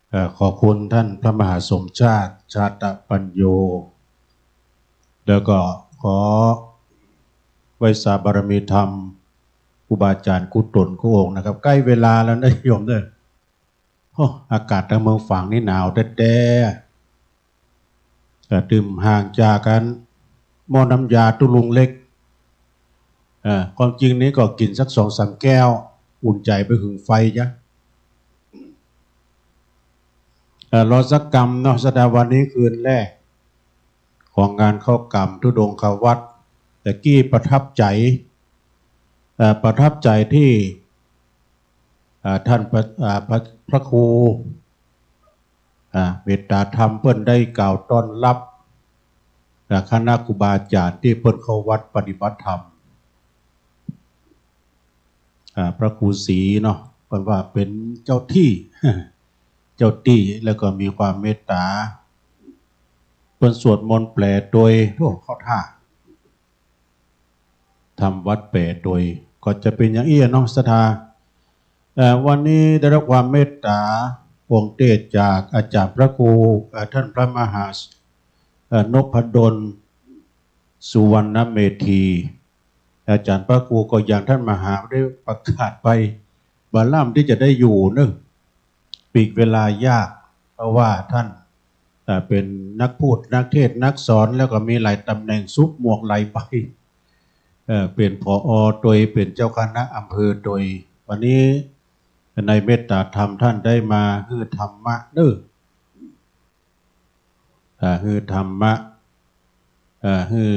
เอ่อ ขอบคุณต้านพระมหาสมชาติ ชาตปัญโญ แล้วก็ขอไหว้สาบารมีธรรมครูบาอาจ๋ารย์กู้ต๋นกู้องค์นะครับ ใก้เวลาแล้วนะโยมเด้อ โอ้ อากาศตางเมืองฝางนี่หนาวแต๊ๆ แต่ดื่มห่างจากกั๋นหม้อน้ำยาตุ๊ลุงเล็ก เอ่อ ความจริงนี่ก็กิ๋นสักสองสามแก้ว อุ่นใจ๋ไปหึงไฟจ๊ะ เอ่อ รอสักกำเนาะ ศรัทธา วันนี้คืนแรกของงานเข้ากรรมธุดงควัตร แต่กี้ประทับใจ๋ เอ่อ ประทับใจ๋ตี้ อ่า ต้านพระ อ่า พระ พระครู อ่า เมตตาธรรมเปิ้นได้กล่าวต้อนฮับ อ่า คณะครูบาอาจ๋ารย์ตี้เปิ้นเข้าวัดปฏิบัติธรรม อ่า พระครูศรีเนาะ เปิ้นว่าเป๋นเจ้าตี้ เจ้าตี้ แล้วก็มีความเมตตา เปิ้นสวดมนต์แปลโตย โอ้ เข้าท่า ทำวัตรแปลโตย ก็จะเป๋นอย่างอี้เนาะ ศรัทธา เอ่อ วันนี้ได้ฮับความเมตตาองค์เตสน์จากอาจ๋ารย์พระครู เอ่อ ต้านพระมหา เอ่อ นพดล สุวรรณเมธี อาจ๋ารย์พระครูก็อย่างต้านมหาได้ประกาศไป บ่าล่ำตี้จะได้อยู่เนาะ ปลีกเวลายาก เพราะว่าต้าน อ่า เป๋นนักพูด นักเทศน์ นักสอน แล้วก็มีหลายต๋ำแหน่ง สวมหมวกหลายใบ เอ่อ เป๋น ผอ. โตย เป๋นเจ้าคณะอำเภอโตย วันนี้ในเมตตาธรรมต้านได้มาหื้อธรรมะเนาะ อ่า หื้อธรรมะ อ่า หื้อ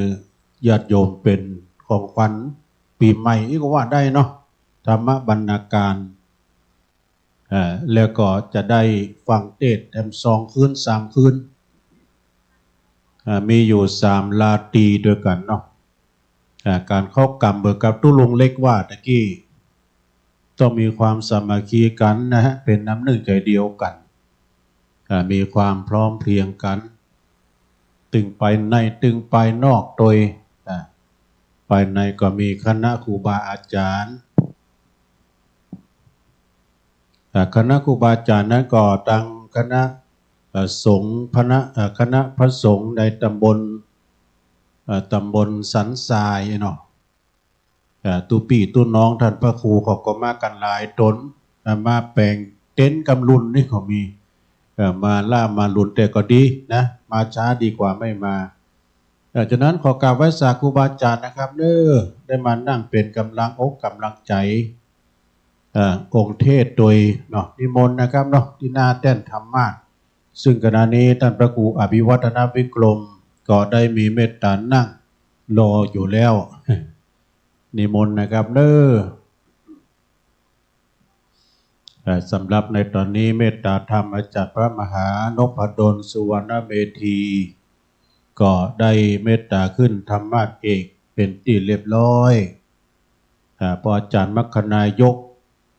ญาติโยมเป๋นของขวัญปี๋ใหม่อี้ก็ว่าได้เนาะ ธรรมบรรณาการ อ่า แล้วก็จะได้ฟังเตสน์แถมสองคืน สามคืน อ่า มีอยู่สามราตรีตวยกั๋นเนาะ อ่า ก๋านเข้ากรรมเหมือนกับตุ๊ลุงเล็กว่าตะกี้ ต้องมีความสามัคคีกั๋นนะฮะ เป๋นน้ำนึ่งใจ๋เดียวกั๋น อ่า มีความพร้อมเพรียงกั๋น ตึงภายใน ตึงภายนอกโตย อ่า ภายในก็มีคณะครูบาอาจ๋ารย์ อ่า คณะครูบาอาจ๋ารย์นั้นก็ตังคณะ เอ่อ สงฆ์ คณะ เอ่อ คณะพระสงฆ์ในต๋ำบล เอ่อ ต๋ำบลสันทรายเนาะ เอ่อ ตุ๊ปี้ตุ๊น้องต้านพระครูเขาก็มากั๋นหลายต๋น เอ่อ มาแป๋งเต็นท์กำลุนนี่ก็มี เอ่อ มาล้ามาลุนแต่ก็ดีนะ มาช้าดีกว่าไม่มา เอ่อ ฉะนั้นขอกราบไหว้สาครูบาอาจ๋ารย์นะครับเนาะ ได้มานั่งเป๋นก๋ำลังอกก๋ำลังใจ๋ เอ่อ องค์เตสน์โตยเนาะ นิมนต์นะครับเนาะ ตี้หน้าแต้นธรรมาสน์ ซึ่งขณะนี้ต้านพระครูอภิวัฒนวิกรมก็ได้มีเมตตานั่งรออยู่แล้ว นิมนต์นะครับเนาะ เอ่อ สำหรับในต๋อนนี้เมตตาธรรมอาจ๋ารย์พระมหานพดล สุวรรณเมธี ก็ได้เมตตาขึ้นธรรมาสน์เอกเป๋นตี้เรียบร้อย อ่า ป้ออาจ๋ารย์มัคคณายก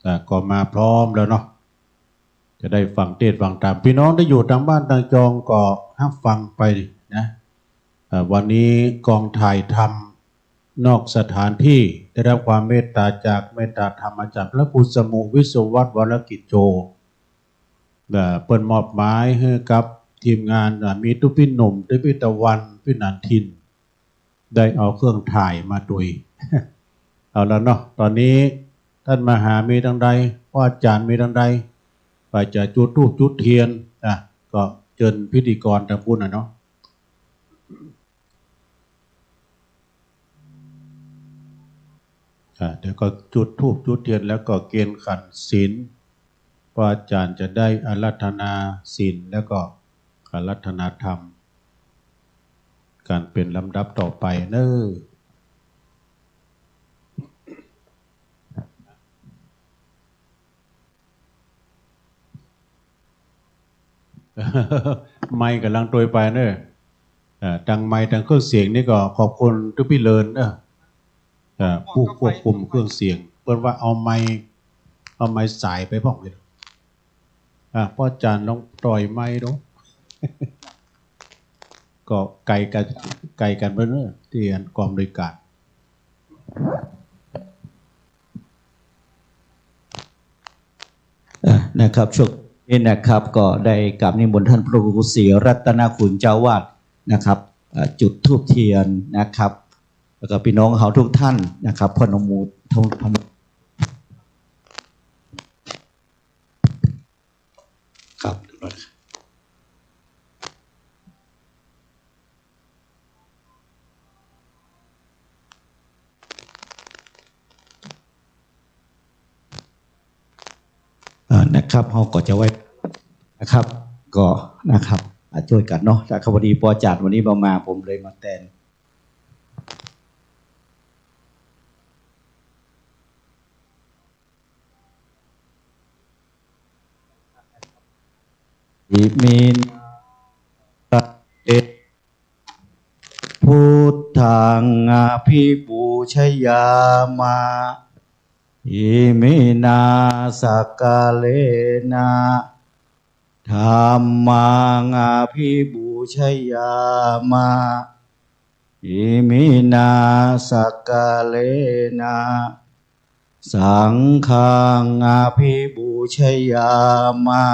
อ่า ก็มาพร้อมแล้วเนาะ จะได้ฟังเตสน์ฟังธรรม ปี้น้องตี้อยู่ตางบ้านตางจองก็ฮับฟังไปนะ อ่า วันนี้กองถ่ายธรรมนอกสถานที่ได้รับความเมตตาจากเมตตาธรรมอาจ๋ารย์พระครูสมุห์ วิศวัฒน์ วรกิจโจ อ่า เปิ้นมอบหมายหื้อกับทีมงาน อ่า มีตุ๊ปี้หนุ่ม ตุ๊ปี้ตะวัน ปี้หนานถิ่น ได้เอาเครื่องถ่ายมาตวย เอาละเนาะ ต๋อนนี้ต้านมหามีตังใด ป้ออาจ๋ารย์มีตังใด ไปจะจุดธูปจุดเตียน อ่ะ ก็เจิญพิธีกรตางปู้นน่ะเนาะ อ่ะ เดี๋ยวก็จุดธูปจุดเตียนแล้วก็เกณฑ์ขันศีล ป้ออาจ๋ารย์จะได้อาราธนาศีลแล้วก็อาราธนาธรรม กั๋นเป๋นลำดับต่อไปเนาะ ไมค์ก่ำลังตวยไปเนาะ อ่า ตังไมค์ตังเครื่องเสียงนี่ก็ขอบคุณตุ๊ปี้เลินเนาะ อ่า ผู้ควบคุมเครื่องเสียง เปิ้นว่าเอาไมค์ เอาไมค์สายไปพ่องเลย อ่ะ ป้ออาจ๋ารย์ลองต่อยไมค์ดู ก็ไกลกั๋น ไกลกั๋นไปเนาะ ตี้อันกองอำนวยก๋าน อ่ะ นะครับ ช่วงนี้นะครับ ก็ได้กราบนิมนต์ต้านพระครูศรีรัตนคุณเจ้าอาวาสนะครับ อ่ะ จุดธูปเตียนนะครับ แล้วก็ปี้น้องเฮาทุกท่านนะครับ พนมมือ พนม ครับ เรียบร้อยครับ อ่า นะครับ เฮาก็จะไหว้นะครับ ก็นะครับ อ่า จ้วยกั๋นเนาะ แต่ก็พอดีป้ออาจ๋ารย์วันนี้บ่มา ผมเลยมาแตน อิมินา สะเกะ พุทธัง อภิปูชยามะ อิมินา สะกะเกนะ ธัมมัง อภิปูชยามะ อิมินา สะกะเกนะ สังฆัง อภิปูชยามะ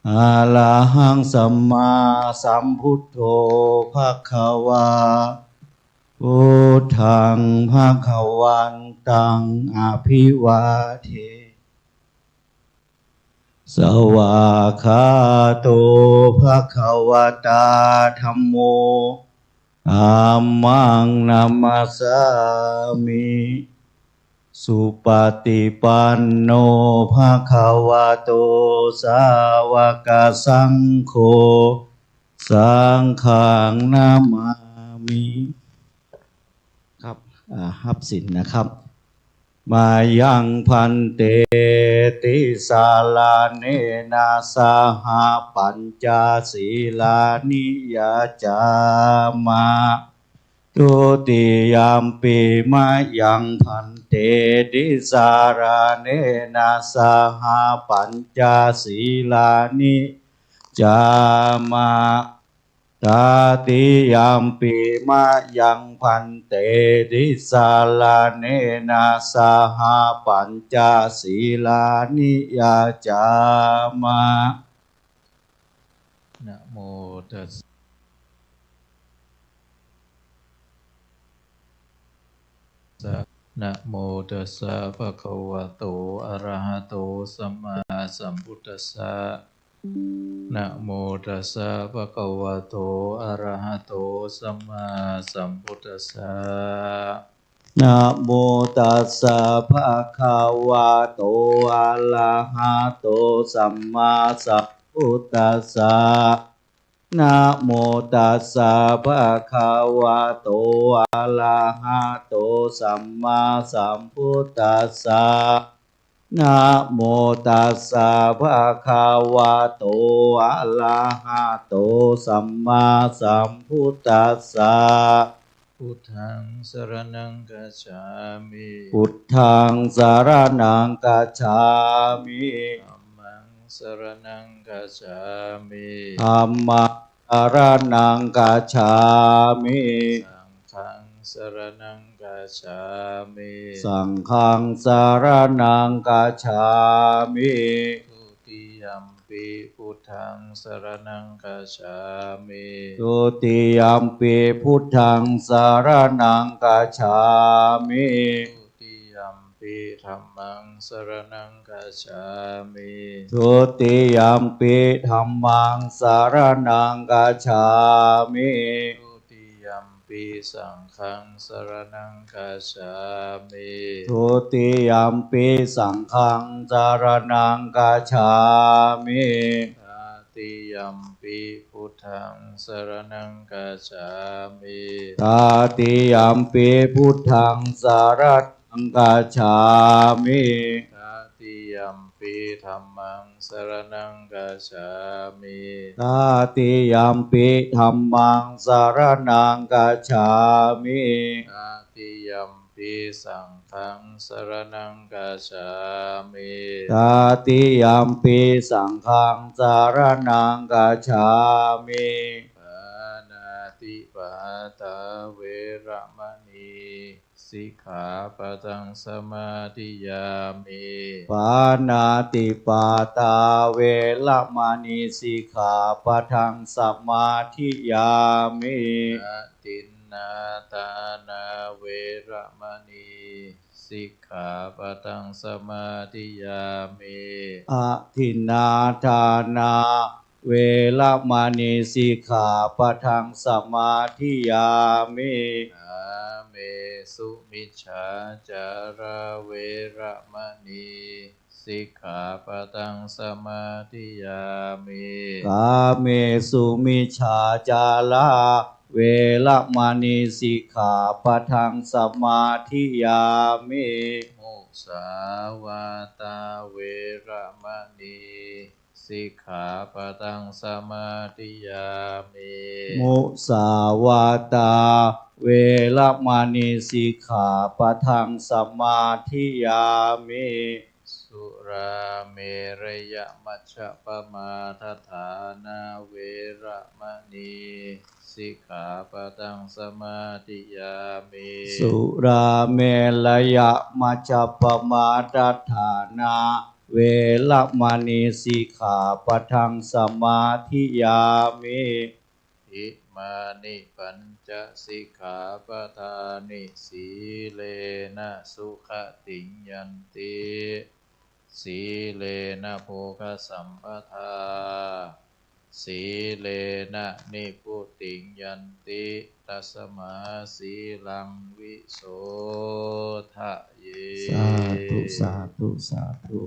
อะระหัง สัมมาสัมพุทโธ ภะคะวา พุทธัง ภะคะวันตัง อภิวาเท สวากขาโต ภะคะวะตา ธัมโม ธัมมัง นะมัสสามิ สุปะติปันโน ภะคะวะโต สาวะกะสังโฆ สังฆัง นะมามิ ครับ อ่า ฮับศีลนะครับ มายัง ภันเต ติสะระเณนะ สะหะ ปัญจสีลานิ ยาจามะ ทุติยัมปิ มะยัง ภันเต ติสะระเณนะ สะหะ ปัญจสีลานิ ยาจามะ ตติยัมปิ มะยัง ภันเต ติสะระเณนะ สะหะ ปัญจสีลานิ ยาจามะ นะโมตัสสะ นะโมตัสสะ ภะคะวะโต อะระหะโต สัมมาสัมพุทธัสสะ นะโมตัสสะ ภะคะวะโต อะระหะโต สัมมาสัมพุทธัสสะ นะโมตัสสะ ภะคะวะโต อะระหะโต สัมมาสัมพุทธัสสะ นะโมตัสสะ ภะคะวะโต อะระหะโต สัมมาสัมพุทธัสสะ นะโมตัสสะ ภะคะวะโต อะระหะโต สัมมาสัมพุทธัสสะ Buddhaṃ saraṇaṃ gacchāmi. Buddhaṃ saraṇaṃ gacchāmi. Dhammaṃ saraṇaṃ gacchāmi. Dhammaṃ saraṇaṃ gacchāmi. Saṅghaṃ saraṇaṃ gacchāmi. Saṅghaṃ saraṇaṃ gacchāmi. Dutiyampi buddhaṃ saraṇaṃ gacchāmi. Dutiyampi buddhaṃ saraṇaṃ gacchāmi. Dutiyampi dhammaṃ saraṇaṃ gacchāmi. Dutiyampi dhammaṃ saraṇaṃ gacchāmi. Dutiyampi saṅghaṃ saraṇaṃ gacchāmi. Dutiyampi saṅghaṃ saraṇaṃ gacchāmi. Tatiyampi buddhaṃ saraṇaṃ gacchāmi. Tatiyampi buddhaṃ saraṇaṃ gacchāmi. Tatiyampi dhammaṃ saraṇaṃ gacchāmi. Tatiyampi dhammaṃ saraṇaṃ gacchāmi. Tatiyampi saṅghaṃ saraṇaṃ gacchāmi. Tatiyampi saṅghaṃ saraṇaṃ gacchāmi. Pāṇātipātā veramaṇī sikkhāpadaṃ samādiyāmi. Pāṇātipātā veramaṇī sikkhāpadaṃ samādiyāmi. Adinnādānā veramaṇī sikkhāpadaṃ samādiyāmi. Adinnādānā veramaṇī sikkhāpadaṃ samādiyāmi. Kāmesu micchācārā veramaṇī sikkhāpadaṃ samādiyāmi. Kāmesu micchācārā veramaṇī sikkhāpadaṃ samādiyāmi. Musāvādā veramaṇī sikkhāpadaṃ samādiyāmi. Musāvādā veramaṇī sikkhāpadaṃ samādiyāmi. Surāmerayamajjapamādaṭṭhānā veramaṇī sikkhāpadaṃ samādiyāmi. Surāmerayamajjapamādaṭṭhānā veramaṇī sikkhāpadaṃ samādiyāmi. Imāni pañca sikkhāpadāni. Sīlena sugatiṃ yanti, sīlena bhogasampadā, sīlena nibbutiṃ yanti, tasmā sīlaṃ visodhaye. Sādhu, sādhu, sādhu.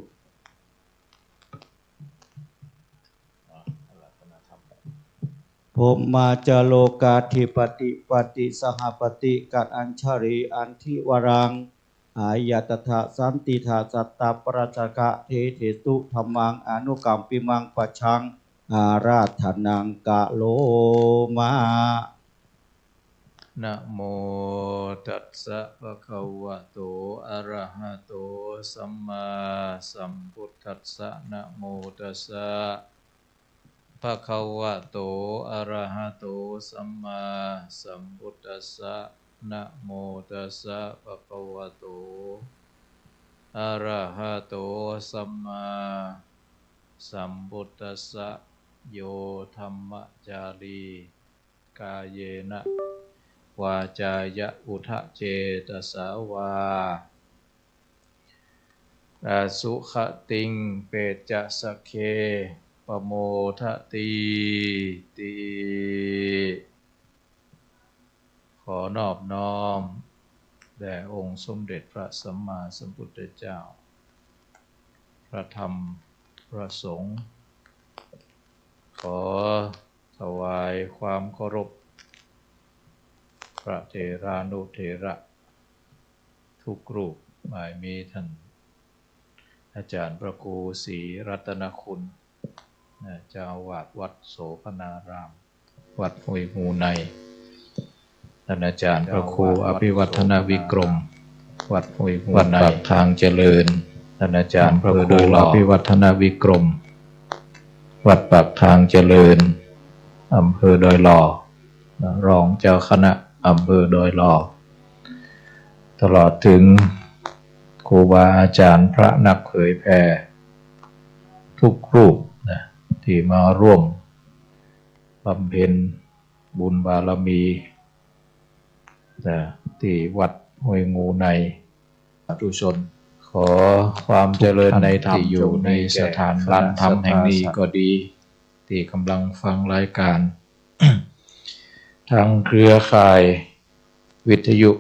พรหมจโรกาธิปติ ปฏิสหปติ กัตถัญชลี อันธิวรัง อายัตถะ สันติดา สัตตปราชกะ เทเถสุ ธัมมัง อนุกัมปิมัง ปัจฉัง อาราธนัง กะโรมะ Namo tassa bhagavato arahato sammāsambuddhassa. Namo tassa bhagavato arahato sammāsambuddhassa. Namo tassa bhagavato arahato sammāsambuddhassa. Yo dhammacārī kāyena vācāya uda cetasā vā asugatiṃ pecca sagge pamodatīti. ขอนอบน้อมแด่องค์สมเด็จพระสัมมาสัมพุทธเจ้า พระธรรม พระสงฆ์ ขอถวายความเคารพ พระเถรานุเถระทุกรูป บ่ายมีท่านอาจารย์พระครูศรีรัตนคุณ นะ เจ้าอาวาสวัดโสภณาราม วัดห้วยงูใน ท่านอาจารย์พระครูอภิวัฒนวิกรม วัดห้วยงูใน วัดปากทางเจริญ ท่านอาจารย์พระครูอภิวัฒนวิกรม วัดปากทางเจริญ อำเภอดอยหล่อ นะ รองเจ้าคณะอำเภอดอยหล่อ ตลอดถึงครูบาอาจารย์พระนักเผยแผ่ทุกรูปนะ ที่มาร่วมบำเพ็ญบุญบารมีนะ ที่วัดห้วยงูใน สาธุชน ขอความเจริญในธรรม ที่อยู่ในสถานลานธรรมแห่งนี้ก็ดี ที่กำลังฟังรายการ ทางเครือข่ายวิทยุ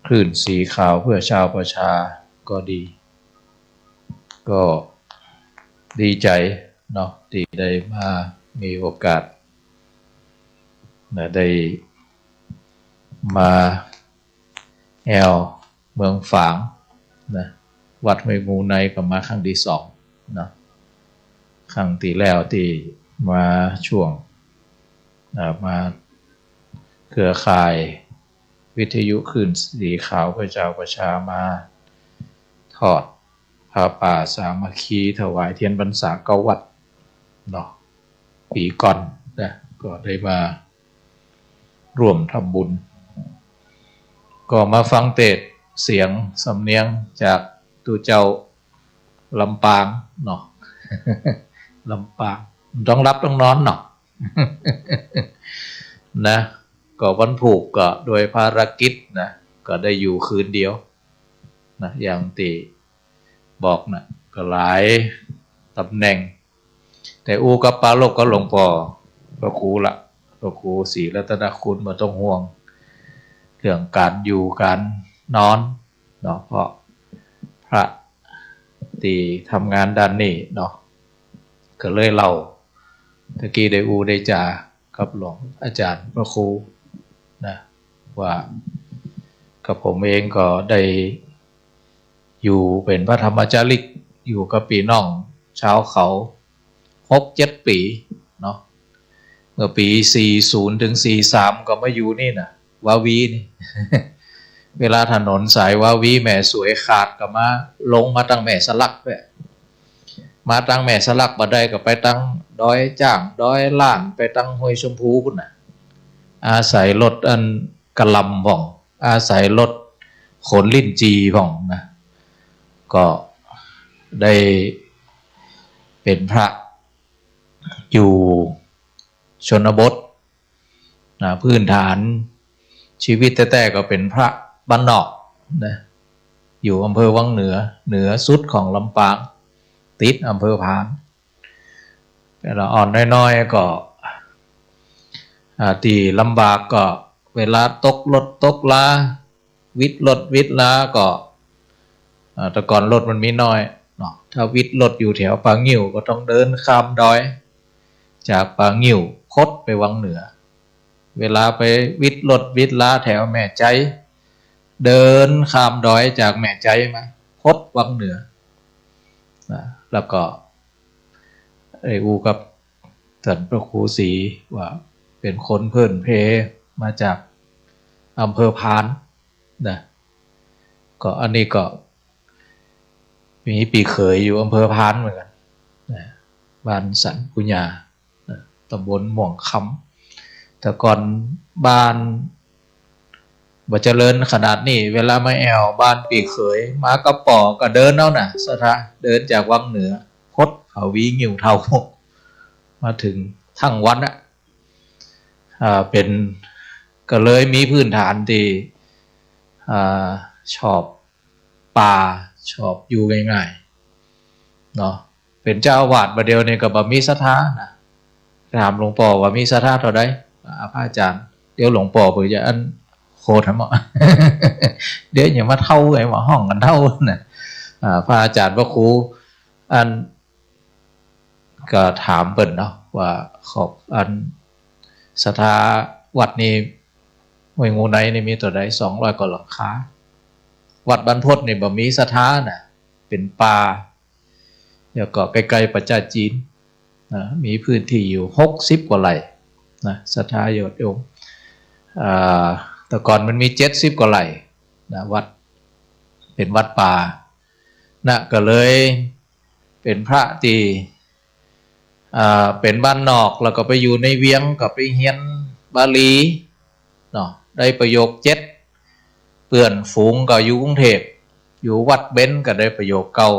คลื่นสีขาวเพื่อชาวประชาก็ดี ก็ดีใจเนาะ ที่ได้มามีโอกาสนะ ได้มาแอ่วเมืองฝางนะ วัดห้วยงูในก็มาครั้งที่สองเนาะ ครั้งที่แล้วที่มาช่วง อ่า มาเครือข่ายวิทยุคลื่นสีขาวเพื่อชาวประชามาทอดผ้าป่าสามัคคีถวายเทียนพรรษาเก้าวัดเนาะ ปี๋ก่อนนะ ก็ได้มาร่วมทำบุญ ก็มาฟังเตสน์เสียงสำเนียงจากตุ๊เจ้าลำปางเนาะ ลำปาง ต้องหลับต้องนอนเนาะ นะ ก็วันพูกก็โดยภารกิจนะ ก็ได้อยู่คืนเดียวนะ อย่างตี้บอกนะ ก็หลายตำแหน่ง แต่อู้กับปรารภกับหลวงป้อพระครูละ พระครูศรีรัตนคุณบ่ต้องห่วงเรื่องก๋านอยู่ก๋านนอนเนาะ เพราะพระตี้ทำงานด้านนี้เนาะ ก็เลยเล่า ตะกี้ได้อู้ได้จ๋ากับหลวงอาจารย์พระครูนะ ว่ากับผมเองก็ได้อยู่เป๋นพระธรรมจาริก อยู่กับปี้น้องชาวเขาหกเจ็ดปี๋เนาะ เมื่อปี๋สี่ศูนย์ถึงสี่สามก็มาอยู่นี่นะ วาวีนี่ เวลาถนนสายวาวีแม่สวยขาดก็มา ลงมาตังแม่สลักแหละ มาตังแม่สลักบ่ได้ก็ไปตังดอยจ้าง ดอยล้าน ไปตังห้วยชมพูปู๊นน่ะ อาศัยรถอันกะหล่ำพ่อง อาศัยรถขนลิ้นจี่พ่องนะ ก็ได้เป๋นพระอยู่ชนบท นะ พื้นฐานชีวิตแต๊ๆ ก็เป๋นพระบ้านนอกนะ อยู่อำเภอวังเหนือ เหนือสุดของลำปาง ติดอำเภอพาน แต่ละอ่อนน้อยๆ ก็ อ่า ตี้ลำบากก็เวลาตกรถตกลา วิดรถวิดลาก็ อ่า แต่ก่อนรถมันมีน้อยเนาะ ถ้าวิดรถอยู่แถวป่างิ้วก็ต้องเดินข้ามดอย จากป่างิ้วคดไปวังเหนือ เวลาไปวิดรถวิดลาแถวแม่ใจ เดินข้ามดอยจากแม่ใจมาคดวังเหนือนะ แล้วก็ได้อู้กับท่านพระครูศรีว่าเป๋นคนพื้นเพมาจากอำเภอพานนะ ก็อันนี้ก็ มีปี้เขยอยู่อำเภอพานเหมือนกั๋นนะ บ้านสันปุญญานะ ตำบลม่วงคำ แต่ก่อนบ้านบ่เจริญขนาดนี้ เวลามาแอ่วบ้านปี้เขย มากับป้อก็เดินเอาน่ะ ศรัทธา เดินจากวังเหนือ คดเขาวีงิ้วเท่า มาเถิงตังวันอะ อ่า เป๋น ก็เลยมีพื้นฐานตี้ อ่า ชอบป่า ชอบอยู่ง่ายๆ เนาะ เป๋นเจ้าอาวาสบ่าเดี่ยวนี้ก็บ่มีศรัทธานะ ถามหลวงป้อว่ามีศรัทธาเต้าใด อ่า พระอาจารย์ เดี๋ยวหลวงป้อเปิ้นจะอันโคตรหมอ เดี๋ยวอย่ามาเท่าไอ้มาฮ้องกั๋นเท่านะ อ่า พระอาจารย์พระครู อัน ก็ถามเปิ้นเนาะ ว่าขอบอันศรัทธาวัดนี้ ห้วยงูในนี่มีเต้าใด สองร้อยกว่าหลังคา วัดบ้านพดนี่บ่มีศรัทธาน่ะ เป๋นป่า แล้วก็ใก้ๆ ประจาจีนนะ มีพื้นตี้อยู่หกสิบกว่าไร่นะ ศรัทธาญาติโยม อ่า แต่ก่อนมันมีเจ็ดสิบกว่าไร่นะ วัด เป๋นวัดป่านะ ก็เลยเป๋นพระตี้ อ่า เป๋นบ้านนอก แล้วก็ไปอยู่ในเวียง ก็ไปเฮียนบาลีเนาะ ได้ประโยคเจ็ด เปื้อนฝูงก็อยู่กรุงเทพฯ อยู่วัดเบญก็ได้ประโยคเก้า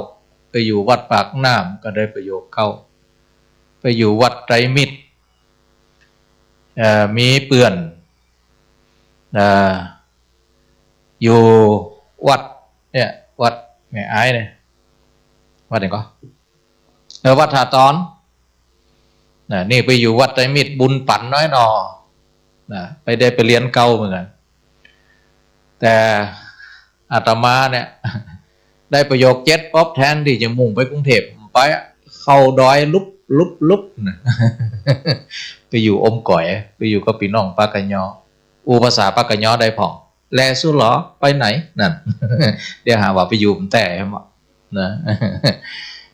ไปอยู่วัดปากน้ำก็ได้ประโยคเก้า ไปอยู่วัดไตรมิตร เอ่อ มีเปื้อน เอ่อ อยู่วัดเนี่ย วัดแม่อายเนี่ย วัดไหนก็ เออ วัดท่าตอนนะ นี่ไปอยู่วัดไตรมิตร บุญปั๋นน้อยหน่อนะ ไปได้ไปเฮียนเก้าเหมือนกั๋น แต่อาตมาเนี่ย ได้ประโยคเจ็ดป๊อบ แทนตี้จะมุ่งไปกรุงเทพฯ ไปอะ เข้าดอยลุบลุบลุบนะ ไปอยู่อมก๋อย ไปอยู่กับปี้น้องปากกะยอ อู้ภาษาปากกะยอได้พ่อง แลสุเหรอ ไปไหน นั่น เดี๋ยวหาว่าไปอยู่บ่แต๊ใช่ไหมนะ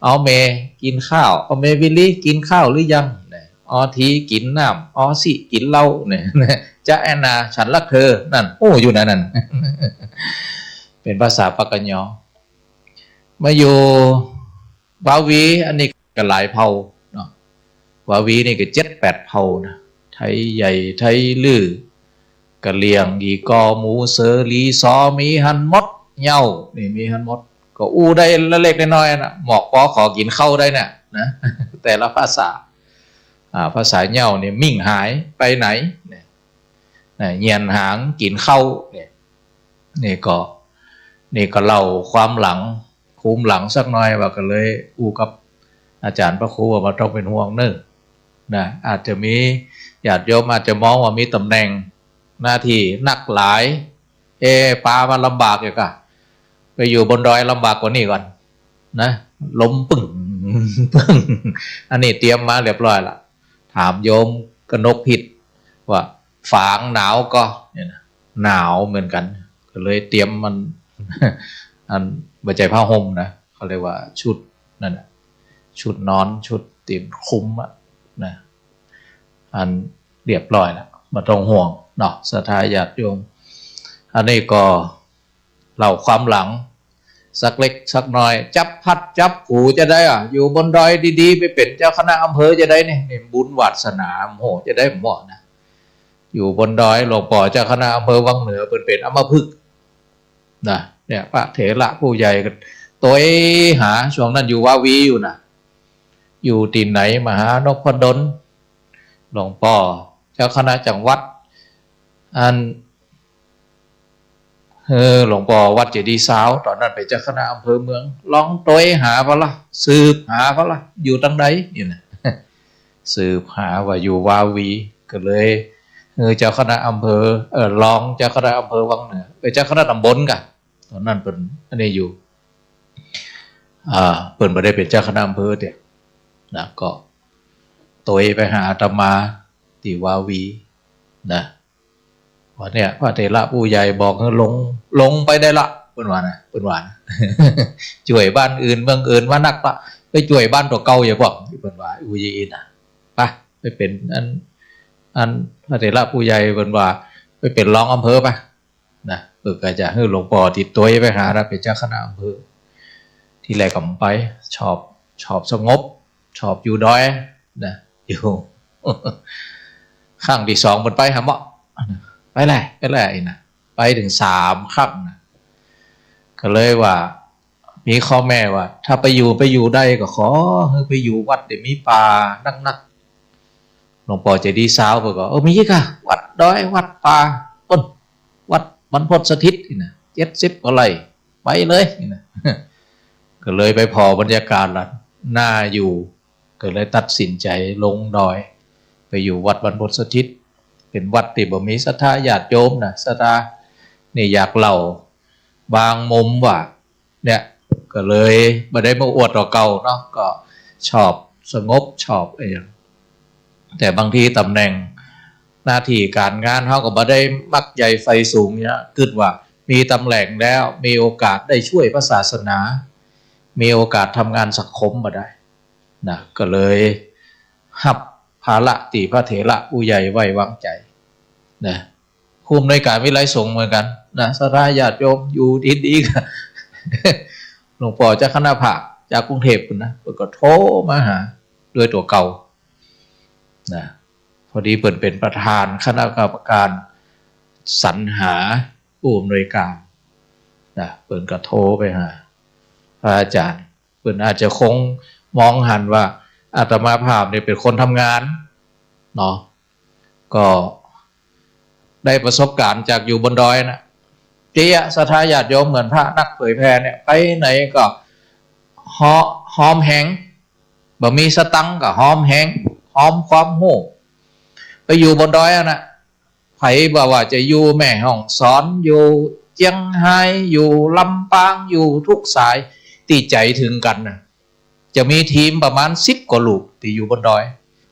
เอาเมย์กิ๋นข้าว เอาเมย์วิลลี่กิ๋นข้าวหรือยังเนี่ย ออทีกิ๋นน้ำ ออสิกิ๋นเหล้าเนี่ย จะแอนนาฉันรักเธอ นั่น โอ้ อยู่ในนั้น เป๋นภาษาปากกะยอ มาอยู่วาวี อันนี้ก็หลายเผ่าเนาะ วาวีนี่ก็เจ็ดแปดเผ่านะ ไทใหญ่ ไทลื้อ กะเหรี่ยง อี่ก่อ หมู่เซอ หลีซอ มีหั้นหมด เย้า นี่มีหั้นหมด ก็อู้ได้ละเล็กละน้อยนะ หมอกปอขอกิ๋นข้าวได้เนี่ยนะ แต่ละภาษา อ่า ภาษาเย้านี่ มิ่งหายไปไหนเนี่ย นะ เยียนหางกิ๋นข้าวเนี่ย นี่ก็ นี่ก็เล่าความหลัง คุมหลังสักหน่อยว่า ก็เลยอู้กับอาจ๋ารย์พระครูว่าบ่ต้องเป๋นห่วงเน่อนะ อาจจะมีญาติโยมอาจจะมองว่ามีต๋ำแหน่งหน้าตี้นักหลาย เอ ปามันลำบากอยู่ก่ะ ไปอยู่บนดอยลำบากกว่านี้ก่อนนะ ลมปึ้ง ปึ้ง อันนี้เตรียมมาเรียบร้อยละ ถามโยมกนกพิษว่า ฝางหนาวก่อเนี่ยนะ หนาวเหมือนกั๋น ก็เลยเตรียมมัน อันบ่ใจ้ผ้าห่มนะ เขาเรียกว่าชุดนั่นน่ะ ชุดนอน ชุดตี้คุมอะนะ อันเรียบร้อยละ บ่ต้องห่วงเนาะ ศรัทธาญาติโยม อันนี้ก็เล่าความหลัง สักเล็กสักน้อย จับพลัดจับผลูจะได้อะ อยู่บนดอยดีๆ ไปเป๋นเจ้าคณะอำเภอจะได้นี่ นี่บุญวาสนา โอ้โห จะได้หมดนะ อยู่บนดอย หลวงป้อเจ้าคณะอำเภอวังเหนือ เป๋น เป๋นอัมพฤกษ์นะ เนี่ย พระเถระผู้ใหญ่ก็โตยหา ช่วงนั้นอยู่วาวีอยู่นะ อยู่ตี้ไหน มหานพดล หลวงป้อเจ้าคณะจังหวัด อัน เออ หลวงป้อวัดเจดีย์ซาว ต๋อนนั้นเป๋นเจ้าคณะอำเภอเมือง ลองโตยหาเปิ้นละ สืบหาเปิ้นละ อยู่ตางใดนี่นะ สืบหาว่าอยู่วาวี ก็เลย เออ เจ้าคณะอำเภอ เออ รองเจ้าคณะอำเภอวังเหนือ เป๋นเจ้าคณะต๋ำบลก่ะ ต๋อนนั้นเป๋นอันนี้อยู่ อ่า เป๋นบ่ได้เป๋นเจ้าคณะอำเภอเตื้อนะ ก็โตยไปหาอาตมาตี้วาวีนะ ว่าเนี่ย พระเถระผู้ใหญ่บอกหื้อลง ลงไปได้ละ เปิ้นว่านะ เปิ้นว่านะ จ้วยบ้านอื่นเมืองอื่นมานักละ ไปจ้วยบ้านตั๋วเก่าอย่าพวก เปิ้นว่าอู้อย่างอี้นะ ไป ไปเป๋นอัน อันพระเถระผู้ใหญ่เปิ้นว่า ไปเป๋นรองอำเภอไปนะ เปิ้นก็จะหื้อหลวงป้อตี้โตยไปหานะ เป๋นเจ้าคณะอำเภอ ทีแรกก็บ่ไป ชอบ ชอบสงบ ชอบอยู่ดอยนะ อยู่ ครั้งตี้สองเปิ้นไปหาเมาะ ไปแหละ ไปแหละ อี้นะ ไปเถิงสามครั้งนะ ก็เลยว่า มีข้อแม้ว่า ถ้าไปอยู่ ไปอยู่ได้ก็ขอหื้อไปอยู่วัดตี้มีป่านักๆ หลวงป้อเจดีย์ซาวเปิ้นก็ เออ มีก่ะ วัดดอย วัดป่า ปุ้น วัดบรรพตสถิตนี่นะ เจ็ดสิบกว่าไร่ ไปเลยนี่นะ ก็เลยไปผ่อบรรยากาศละ น่าอยู่ ก็เลยตัดสินใจ๋ลงดอย ไปอยู่วัดบรรพตสถิต เป๋นวัดตี้บ่มีศรัทธาญาติโยมนะ ศรัทธา นี่อยากเล่าบางมุมว่า เนี่ย ก็เลยบ่ได้มาอวดตั๋วเก่าเนาะ ก็ชอบสงบ ชอบอะหยัง แต่บางทีต๋ำแหน่งหน้าตี้ก๋านงานเฮาก็บ่ได้มักใหญ่ใฝ่สูงเนี่ย กึ๊ดว่ามีต๋ำแหน่งแล้ว มีโอกาสได้จ้วยพระศาสนา มีโอกาสทำงานสังคมบ่ได้นะ ก็เลยฮับภาระตี้พระเถระผู้ใหญ่ไว้วางใจ๋นะ ผู้อำนวยก๋านวิทยาลัยสงฆ์เหมือนกั๋นนะ ศรัทธาญาติโยมอยู่ดีๆ ก็ หลวงป้อเจ้าคณะภาคจากกรุงเทพฯ ปู๊นนะ เปิ้นก็โทรมาหาด้วยตั๋วเก่านะ พอดีเปิ้นเป๋นประธานคณะกรรมการสรรหาผู้อำนวยก๋านนะ เปิ้นก็โทรไปหาพระอาจารย์ เปิ้นอาจจะคงมองหันว่าอาตมาภาพเนี่ยเป๋นคนทำงานเนาะ ก็ได้ประสบการณ์จากอยู่บนดอยนะ เตี้ย ศรัทธาญาติโยมเหมือนพระนักเผยแผ่เนี่ย ไปไหนก็ฮ้อ- ฮ้อมแฮง บ่มีสตังค์ก็ฮ้อมแฮง ฮ้อมความฮู้ ไปอยู่บนดอยอะนะ ใผบ่ว่าจะอยู่แม่ฮ่องสอน อยู่เจียงฮาย อยู่ลำปาง อยู่ทุกสายตี้ใจ๋เถิงกั๋นนะ จะมีทีมประมาณสิบกว่าลูกตี้อยู่บนดอย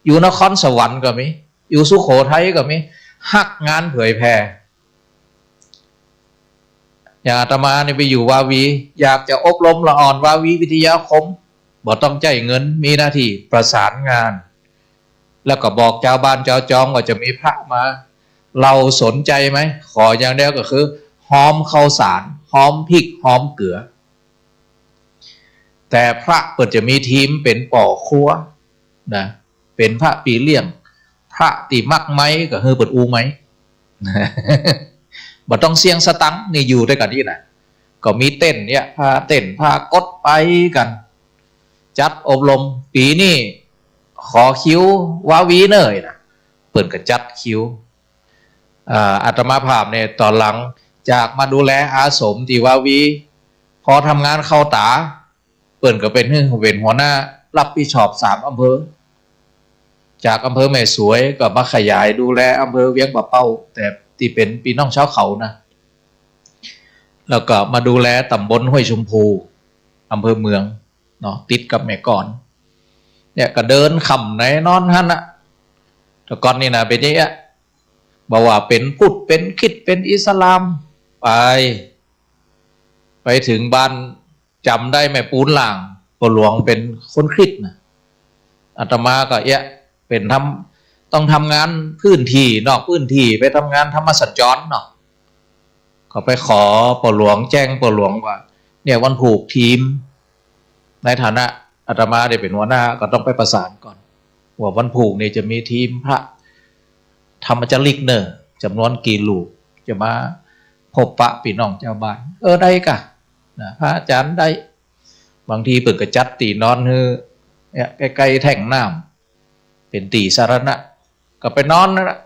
อยู่นครสวรรค์ก็มี อยู่สุโขทัยก็มี ฮักงานเผยแผ่ อย่างอาตมานี่ไปอยู่วาวี อยากจะอบรมละอ่อนวาวีวิทยาคม บ่ต้องใจ๊เงิน มีหน้าตี้ประสานงาน แล้วก็บอกจาวบ้านจาวจองว่าจะมีพระมา เฮาสนใจ๋ไหม ขออย่างเดียวก็คือ ฮ้อมข้าวสาร ฮ้อมพริก ฮ้อมเกลือ แต่พระเปิ้นจะมีทีมเป๋นป้อครัวนะ เป๋นพระปี้เลี้ยง พระตี้มักไม้ก็หื้อเปิ้นอู้ไม้ บ่ต้องเสี้ยงสตังค์ นี่อยู่ตวยกั๋นอี้นะ ก็มีเต็นท์เนี่ย ผ้าเต็นท์ ผ้ากดไปกั๋น จัดอบรม ปี๋นี้ขอคิววาวีเน่อนะ เปิ้นก็จัดคิว อ่า อาตมาภาพเนี่ย ต๋อนหลังจากมาดูแลอาสมตี้วาวี พอทำงานเข้าต๋า เปิ้นก็เป๋นหื้อ เป๋นหัวหน้ารับผิดชอบสามอำเภอ จากอำเภอแม่สวยก็มาขยายดูแลอำเภอเวียงป่าเป้า แต่ตี้เป๋นปี้น้องชาวเขานะ แล้วก็มาดูแลต๋ำบลห้วยชมพู อำเภอเมืองเนาะ ติดกับแม่กลอน เนี่ยก็เดินค่ำไหนนอนหั้นนะ แต่ก่อนนี่นะเป๋นอย่างเงี้ย บ่ว่าเป๋นพุทธ เป๋นคริสต์ เป๋นอิสลาม ไป ไปเถิงบ้าน จ๋ำได้แม่ปูนล่าง ป้อหลวงเป๋นคนคริสต์นะ อาตมาก็เอี้ยะ เป๋นทำ ต้องทำงานพื้นตี้ นอกพื้นตี้ ไปทำงานธรรมสัญจรเนาะ ก็ไปขอป้อหลวง แจ้งป้อหลวงว่า เนี่ยวันผูกทีม ในฐานะอาตมาได้เป๋นหัวหน้า ก็ต้องไปประสานก่อน ว่าวันผูกเนี่ยจะมีทีมพระธรรมจาริกเน่อ จ๋ำนวนกี่รูป จะมาพบปะปี้น้องจาวบ้าน เออ ได้ก่ะ นะ พระอาจ๋ารย์ได้ บางทีเปิ้นก็จัดตี้นอนหื้อ เนี่ย ใก้ๆ แท่งน้ำ เป๋นตี้สาธารณะ ก็ไปนอนหั้นนะ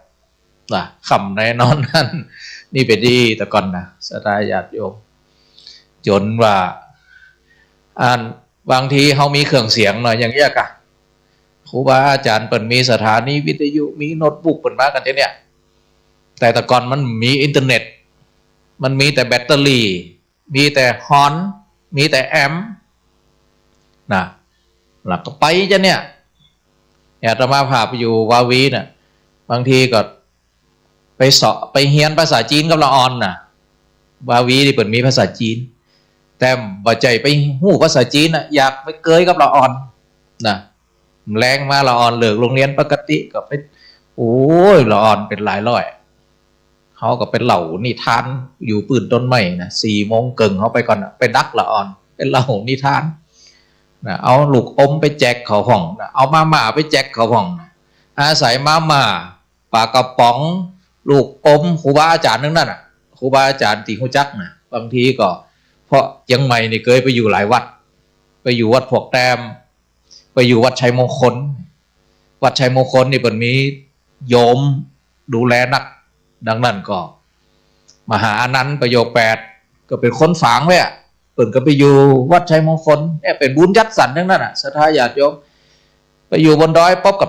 นะ ค่ำไหนนอนหั้น นี่เป๋นอี้แต่ก่อนนะ ศรัทธาญาติโยม จ๋นว่า อัน บางทีเฮามีเครื่องเสียงเนาะ อย่างเอี้ยก่ะ ครูบาอาจ๋ารย์เปิ้นมีสถานีวิทยุ มีโน้ตบุ๊กเปิ้นมากั๋นจะเนี่ย แต่แต่ก่อนมันมีอินเทอร์เน็ต มันมีแต่แบตเตอรี่ มีแต่ฮอร์น มีแต่แอมป์ นะ แล้วก็ไปจะเนี่ย อาตมาภาพไปอยู่วาวีน่ะ บางทีก็ไปเซาะ ไปเฮียนภาษาจีนกับละอ่อนน่ะ วาวีนี่เปิ้นมีภาษาจีน แต่บ่ใจ้ไปฮู้ภาษาจีนน่ะ อยากไปเกยกับละอ่อนน่ะ แลงมาละอ่อนเลิกโฮงเฮียนปกติก็ไป โอ้ย ละอ่อนเป๋นหลายร้อย เฮาก็ไปเล่านิทานอยู่ปื้นต้นไม้นะ สี่โมงเกิ่งเฮาไปก่อนนะ ไปดักละอ่อน ไปเล่านิทานนะ เอาลูกอมไปแจกเขาพ่องนะ เอามาม่าไปแจกเขาพ่องนะ อาศัยมาม่า ป๋ากระป๋อง ลูกอม ครูบาอาจ๋ารย์ตังนั้นน่ะ ครูบาอาจ๋ารย์ตี้ฮู้จักนะ บางทีก็ เพราะเจียงใหม่นี่เกยไปอยู่หลายวัด ไปอยู่วัดพวกแต้ม ไปอยู่วัดชัยมงคล วัดชัยมงคลนี่เปิ้นมีโยมดูแลนัก ดังนั้นก็ มหาอานันต์ประโยคแปด ก็เป๋นคนฝางไว้อะ เปิ้นก็ไปอยู่วัดชัยมงคล เนี่ยเป๋นบุญจัดสรรตังนั้นน่ะ ศรัทธาญาติโยม ไปอยู่บนดอยปุ๊บก็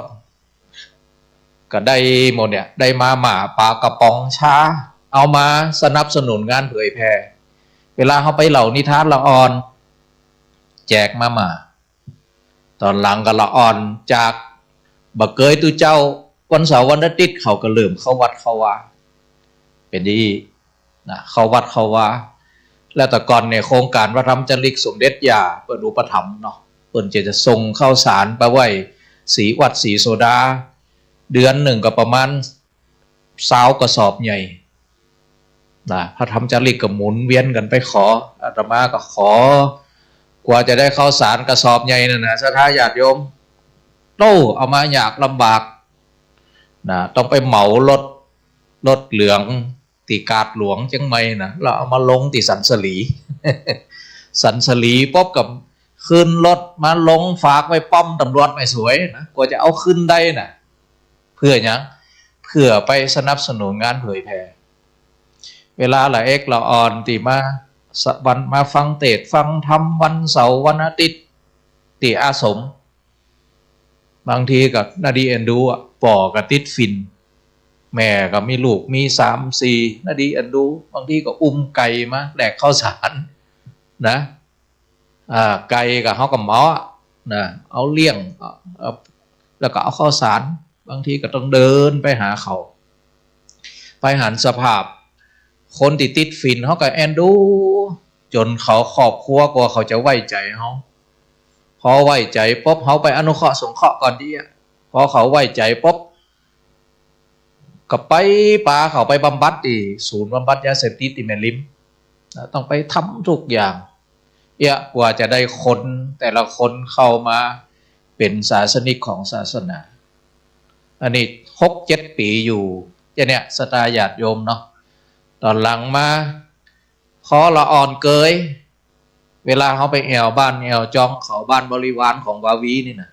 ก็ได้หมดเนี่ย ได้มาม่า ป๋ากระป๋อง ชา เอามาสนับสนุนงานเผยแผ่ เวลาเฮาไปเล่านิทานละอ่อน แจกมาม่า ต๋อนหลังก็ละอ่อนจากบ่เกยตุ๊เจ้า วันเสาร์วันอาทิตย์เขาก็เริ่มเข้าวัดเข้าวา เป๋นอี้นะ เข้าวัดเข้าวา และแต่ก่อนเนี่ยโครงก๋านพระธรรมจาริกสมเด็จย่าเปิ้นอุปถัมภ์เนาะ เปิ้นจะ จะส่งข้าวสารไปไหว้ศรีวัดศรีโสดา เดือนนึ่งก็ประมาณซาวกระสอบใหญ่ นะ พระธรรมจาริกก็หมุนเวียนกั๋นไปขอ อาตมาก็ขอ กว่าจะได้ข้าวสารกระสอบใหญ่นั่นนะ ศรัทธาญาติโยม โต้ เอามายากลำบากนะ ต้องไปเหมารถ รถเหลือง ตี้กาดหลวงเจียงใหม่นะ แล้วเอามาลงตี้สันสลี สันสลีปุ๊บก็ขึ้นรถมาลงฝากไว้ป้อมตำรวจแม่สวยนะ กว่าจะเอาขึ้นได้นะ เพื่อหยัง เพื่อไปสนับสนุนงานเผยแผ่ เวลาละเอ็ดละอ่อนตี้มาสะ วัน มาฟังเตสน์ฟังธรรมวันเสาร์วันอาทิตย์ตี้อาสม บางทีก็น่าดีเอ็นดูอะ ป้อก็ติดฝิ่น แม่ก็มีลูกมีสามสี่ น่าดีเอ็นดู บางทีก็อุ้มไก่มาแลกข้าวสารนะ อ่า ไก่ก็เฮาก็เหมาอะนะ เอาเลี้ยง เอ่อ แล้วก็เอาข้าวสาร บางทีก็ต้องเดินไปหาเขา ไปหันสภาพ คนตี้ติดฝิ่นเฮาก็เอ็นดู จ๋นเขาครอบครัวกว่าเขาจะไว้ใจ๋เฮา พอไว้ใจ๋ปุ๊บ เฮาไปอนุเคราะห์สงเคราะห์ก่อนดีอะ พอเขาไว้ใจ๋ปุ๊บ ก็ไปปาเขาไปบำบัดตี้ศูนย์บำบัดยาเสพติดตี้แม่ริม ต้องไปทำทุกอย่าง เอี้ย กว่าจะได้คนแต่ละคนเข้ามาเป๋นศาสนิกของศาสนา อันนี้หกเจ็ดปี๋อยู่ จะเนี่ย ศรัทธาญาติโยมเนาะ ต๋อนหลังมา พอละอ่อนเกย เวลาเฮาไปแอ่วบ้านแอ่วจองเขา บ้านบริวารของวาวีนี่นะ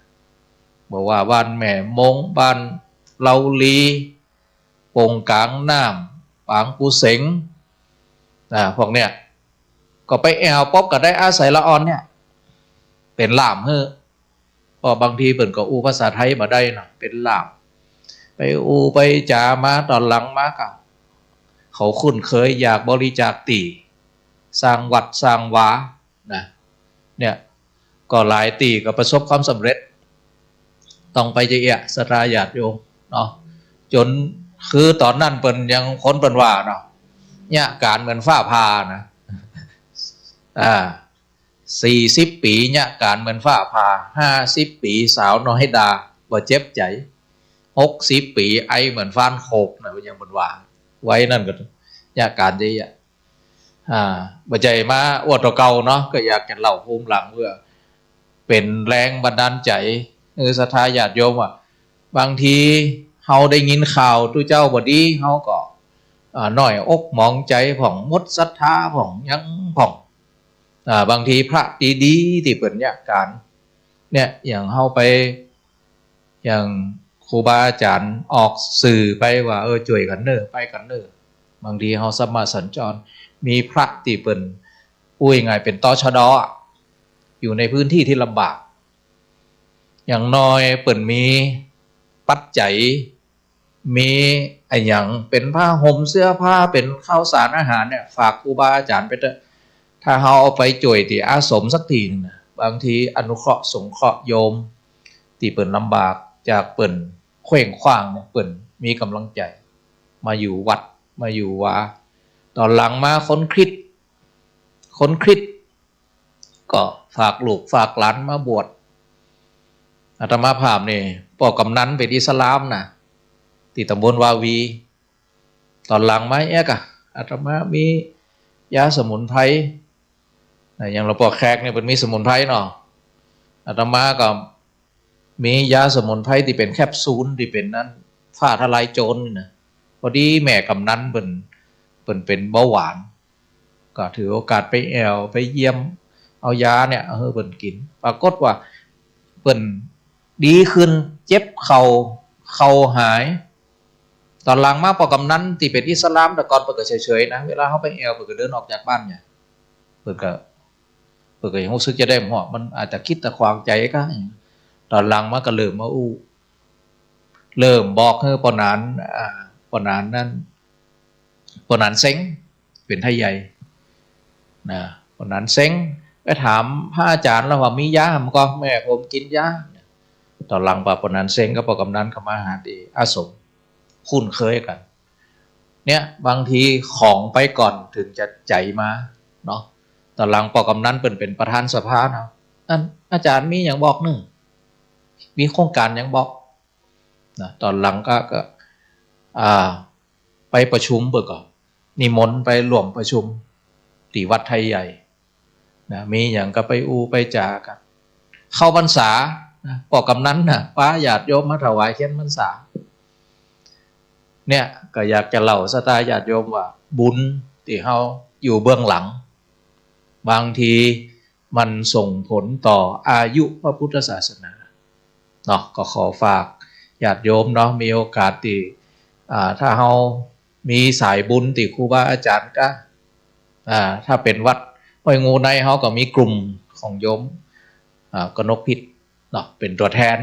บ่ว่าบ้านแม่มง บ้านเลาลี ปงก๋างน้ำ ปางกูเสง อ่า พวกเนี่ย ก็ไปแอ่วปุ๊บก็ได้อาศัยละอ่อนเนี่ย เป๋นล่ามหื้อ เพราะบางทีเปิ้นก็อู้ภาษาไทยบ่ได้เนาะ เป๋นล่าม ไปอู้ไปจ๋ามา ต๋อนหลังมาก็ เขาคุ้นเคยอยากบริจาคตี้ สร้างวัดสร้างวา นะ เนี่ย ก็หลายตี้ก็ประสบความสำเร็จ ต้องไปจะเอี้ย ศรัทธาญาติโยมเนาะ จ๋น คือต๋อนนั้นเปิ้นยัง คนเปิ้นว่าเนาะ เยียะก๋านเหมือนฟ้าผ่านะ อ่า สี่สิบปี๋เยียะก๋านเหมือนฟ้าผ่า ห้าสิบปี๋สาวน้อยด่า บ่เจ็บใจ๋ หกสิบปี๋ไอเหมือนฟ้านโขกนะ ยังเปิ้นว่า วัยนั้นก็เยียะก๋านจะเอี้ย อ่า บ่ใจ้มาอวดตั๋วเก่าเนาะ ก็อยากจะเล่าภูมิหลังเปื้อเป๋นแรงบันดาลใจ๋ เออ ศรัทธาญาติโยมว่า บางทีเฮาได้ยินข่าวตุ๊เจ้าบ่ดี เฮาก็ อ่า น้อยอกหมองใจ๋พ่อง หมดศรัทธาพ่อง หยังพ่อง อ่า บางทีพระดีๆ ตี้เปิ้นเยียะก๋าน เนี่ย อย่างเฮาไป อย่างครูบาอาจ๋ารย์ออกสื่อไปว่า เออ จ้วยกั๋นเน่อ ไปกั๋นเน่อ บางทีเฮาสัมมาสัญจร มีพระตี้เปิ้น อู้ง่ายๆ เป๋น ตชด. อะ อยู่ในพื้นที่ที่ลำบาก อย่างน้อยเปิ้นมีปัจจัย มีอะหยัง เป๋นผ้าห่มเสื้อผ้า เป๋นข้าวสารอาหารเนี่ย ฝากครูบาอาจ๋ารย์ไปเต๊อะ ถ้าเฮาเอาไปจ้วยตี้อาสมสักตี้นึ่งนะ บางทีอนุเคราะห์สงเคราะห์โยมตี้เปิ้นลำบาก จากเปิ้นเคว้งคว้างเนี่ย เปิ้นมีก๋ำลังใจ๋ มาอยู่วัด มาอยู่วา ต๋อนหลังมาคนคริสต์ คนคริสต์ ก็ฝากลูกฝากหลานมาบวช อาตมาภาพนี่ ป้อกำนันเป๋นอิสลามนะ ตี้ต๋ำบลวาวี ต๋อนหลังมาเอี้ยกะ อาตมามียาสมุนไพร นะ อย่างหลวงป้อแขกนี่เปิ้นมีสมุนไพรเนาะ อาตมาก็มียาสมุนไพรตี้เป๋นแคปซูล ตี้เป๋นนั้น ฟ้าทะลายโจรนี่นะ พอดีแม่กำนันเปิ้น เปิ้นเป๋นเบาหวาน ก็ถือโอกาสไปแอ่ว ไปเยี่ยม เอายาเนี่ยหื้อเปิ้นกิ๋น ปรากฏว่าเปิ้นดีขึ้น เจ็บเข่า เข่าหาย ต๋อนหลังมาป้อกำนันตี้เป๋นอิสลาม แต่ก่อนเปิ้นก็เฉยๆ นะ เวลาเฮาไปแอ่ว เปิ้นก็เดินออกจากบ้านเนี่ย เปิ้นก็ เปิ้นก็ยังฮู้สึกจะได้หมด มันอาจจะขัดตะขวางใจ๋กะ ต๋อนหลังมาก็เริ่มมาอู้ เริ่มบอกหื้อป้อหนาน อ่า ป้อหนานนั้น ป้อหนานเซ็ง เป๋นไทยใหญ่ นะ ป้อหนานเซ็ง ไปถามพระอาจ๋ารย์แล้วว่ามียาบ่ แม่ผมกิ๋นยา ต๋อนหลังป้อหนานเซ็งกับป้อกำนันก็มาหาตี้อาสม คุ้นเคยกั๋น เนี่ย บางทีของไปก่อนเถิงจะใจ๋มาเนาะ ต๋อนหลังป้อกำนันเปิ้นเป๋นประธานสภาเนาะ อัน อาจ๋ารย์มีหยังบอกเน่อ มีโครงก๋านหยังบอก นะ ต๋อนหลังก็ ก็ อ่า ไปประชุมเปิ้นก็ นิมนต์ไปร่วมประชุมตี้วัดไทยใหญ่นะ มีหยังก็ไปอู้ไปจ๋ากั๋น เข้าพรรษานะ ป้อกำนันน่ะ ปาญาติโยมมาถวายเทียนพรรษา เนี่ย ก็อยากจะเล่าศรัทธาญาติโยมว่า บุญตี้เฮาอยู่เบื้องหลัง บางทีมันส่งผลต่ออายุพระพุทธศาสนาเนาะ ก็ขอฝากญาติโยมเนาะ มีโอกาสตี้ อ่า ถ้าเฮามีสายบุญตี้ครูบาอาจ๋ารย์ก็ อ่า ถ้าเป๋นวัดห้วยงูใน เฮาก็มีกลุ่มของโยม อ่า กนกพิษเนาะ เป๋นตั๋วแทน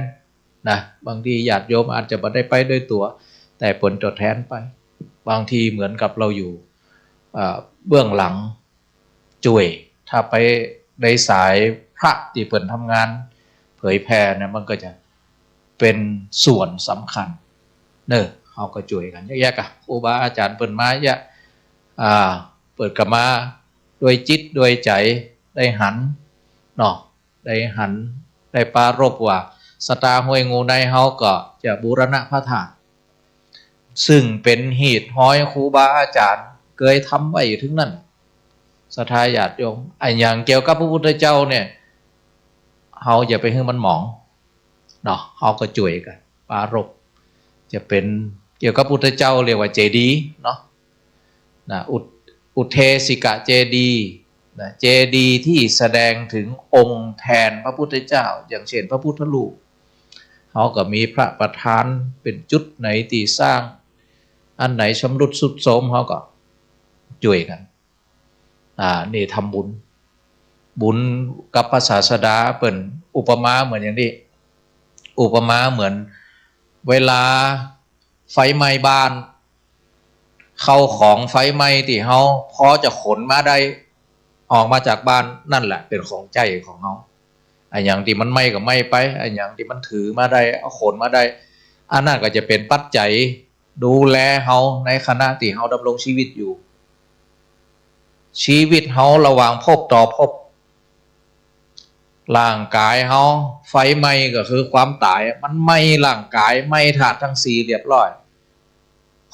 นะ บางทีญาติโยมอาจจะบ่ได้ไปโดยตั๋ว แต่เป๋นตั๋วแทนไป บางทีเหมือนกับเฮาอยู่ อ่า เบื้องหลัง จ้วย ถ้าไปในสายพระตี้เปิ้นทำงานเผยแผ่เนี่ย มันก็จะเป๋นส่วนสำคัญเนาะ เฮาก็จ้วยกั๋น แยะๆ อะ ครูบาอาจ๋ารย์เปิ้นมาแยะ อ่า เปิ้นก็มาด้วยจิตด้วยใจ๋ ได้หันเนาะ ได้หัน ได้ปรารภว่า ศรัทธาห้วยงูในเฮาก็จะบูรณะพระธาตุ ซึ่งเป๋นหีดฮอยครูบาอาจ๋ารย์เกยทำไว้อยู่เถิงนั้น ศรัทธาญาติโยม อะหยังเกี่ยวกับพระพุทธเจ้าเนี่ย เฮาอย่าไปหื้อมันหมองเนาะ เฮาก็จ้วยกั๋นปรารภ จะเป๋นเกี่ยวกับพุทธเจ้าเรียกว่าเจดีย์เนาะ นะ อุท- อุทเทสิกะเจดีย์นะ เจดีย์ตี้แสดงเถิงองค์แทนพระพุทธเจ้า อย่างเช่นพระพุทธรูป เฮาก็มีพระประธานเป๋นจุด ไหนตี้สร้าง อันไหนชำรุดทรุดโทรม เฮาก็จ้วยกั๋น อ่า นี่ทำบุญ บุญกับพระศาสดาเปิ้นอุปมาเหมือนอย่างนี้ อุปมาเหมือนเวลาไฟไหม้บ้าน เข้าของไฟไหม้ตี้เฮาพอจะขนมาได้ ออกมาจากบ้าน นั่นแหละเป๋นของใจ๊ของเฮา อะหยังตี้มันไหม้ก็ไหม้ไป อะหยังตี้มันถือมาได้ เอาขนมาได้ อันนั้นก็จะเป๋นปัจจัยดูแลเฮาในขณะตี้เฮาดำรงชีวิตอยู่ ชีวิตเฮาระหว่างภพต่อภพ ร่างก๋ายเฮา ไฟไหม้ก็คือความต๋าย มันไหม้ร่างก๋าย ไหม้ธาตุตึงสี่เรียบร้อย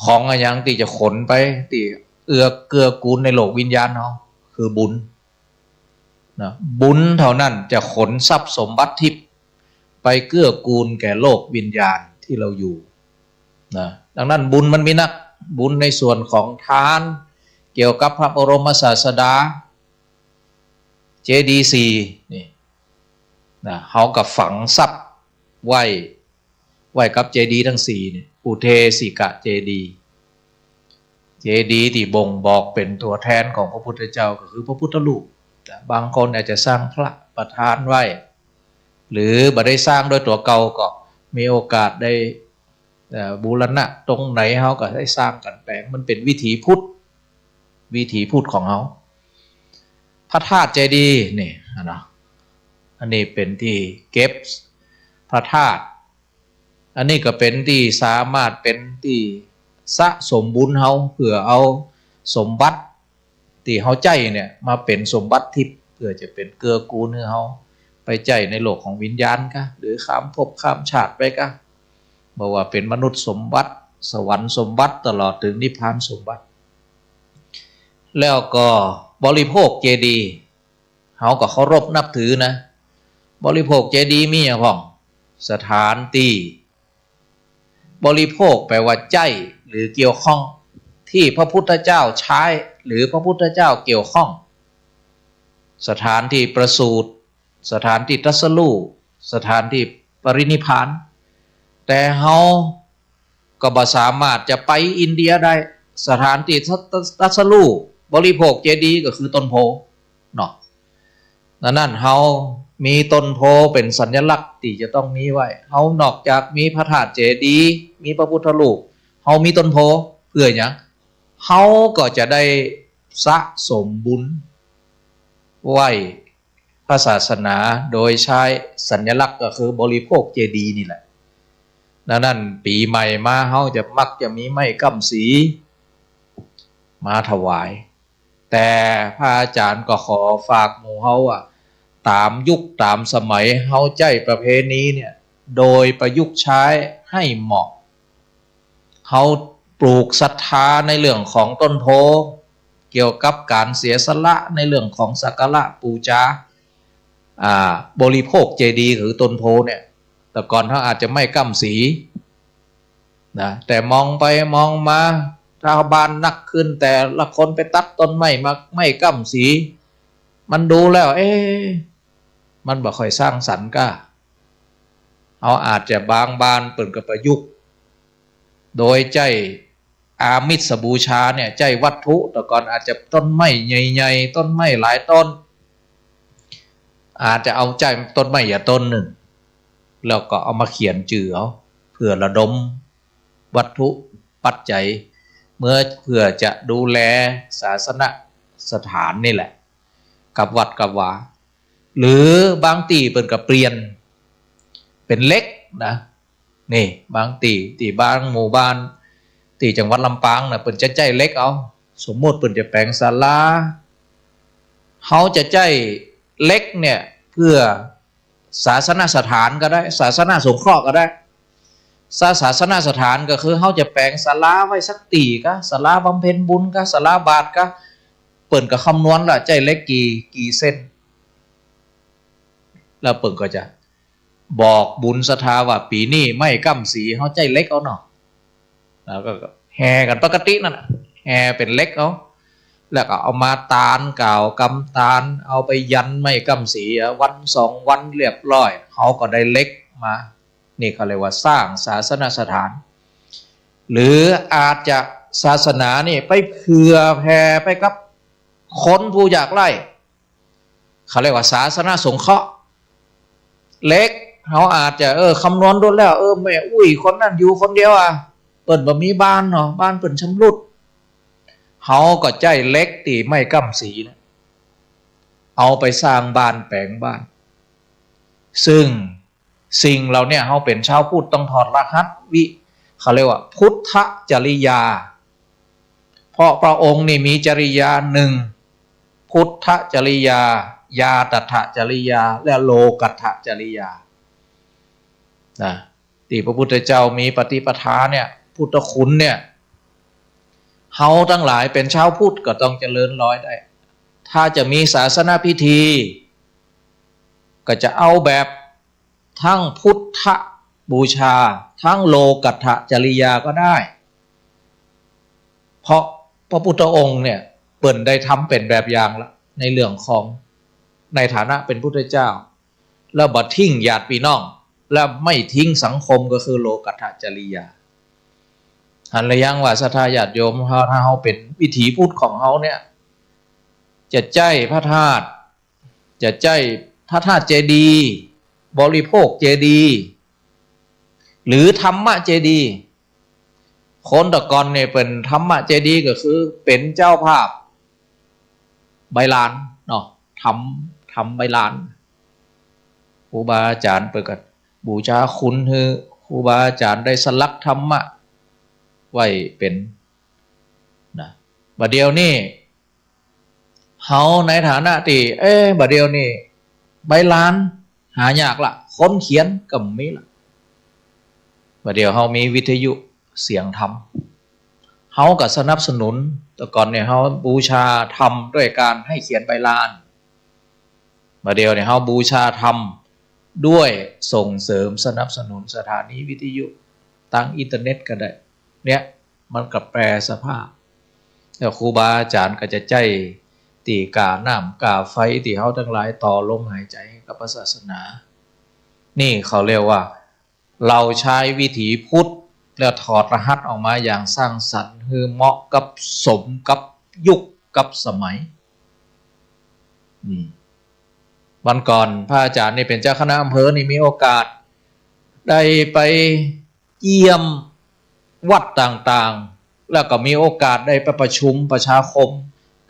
ของอะหยังตี้จะขนไป ตี้เอื้อเกื้อกูลในโลกวิญญาณเฮา คือบุญนะ บุญเต้านั้นจะขนทรัพย์สมบัติทิพย์ไปเกื้อกูลแก่โลกวิญญาณตี้เฮาอยู่นะ ดังนั้นบุญมันมีนัก บุญในส่วนของทาน เกี่ยวกับพระบรมศาสดา เจดีย์สี่นี่นะ เฮาก็ฝังทรัพย์ไว้ ไว้กับเจดีย์ตึงสี่นี่ อุทเทสิกะเจดีย์ เจดีย์ตี้บ่งบอกเป๋นตั๋วแทนของพระพุทธเจ้า ก็คือพระพุทธรูปนะ บางคนอาจจะสร้างพระประธานไว้ หรือบ่ได้สร้างด้วยตั๋วเก่า ก็มีโอกาสได้ เอ่อ บูรณะตรงไหน เฮาก็ได้สร้างกั๋นแป๋ง มันเป๋นวิถีพุทธ วิถีพุทธของเฮา พระธาตุเจดีย์นี่นะ อันนี้เป๋นตี้เก็บพระธาตุ อันนี้ก็เป๋นตี้สามารถเป๋นตี้สะสมบุญเฮา เปื้อเอาสมบัติตี้เฮาใจ๊เนี่ยมาเป๋นสมบัติทิพย์ เปื้อจะเป๋นเกื้อกูลหื้อเฮาไปใจ๊ในโลกของวิญญาณกา หรือข้ามภพข้ามชาติไปกา บ่ว่าเป๋นมนุษย์สมบัติ สวรรค์สมบัติ ตลอดเถิงนิพพานสมบัติ แล้วก็บริโภคเจดีย์ เฮาก็เคารพนับถือนะ บริโภคเจดีย์มีอะหยังพ่อง สถานตี้ บริโภคแปลว่าใจ๊หรือเกี่ยวข้อง ตี้พระพุทธเจ้าใจ๊หรือพระพุทธเจ้าเกี่ยวข้อง สถานตี้ประสูติ สถานตี้ตรัสรู้ สถานตี้ปรินิพพาน แต่เฮาก็บ่สามารถจะไปอินเดียได้ สถานตี้ตรัส- ตรัสรู้ บริโภคเจดีย์ก็คือต้นโพธิ์เนาะ ดังนั้นเฮามีต้นโพธิ์เป๋นสัญลักษณ์ตี้จะต้องมีไว้ เฮานอกจากมีพระธาตุเจดีย์ มีพระพุทธรูป เฮามีต้นโพธิ์เปื้อหยัง เฮาก็จะได้สะสมบุญไว้พระศาสนา โดยใจ๊สัญลักษณ์ก็คือบริโภคเจดีย์นี่แหละ ดังนั้นปี๋ใหม่มา เฮาจะมักจะมีไม้ก้ำสีมาถวาย แต่พระอาจ๋ารย์ก็ขอฝากหมู่เฮาว่า ต๋ามยุคต๋ามสมัย เฮาใจ๊ประเพณีเนี่ย โดยประยุกต์ใจ๊หื้อเหมาะ เฮา ปลูกศรัทธาในเรื่องของต้นโพธิ์ เกี่ยวกับก๋านเสียสละในเรื่องของสักการะปู๋จา อ่า บริโภคเจดีย์คือต้นโพธิ์เนี่ย แต่ก่อนเฮาอาจจะไม้ก้ำสีนะ แต่มองไปมองมา ชาวบ้านนักขึ้น แต่ละคนไปตัดต้นไม้มาไม้ก้ำสี มันดูแล้ว เอ๊ะ มันบ่ค่อยสร้างสรรค์ก้า เฮาอาจจะบางบ้านเปิ้นก็ประยุกต์ โดยใจ๊อามิสบูชาเนี่ย ใจ๊วัตถุ แต่ก่อนอาจจะต้นไม้ใหญ่ๆ ต้นไม้หลายต้น อาจจะเอาใจ๊ต้นไม้หญ้าต้นนึ่ง แล้วก็เอามาเขียนจื้อเอา เพื่อระดมวัตถุปัจจัย เมื่อ เพื่อจะดูแลศาสนสถานนี่แหละ กับวัดกับวา หรือบางตี้เปิ้นก็เปลี่ยนเป๋นเหล็กนะ นี่ บางตี้ ตี้บางหมู่บ้าน ตี้จังหวัดลำปางนะ เปิ้นจะใจ๊เหล็กเอา สมมุติเปิ้นจะแป๋งศาลา เฮาจะใจ๊เหล็กเนี่ย เพื่อศาสนสถานก็ได้ ศาสนสงเคราะห์ก็ได้ ศา ศาสนสถานก็คือเฮาจะแป๋งศาลาไว้สักตี้กา ศาลาบำเพ็ญบุญกา ศาลาบาตรกา เปิ้นก็คำนวณละ ใจ๊เหล็กกี่ กี่เส้น แล้วเปิ้นก็จะบอกบุญศรัทธาว่า ปี๋นี้ไม้ก้ำสี เฮาใจ๊เหล็กเอาเนาะ แล้วก็แห่กั๋นปกตินั่นน่ะ แห่เป๋นเหล็กเอา แล้วก็เอามาตาน กล่าวกำตาน เอาไปยันไม้ก้ำสี วันสองวันเรียบร้อย เฮาก็ได้เหล็กมา นี่เขาเรียกว่าสร้างศาสนสถาน หรืออาจจะศาสนานี่ไปเผื่อแผ่ไปกับคนผู้ยากไร้ เขาเรียกว่าศาสนสงเคราะห์ เหล็ก เฮาอาจจะ เออ คำนวณดูแล้ว เออ แม่อุ๊ยคนนั้นอยู่คนเดียวอะ เปิ้นบ่มีบ้านเนาะ บ้านเปิ้นชำรุด เฮาก็ใจ๊เหล็กตี้ไม้ก้ำสีเนี่ย เอาไปสร้างบ้านแป๋งบ้าน ซึ่งสิ่งเหล่าเนี้ย เฮาเป๋นชาวพุทธต้องถอดรหัสวิ เขาเรียกว่าพุทธจริยา เพราะพระองค์นี่มีจริยาหนึ่ง พุทธจริยา ญาตถจริยา และโลกัตถจริยา นะ ตี้พระพุทธเจ้ามีปฏิปทาเนี่ย พุทธคุณเนี่ย เฮาตังหลายเป๋นชาวพุทธก็ต้องเจริญรอยได้ ถ้าจะมีศาสนพิธี ก็จะเอาแบบทั้งพุทธบูชา ทั้งโลกัตถจริยาก็ได้ เพราะพระพุทธองค์เนี่ย เปิ้นได้ทำเป๋นแบบอย่างละ ในเรื่องของ ในฐานะเป๋นพุทธเจ้า แล้วบ่ทิ้งญาติพี่น้อง และไม่ทิ้งสังคม ก็คือโลกัตถจริยา หันหรือยังว่าศรัทธาญาติโยมเฮา ถ้าเฮาเป๋นวิถีพุทธของเฮาเนี่ย จะใจ๊พระธาตุ จะใจ๊พระธาตุเจดีย์ บริโภคเจดีย์ หรือธรรมเจดีย์ คนแต่ก่อนเนี่ยเป๋นธรรมเจดีย์ ก็คือเป๋นเจ้าภาพใบลานเนาะ ทำ ทำใบลาน ครูบาอาจ๋ารย์เปิ้นก็บูชาคุณหื้อ ครูบาอาจ๋ารย์ได้สลักธรรมะไว้เป๋น นะ บ่าเดี่ยวนี้ เฮาในฐานะตี้ เอ๊ะ บ่าเดี่ยวนี้ ใบลานหายากละ คนเขียนก็บ่มีละ บ่าเดี่ยวเฮามีวิทยุเสียงธรรม เฮาก็สนับสนุน แต่ก่อนเนี่ยเฮาบูชาธรรมด้วยการให้เขียนใบลาน บ่าเดี่ยวเนี่ยเฮาบูชาธรรมด้วยส่งเสริมสนับสนุนสถานีวิทยุ ตางอินเทอร์เน็ตก็ได้ เนี่ย มันก็แปรสภาพ แล้วครูบาอาจ๋ารย์ก็จะใจ๊ตี้ก้าน้ำก้าไฟตี้เฮาตังหลายต่อลมหายใจ๋ให้กับพระศาสนา นี่เขาเรียกว่า เฮาใจ๊วิถีพุทธ แล้วถอดรหัสออกมาอย่างสร้างสรรค์ หื้อเหมาะกับ สมกับยุคกับสมัย อืม วันก่อนพระอาจ๋ารย์นี่เป๋นเจ้าคณะอำเภอนี่มีโอกาสได้ไปเยี่ยมวัดต่างๆ แล้วก็มีโอกาสได้ไปประชุมประชาคม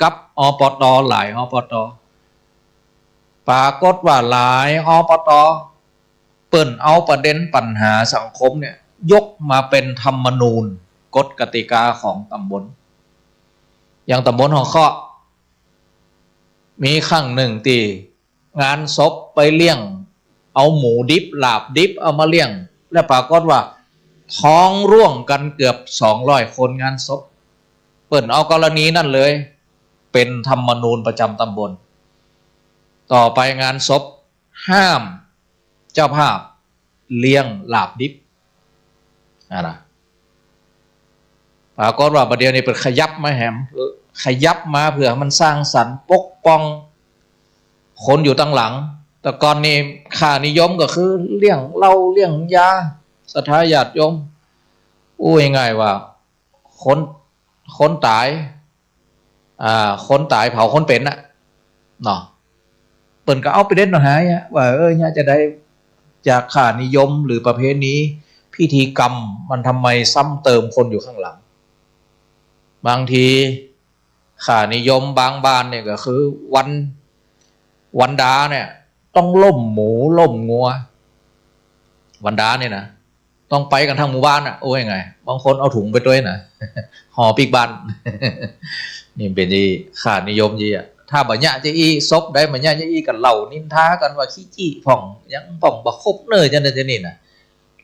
กับ อปต หลาย อปต ปรากฏว่าหลาย อปต เปิ้นเอาประเด็นปัญหาสังคมเนี่ย ยกมาเป๋นธรรมนูญ กฎกติกาของต๋ำบล อย่างต๋ำบลหอเคาะ มีครั้งนึ่งตี้งานศพไปเลี้ยง เอาหมูดิบ ลาบดิบเอามาเลี้ยง แล้วปรากฏว่า ท้องร่วงกั๋นเกือบสองร้อยคนงานศพ เปิ้นเอากรณีนั้นเลย เป๋นธรรมนูญประจ๋ำต๋ำบล ต่อไปงานศพห้ามเจ้าภาพเลี้ยงลาบดิบ อะนะ ปรากฏว่าบ่าเดี่ยวนี้เปิ้นขยับมาแหม ขยับมาเปื้อมันสร้างสรรค์ปกป้องคนอยู่ตังหลัง แต่ก่อนนี่ค่านิยมก็คือเลี้ยงเหล้าเลี้ยงยา ศรัทธาญาติโยม อู้ง่ายๆว่า คน คนต๋าย อ่า คนต๋ายเผาคนเป๋นน่ะ เนาะ เปิ้นก็เอาไปเด็ดมาหายอะ ว่า เออ เนี่ยจะได้จากค่านิยมหรือประเพณีพิธีกรรม มันทำไมซ้ำเติมคนอยู่ข้างหลัง บางทีค่านิยมบางบ้านเนี่ยก็คือวัน วันดาเนี่ยต้องล้มหมูล้มงัว วันดาเนี่ยนะ ต้องไปกั๋นตังหมู่บ้านน่ะ โอ้ยไง บางคนเอาถุงไปตวยนะ ห่อปิ๊กบ้าน นี่เป๋นอีค่านิยมอี้อะ ถ้าบ่าเยียะจะอี้ ศพใดบ่าเยียะจะอี้ ก็เล่านินทากั๋นว่าขี้จี้พ่อง หยังพ่อง บ่ครบเน่อ จะนั้นจะนี่นะ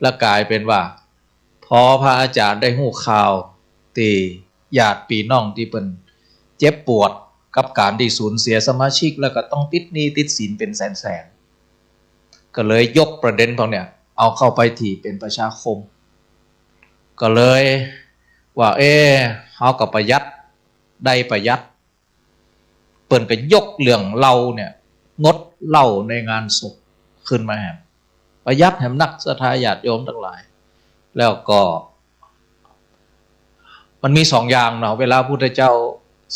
แล้วก๋ายเป๋นว่า พอพระอาจ๋ารย์ได้ฮู้ข่าวตี้ญาติปี้น้องตี้เปิ้นเจ็บปวดกับก๋านตี้สูญเสียสมาชิก แล้วก็ต้องติดหนี้ติดสินเป๋นแสนๆ ก็เลยยกประเด็นพวกเนี่ย เอาเข้าไปตี้เป๋นประชาคม ก็เลยว่า เอ๊ะ เฮาก็ประหยัด ได้ประหยัด เปิ้นก็ยกเรื่องเหล้าเนี่ย งดเหล้าในงานศพขึ้นมาแหม ประหยัดแหมนัก ศรัทธาญาติโยมตังหลาย แล้วก็ มันมีสองอย่างเนาะ เวลาพุทธเจ้า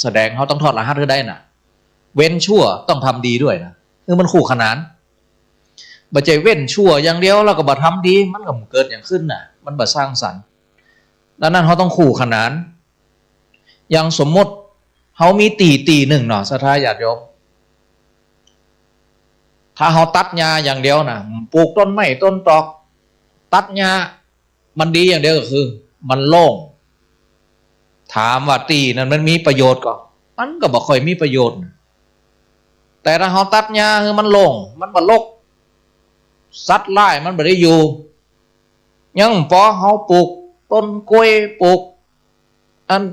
แสดง เฮาต้องถอดรหัสหื้อได้น่ะ เว้นชั่วต้องทำดีด้วยนะ คือมันคู่ขนาน บ่ใจ้เว้นชั่วอย่างเดียวแล้วก็บ่ทำดี มันก็บ่เกิดหยังขึ้นน่ะ มันบ่สร้างสรรค์ ดังนั้นเฮาต้องคู่ขนาน อย่างสมมุติเฮามีตี้ตี้นึ่งเนาะ ศรัทธาญาติโยม ถ้าเฮาตัดหญ้าอย่างเดียวน่ะ ปลูกต้นไม้ต้นตอก ตัดหญ้า มันดีอย่างเดียวก็คือมันโล่ง ถามว่าตี้นั้นมันมีประโยชน์ก่อ มันก็บ่ค่อยมีประโยชน์ แต่ถ้าเฮาตัดหญ้าหื้อมันโล่ง มันบ่รก สัตว์ร้ายมันบ่ได้อยู่ ยังปอเฮาปลูกต้นกล้วย ปลูกอัน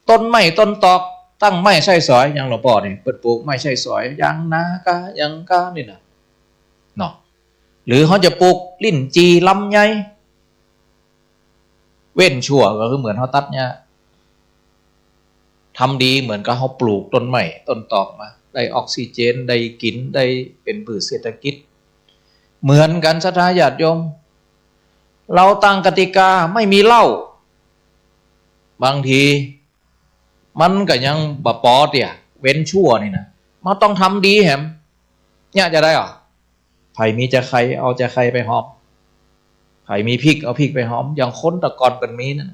ต้นไม้ต้นตอก ตั้งไม้ใช้สอย อย่างหลวงป้อนี่ เปิ้นปลูกไม้ใช้สอย ยางนากา หยังกา นี่น่ะ เนาะ หรือเฮาจะปลูกลิ้นจี่ลำไย เว้นชั่วก็คือเหมือนเฮาตัดหญ้า ทำดีเหมือนกับเฮาปลูกต้นไม้ต้นตอกมา ได้ออกซิเจน ได้กิ๋น ได้เป๋นพืชเศรษฐกิจ เหมือนกั๋น ศรัทธาญาติโยม เฮาตั้งกติกาไม่มีเหล้า บางทีมันก็ยังบ่ปอเตี้ย เว้นชั่วนี่นะ มันต้องทำดีแหม เนี่ยจะได้อ่ะ ใผมีจะใค่เอาจะใค่ไปหอม ใผมีพริกเอาพริกไปหอม อย่างคนแต่ก่อนเปิ้นมีนั่น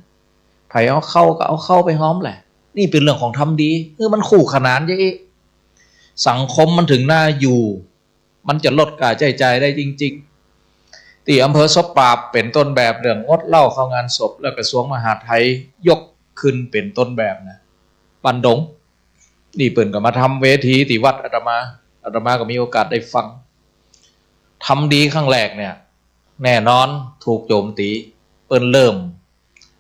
ใผเอาเข้าก็เอาเข้าไปหอมแหละ นี่เป๋นเรื่องของทำดี คือมันคู่ขนานจะอี้ สังคมมันถึงน่าอยู่ มันจะลดค่าใจ๊จ่ายได้จริงๆ ตี้อำเภอศพปราบเป๋นต้นแบบเรื่องงดเหล้าเข้างานศพ แล้วกระทรวงมหาดไทยยกขึ้นเป๋นต้นแบบนะ บ้านดง นี่เปิ้นก็มาทำเวทีตี้วัดอาตมา อาตมาก็มีโอกาสได้ฟัง ทำดีครั้งแรกเนี่ย แน่นอนถูกโจมตี เปิ้นเริ่ม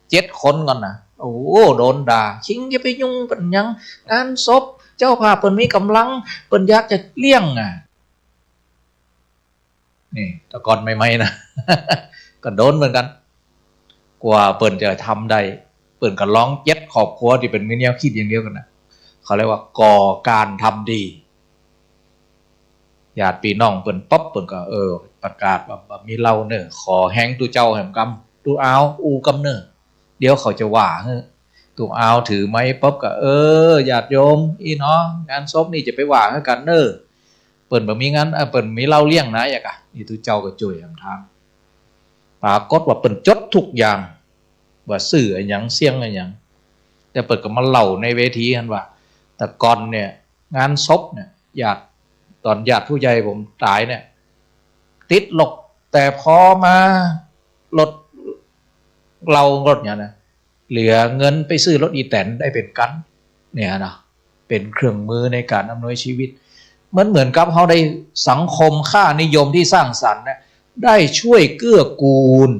เจ็ดคนก่อนนะ โอ้โห โดนด่า คิงอย่าไปยุ่งเปิ้นหยัง งานศพ เจ้าภาพเปิ้นมีก๋ำลัง เปิ้นอยากจะเลี้ยงอ่ะ นี่ แต่ก่อนใหม่ๆ นะ ก็โดนเหมือนกั๋น กว่าเปิ้นจะทำได้ เปิ้นก็ลองเจ็ดครอบครัวตี้เปิ้นมีแนวกึ๊ดอย่างเดียวกั๋นนะ เขาเรียกว่าก่อการทำดี ญาติปี้น้องเปิ้นปั๊บ เปิ้นก็ เออ ประกาศว่า บ่มีเหล้าเน่อ ขอแฮงตุ๊เจ้าแหมกำ ตุ๊อาวอู้กำเน่อ เดี๋ยวเขาจะว่าหื้อ ตุ๊อาวถือไมค์ปั๊บก็ เออ ญาติโยม อี้เนาะ งานศพนี่จะไปว่าหื้อกั๋นเน่อ เปิ้นบ่มีงาน เอ่อ เปิ้นมีเหล้าเลี้ยงนะ อย่างกะ นี่ตุ๊เจ้าก็จ้วยแหมทาง ปรากฏว่าเปิ้นจดทุกอย่าง ว่าซื้ออะหยัง เสี้ยงอะหยัง แล้วเปิ้นก็มาเล่าในเวทีหั้นว่า แต่ก่อนเนี่ย งานศพเนี่ย ญาติ ต๋อนญาติผู้ใหญ่ผมต๋ายเนี่ย ติดลบ แต่พอมาลดเหล้าลดหยังนะ เหลือเงินไปซื้อรถอีแตนได้เป๋นกั๋น เนี่ยนะ เป๋นเครื่องมือในการอำนวยชีวิต มันเหมือนกับเฮาได้สังคมค่านิยมตี้สร้างสรรค์เนี่ย ได้ช่วยเกื้อกูล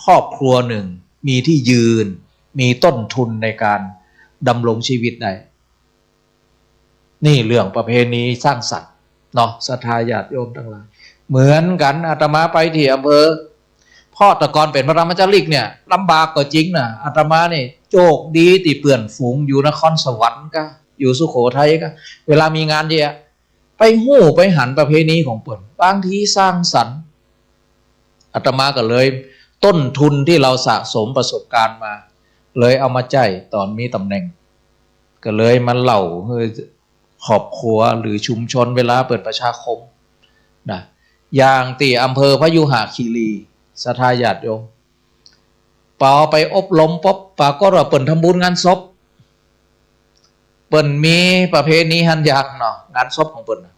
ครอบครัวหนึ่งมีที่ยืน มีต้นทุนในการดำรงชีวิตได้ นี่เรื่องประเพณีสร้างสรรค์เนาะ ศรัทธาญาติโยมตังหลาย เหมือนกั๋น อาตมาไปตี้อำเภอ เพราะแต่ก่อนเป๋นพระธรรมจาริกเนี่ย ลำบากก็จริงนะ อาตมานี่โจคดีตี้เปื้อนฝูงอยู่นครสวรรค์ก้า อยู่สุโขทัยก้า เวลามีงานเยียะ ไปฮู้ไปหันประเพณีของเปิ้น บางทีสร้างสรรค์ อาตมาก็เลย ต้นทุนตี้เฮาสะสมประสบการณ์มา เลยเอามาใจ๊ต๋อนมีต๋ำแหน่ง ก็เลยมาเล่าหื้อครอบครัวหรือชุมชนเวลาเปิดประชาคมนะ อย่างตี้อำเภอพยุหคีรี ศรัทธาญาติโยม ปอไปอบรมปุ๊บ ปรากฏว่าเปิ้นทำบุญงานศพ เปิ้นมีประเพณีหั้นอย่างเนาะ งานศพของเปิ้นน่ะ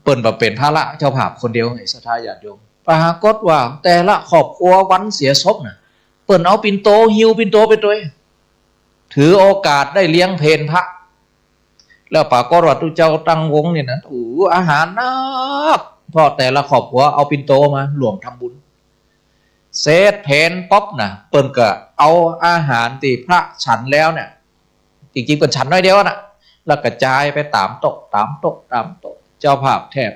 เปิ้นบ่เป๋นภาระเจ้าภาพคนเดียวไง ศรัทธาญาติโยม ปรากฏว่าแต่ละครอบครัววันเสียศพน่ะ เปิ้นเอาปิ่นโต หิ้วปิ่นโตไปตวย ถือโอกาสได้เลี้ยงเพลพระ แล้วปรากฏว่าตุ๊เจ้าตั้งวงเนี่ยนะ โอ้โห อาหารนัก เพราะแต่ละครอบครัวเอาปิ่นโตมาร่วมทำบุญ เสร็จเพลปุ๊บน่ะ เปิ้นก็เอาอาหารตี้พระฉันแล้วเนี่ย จริงๆ เปิ้นฉันน้อยเดียวน่ะ แล้วกระจายไปต๋ามโต๊ะ ต๋ามโต๊ะ ต๋ามโต๊ะ เจ้าภาพแทบ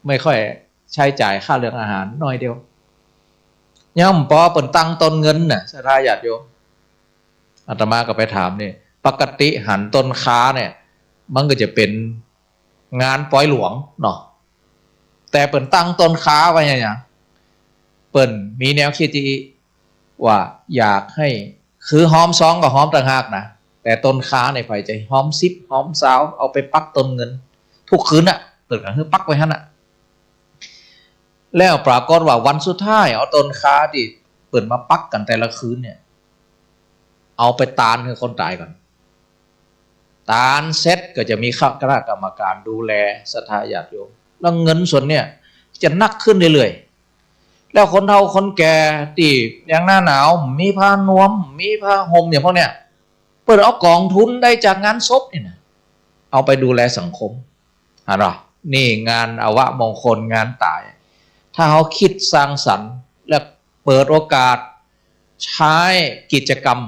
ไม่ค่อยใช้จ่ายค่าเรื่องอาหาร น้อยเดียว ย่อมปอเปิ้นตั้งต้นเงินน่ะ ศรัทธาญาติโยม อาตมาก็ไปถามนี่ ปกติหันต้นคาเนี่ย มันก็จะเป๋นงานปอยหลวงเนาะ แต่เปิ้นตั้งต้นคาไว้อย่าง เปิ้นมีแนวคิดตี้ว่าอยากหื้อ คือฮอมซองก็ฮอมต่างหากนะ แต่ต้นคาเนี่ยใผจะฮอมสิบ ฮอมซาว เอาไปปักต้นเงิน ทุกคืนน่ะ เปิ้นก็หื้อปักไว้หั้นน่ะ แล้วปรากฏว่าวันสุดท้าย เอาต้นคาตี้เปิ้นมาปักกั๋นแต่ละคืนเนี่ย เอาไปตานหื้อคนต๋ายก่อน ตานเสร็จก็จะมีคณะกรรมการดูแล ศรัทธาญาติโยม แล้วเงินส่วนเนี่ยจะนักขึ้นเรื่อยๆ แล้วคนเฒ่าคนแก่ตี้ยังหน้าหนาว มีผ้านวม มีผ้าห่มอย่างพวกเนี่ย เปิ้นเอากองทุนได้จากงานศพนี่นะ เอาไปดูแลสังคม หันบ่ นี่งานอวมงคล งานต๋าย ถ้าเฮาคิดสร้างสรรค์และเปิดโอกาสใช้กิจกรรม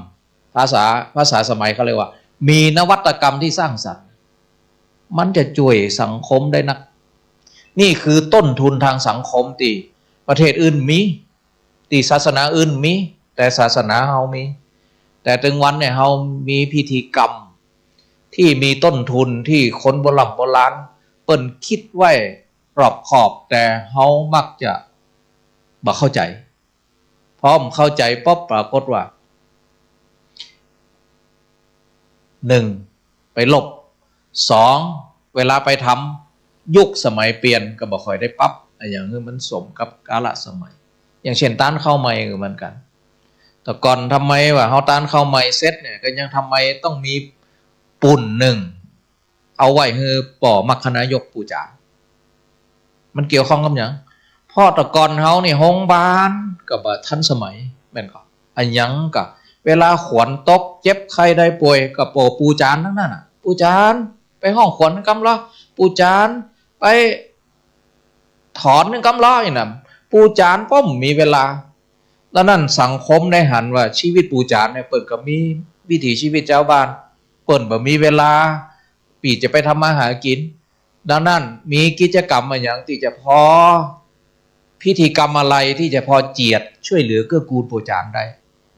ภาษา ภาษาสมัยเขาเรียกว่า มีนวัตกรรมที่สร้างสรรค์ มันจะจ้วยสังคมได้นัก นี่คือต้นทุนทางสังคมตี้ประเทศอื่นมี ตี้ศาสนาอื่นมี แต่ศาสนาเฮามี แต่ตึงวันเนี่ยเฮามีพิธีกรรมตี้มีต้นทุนตี้คนโบร่ำโบราณเปิ้นคิดไว้รอบคอบ แต่เฮามักจะบ่เข้าใจ๋ พอบ่เข้าใจ๋ปุ๊บปรากฏว่า หนึ่ง ไปลบ สอง เวลาไปทำ ยุคสมัยเปลี่ยนก็บ่ค่อยได้ปรับอะหยังหื้อมันสมกับกาลสมัย อย่างเช่น ตานข้าวใหม่ก็เหมือนกั๋น แต่ก่อนทำไมว่าเฮาตานข้าวใหม่เสร็จเนี่ย ก็ยังทำไมต้องมีปุ่นนึ่ง เอาไว้หื้อป้อมรรคนายกปู๋จาน มันเกี่ยวข้องกับหยัง เพราะแต่ก่อนเฮานี่โฮงบาลก็บ่ทันสมัย แม่นก่อ อะหยังก็ เวลาขวัญตก เจ็บไข้ได้ป่วย ก็ป้อปู๋จานตังนั้นน่ะ ปู๋จานไปฮ้องขวัญกำลอ ปู๋จานไปถอนกำลอ อี้น่ะ ปู๋จานป้อมมีเวลา ดังนั้นสังคมได้หันว่าชีวิตปู๋จานเนี่ย เปิ้นก็มีวิถีชีวิตจาวบ้าน เปิ้นบ่มีเวลาตี้จะไปทำมาหากิ๋น ดังนั้นมีกิจกรรมอะหยังตี้จะพอ พิธีกรรมอะไรตี้จะพอเจียดช่วยเหลือเกื้อกูลปู๋จานได้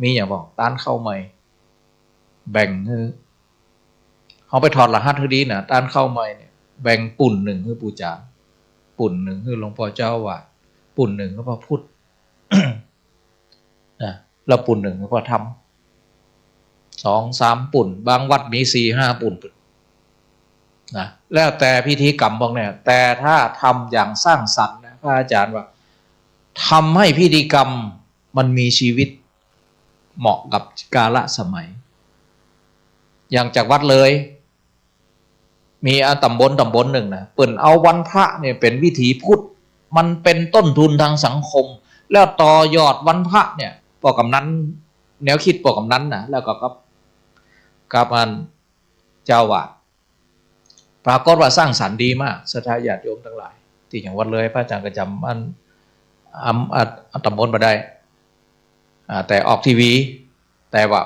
มีหยังบ่ ตานข้าวใหม่ แบ่งหื้อ เฮาไปถอดรหัสหื้อดีน่ะ ตานข้าวใหม่เนี่ย แบ่งปุ่นนึ่งหื้อปู๋จาน ปุ่นนึ่งหื้อหลวงป้อเจ้าอาวาส ปุ่นนึ่งหื้อพระพุทธ นะ แล้วปุ่นนึ่งหื้อพระธรรม สองสามปุ่น บางวัดมีสี่ห้าปุ่นนะ แล้วแต่พิธีกรรมพวกเนี่ย แต่ถ้าทำอย่างสร้างสรรค์นะ พระอาจารย์ว่า ทำให้พิธีกรรมมันมีชีวิต เหมาะกับกาลสมัย อย่างจากวัดเลย มีอะ ต๋ำบล ต๋ำบลนึ่งน่ะ เปิ้นเอาวันพระเนี่ยเป๋นวิถีพุทธ มันเป๋นต้นทุนทางสังคม แล้วต่อยอดวันพระเนี่ย ป้อกำนัน แนวคิดป้อกำนันน่ะ แล้วก็กับ กับอันเจ้าอาวาส ปรากฏว่าสร้างสรรค์ดีมาก ศรัทธาญาติโยมตังหลาย ตี้จังหวัดเลย พระอาจารย์ก็จ๋ำอัน อำ อ่า ตำบลบ่ได้ อ่า แต่ออกทีวี แต่ว่า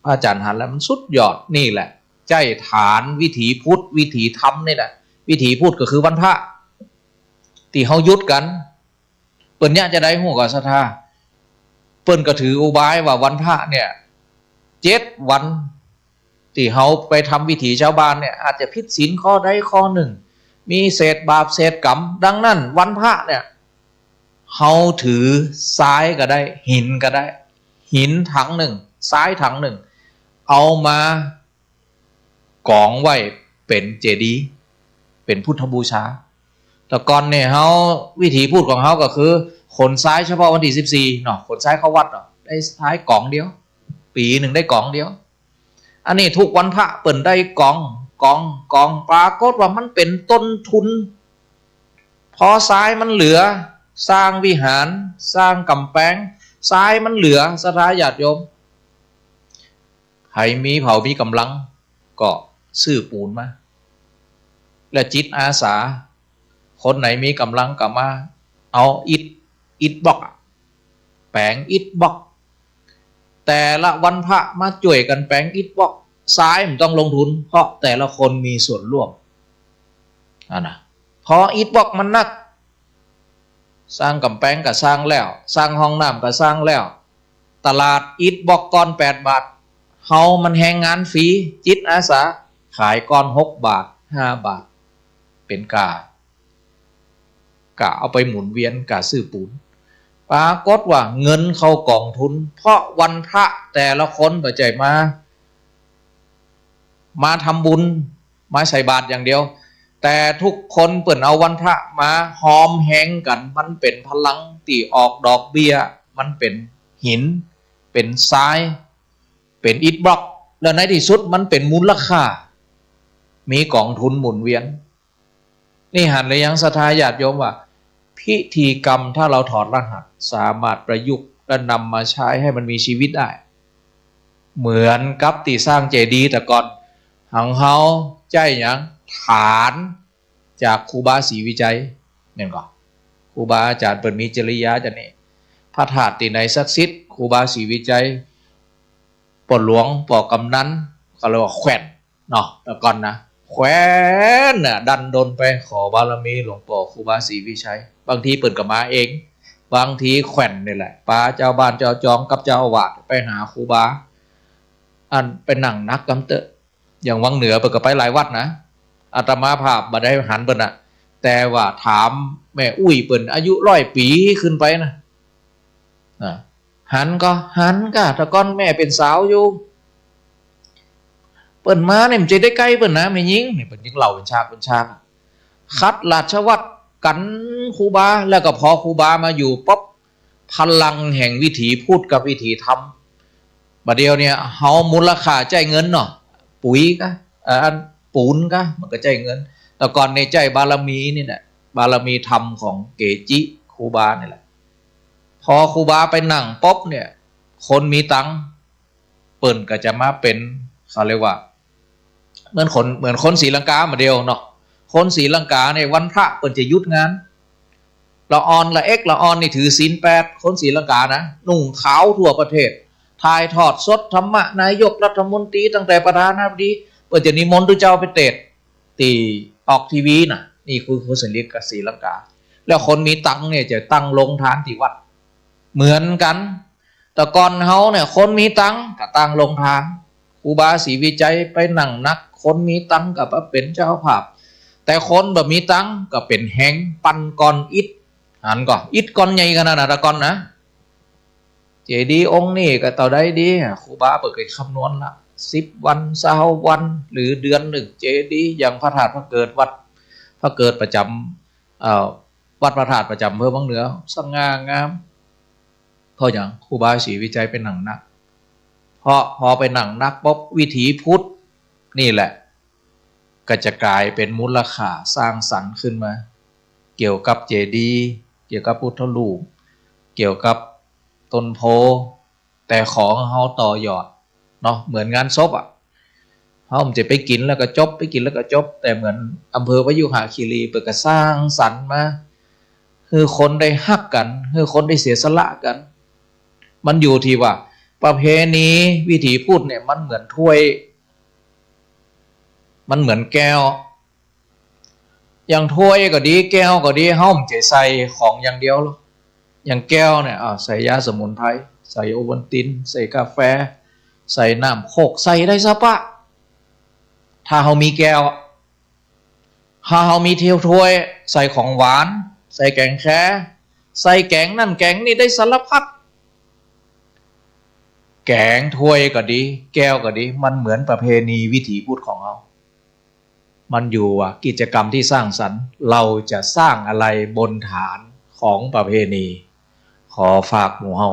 พระอาจารย์หันแล้วมันสุดยอด นี่แหละ ใจ้ฐานวิถีพุทธ วิถีธรรมนี่แหละ วิถีพุทธก็คือวันพระ ตี้เฮาหยุดกั๋น เปิ้นเยียะจาใดฮู้ก่อศรัทธา เปิ้นก็ถืออุบายว่าวันพระเนี่ย เจ็ดวัน ตี้เฮาไปทำวิถีชาวบ้านเนี่ย อาจจะผิดศีลข้อใดข้อนึ่ง มีเศษบาปเศษกรรม ดังนั้นวันพระเนี่ย เฮาถือทรายก็ได้ หินก็ได้ หินถังนึ่ง ทรายถังนึ่ง เอามาก๋องไว้เป๋นเจดีย์ เป๋นพุทธบูชา แต่ก่อนเนี่ยเฮา วิถีพุทธของเฮาก็คือ ขนทรายเฉพาะวันตี้สิบสี่เนาะ ขนทรายเข้าวัดเนาะ ได้ทรายก๋องเดียว ปี๋นึ่งได้ก๋องเดียว อันนี้ทุกวันพระเปิ้นได้ก๋อง ก๋อง ก๋อง ปรากฏว่ามันเป๋นต้นทุน พอทรายมันเหลือ สร้างวิหาร สร้างก๋ำแปง ทรายมันเหลือ ศรัทธาญาติโยม ใผมีเผ่ามีก๋ำลัง ก็ซื้อปูนมา และจิตอาสา คนไหนมีก๋ำลังก็มาเอาอิฐ อิฐบล็อกอะ แป๋งอิฐบล็อก แต่ละวันพระมาจ้วยกั๋นแป๋งอิฐบล็อก ทรายบ่ต้องลงทุน เพราะแต่ละคนมีส่วนร่วม อันนะ พออิฐบล็อกมันนัก สร้างก๋ำแปงก็สร้างแล้ว สร้างห้องน้ำก็สร้างแล้ว ตลาดอิฐบล็อกก้อนแปดบาท เฮามันแฮงงานฟรี จิตอาสา ขายก้อนหกบาท ห้าบาท เป๋นก้า ก้าเอาไปหมุนเวียน ก้าซื้อปูน ปรากฏว่าเงินเข้ากองทุน เพราะวันพระแต่ละคนบ่ใจ้มา มาทำบุญ มาใส่บาตรอย่างเดียว แต่ทุกคนเปิ้นเอาวันพระมาฮอมแฮงกั๋น มันเป๋นพลังตี้ออกดอกเบี้ย มันเป๋นหิน เป๋นทราย เป๋นอิฐบล็อก แล้วในตี้สุดมันเป๋นมูลค่า มีกองทุนหมุนเวียน นี่หันหรือยังศรัทธาญาติโยมว่า พิธีกรรมถ้าเราถอดรหัส สามารถประยุกต์และนำมาใช้ให้มันมีชีวิตได้ เหมือนกับตี้สร้างเจดีย์แต่ก่อน หังเฮาใจ๊หยัง ฐานจากครูบาศรีวิชัย แม่นก่อ ครูบาอาจ๋ารย์เปิ้นมีจริยาจานี่ พระธาตุตี้ไหนศักดิ์สิทธิ์ ครูบาศรีวิชัย ป้อหลวง ป้อกำนัน เขาเรียกว่าแขวน เนาะ แต่ก่อนนะ แขวนน่ะ ดันด้นไปขอบารมีหลวงป้อครูบาศรีวิชัย บางทีเปิ้นก็มาเอง บางทีแขวนนี่แหละ ปาเจ้าบ้านเจ้าจองกับเจ้าอาวาสไปหาครูบา อันไปนั่งนักกำเต๊อะ อย่างวังเหนือเปิ้นก็ไปหลายวัดนะ อาตมาภาพบ่ได้หันเปิ้นน่ะ แต่ว่าถามแม่อุ๊ยเปิ้นอายุร้อยปี๋ขึ้นไปนะ อ่ะ หันก่อ หันก่อ แต่ก่อนแม่เป๋นสาวอยู่ เปิ้นมาเนี่ยมันจะได้ใก้เปิ้นนะ แม่ญิงเนี่ย เปิ้นจึงเล่าเป๋นฉากเป๋นฉาก ขัดราชวัตรกั๋นครูบา แล้วก็พอครูบามาอยู่ปั๊บ พลังแห่งวิถีพุทธกับวิถีธรรม บ่าเดี่ยวเนี่ย เฮามูลค่าใจ๊เงินเนาะ ปุ๋ยก่อ เอ่อ อันปูนก่อ มันก็ใจ๊เงิน แต่ก่อนเนี่ยใจ๊บารมีนี่แหละ บารมีธรรมของเกจิครูบานี่แหละ พอครูบาไปนั่งปั๊บเนี่ย คนมีตังค์ เปิ้นก็จะมาเป๋น เขาเรียกว่า เหมือนคน เหมือนคนศรีลังกาบ่าเดี่ยวเนาะ คนศรีลังกาเนี่ยวันพระเปิ้นจะหยุดงาน ละอ่อนละเอ็กละอ่อนนี่ถือศีลแปด คนศรีลังกานะ นุ่งขาวทั่วประเทศ ถ่ายทอดสดธรรมะ นายกรัฐมนตรี ตั้งแต่ประธานาธิบดี เปิ้นจะนิมนต์ตุ๊เจ้าไปเตสน์ตี้ออกทีวีน่ะ นี่คือคนศรีลังกา แล้วคนมีตังค์เนี่ยจะตั้งโรงทานตี้วัด เหมือนกั๋น แต่ก่อนเฮาเนี่ย คนมีตังค์ก็ตั้งโรงทาน ครูบาศรีวิชัยไปนั่งนัก คนมีตังค์ก็มาเป๋นเจ้าภาพ แต่คนบ่มีตังค์ก็เป๋นแฮงปันก้อนอิฐ หันก่อ อิฐก้อนใหญ่ขนาดนั้นแต่ก่อนนะ เจดีย์องค์นี้ก็เต้าใดดี ครูบาเปิ้นก็คำนวณละ สิบวัน ซาววัน หรือเดือนนึ่ง เจดีย์ อย่างพระธาตุพระเกิด วัดพระเกิดประจ๋ำ เอ่อ วัดพระธาตุประจ๋ำอำเภอวังเหนือ สง่างาม เพราะหยัง ครูบาศรีวิชัยไปนั่งนัก เพราะพอไปนั่งนักปั๊บ วิถีพุทธนี่แหละ ก็จะก๋ายเป๋นมูลค่าสร้างสรรค์ขึ้นมา เกี่ยวกับเจดีย์ เกี่ยวกับพุทธรูป เกี่ยวกับต้นโพธิ์ แต่ของเฮาต่อยอดเนาะ เหมือนงานศพอะ เฮาบ่จะไปกิ๋นแล้วก็จบ ไปกิ๋นแล้วก็จบ แต่เหมือนอำเภอพยุหคีรี เปิ้นก็สร้างสรรค์มา หื้อคนได้ฮักกั๋น หื้อคนได้เสียสละกั๋น มันอยู่ตี้ว่าประเพณีวิถีพุทธเนี่ยมันเหมือนถ้วย มันเหมือนแก้ว อย่างถ้วยก็ดี แก้วก็ดี เฮาบ่ใจ้ใส่ของอย่างเดียวหรอก อย่างแก้วเนี่ย อ่า ใส่ยาสมุนไพร ใส่โอวัลติน ใส่กาแฟ ใส่น้ำโค้ก ใส่ได้สะปะ ถ้าเฮามีแก้ว ถ้าเฮามีถ้วย ใส่ของหวาน ใส่แก๋งแค ใส่แก๋งนั่นแก๋งนี่ได้สารพัด แก๋งถ้วยก็ดี แก้วก็ดี มันเหมือนประเพณีวิถีพุทธของเฮา มันอยู่ว่ากิจกรรมที่สร้างสรรค์ เฮาจะสร้างอะไรบนฐานของประเพณี ขอฝากหมู่เฮา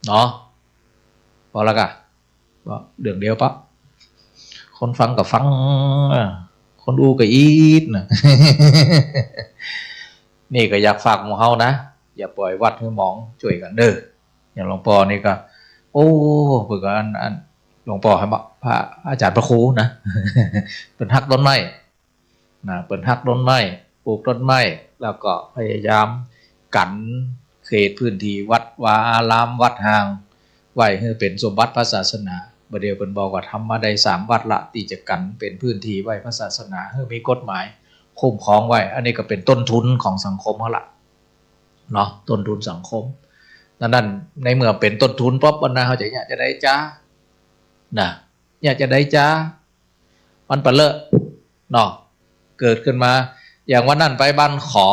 เนาะ พอละก่ะ เรื่องเดียวปะ คนฟังก็ฟัง อ่า คนอู้ก็อีดนะ นี่ก็อยากฝากหมู่เฮานะ อย่าปล่อยวัดหื้อหมอง จ้วยกั๋นเน่อ อย่างหลวงป้อนี่ก็ โอ้ เปิ้นก็อัน อัน หลวงป้อ พระอาจารย์พระครูนะ เปิ้นฮักต้นไม้นะ เปิ้นฮักต้นไม้ ปลูกต้นไม้ แล้วก็พยายามกั๋นเขตพื้นที่วัดวาอาราม วัดฮ้าง ไว้หื้อเป๋นสมบัติพระศาสนา บ่าเดี่ยวเปิ้นบอกว่าทำมาได้สามวัดละ ตี้จะกั๋นเป๋นพื้นที่ไว้พระศาสนา หื้อมีกฎหมายคุ้มครองไว้ อันนี้ก็เป๋นต้นทุนของสังคมเฮาละเนาะ ต้นทุนสังคม นั้น ในเมื่อเป๋นต้นทุนปั๊บ วันหน้าเฮาจะเยียะจาใดจ๊ะ นะ เยียะจาใดจ๊ะ มันปะเลอะเนาะ เกิดขึ้นมา อย่างวันนั้นไปบ้านขอ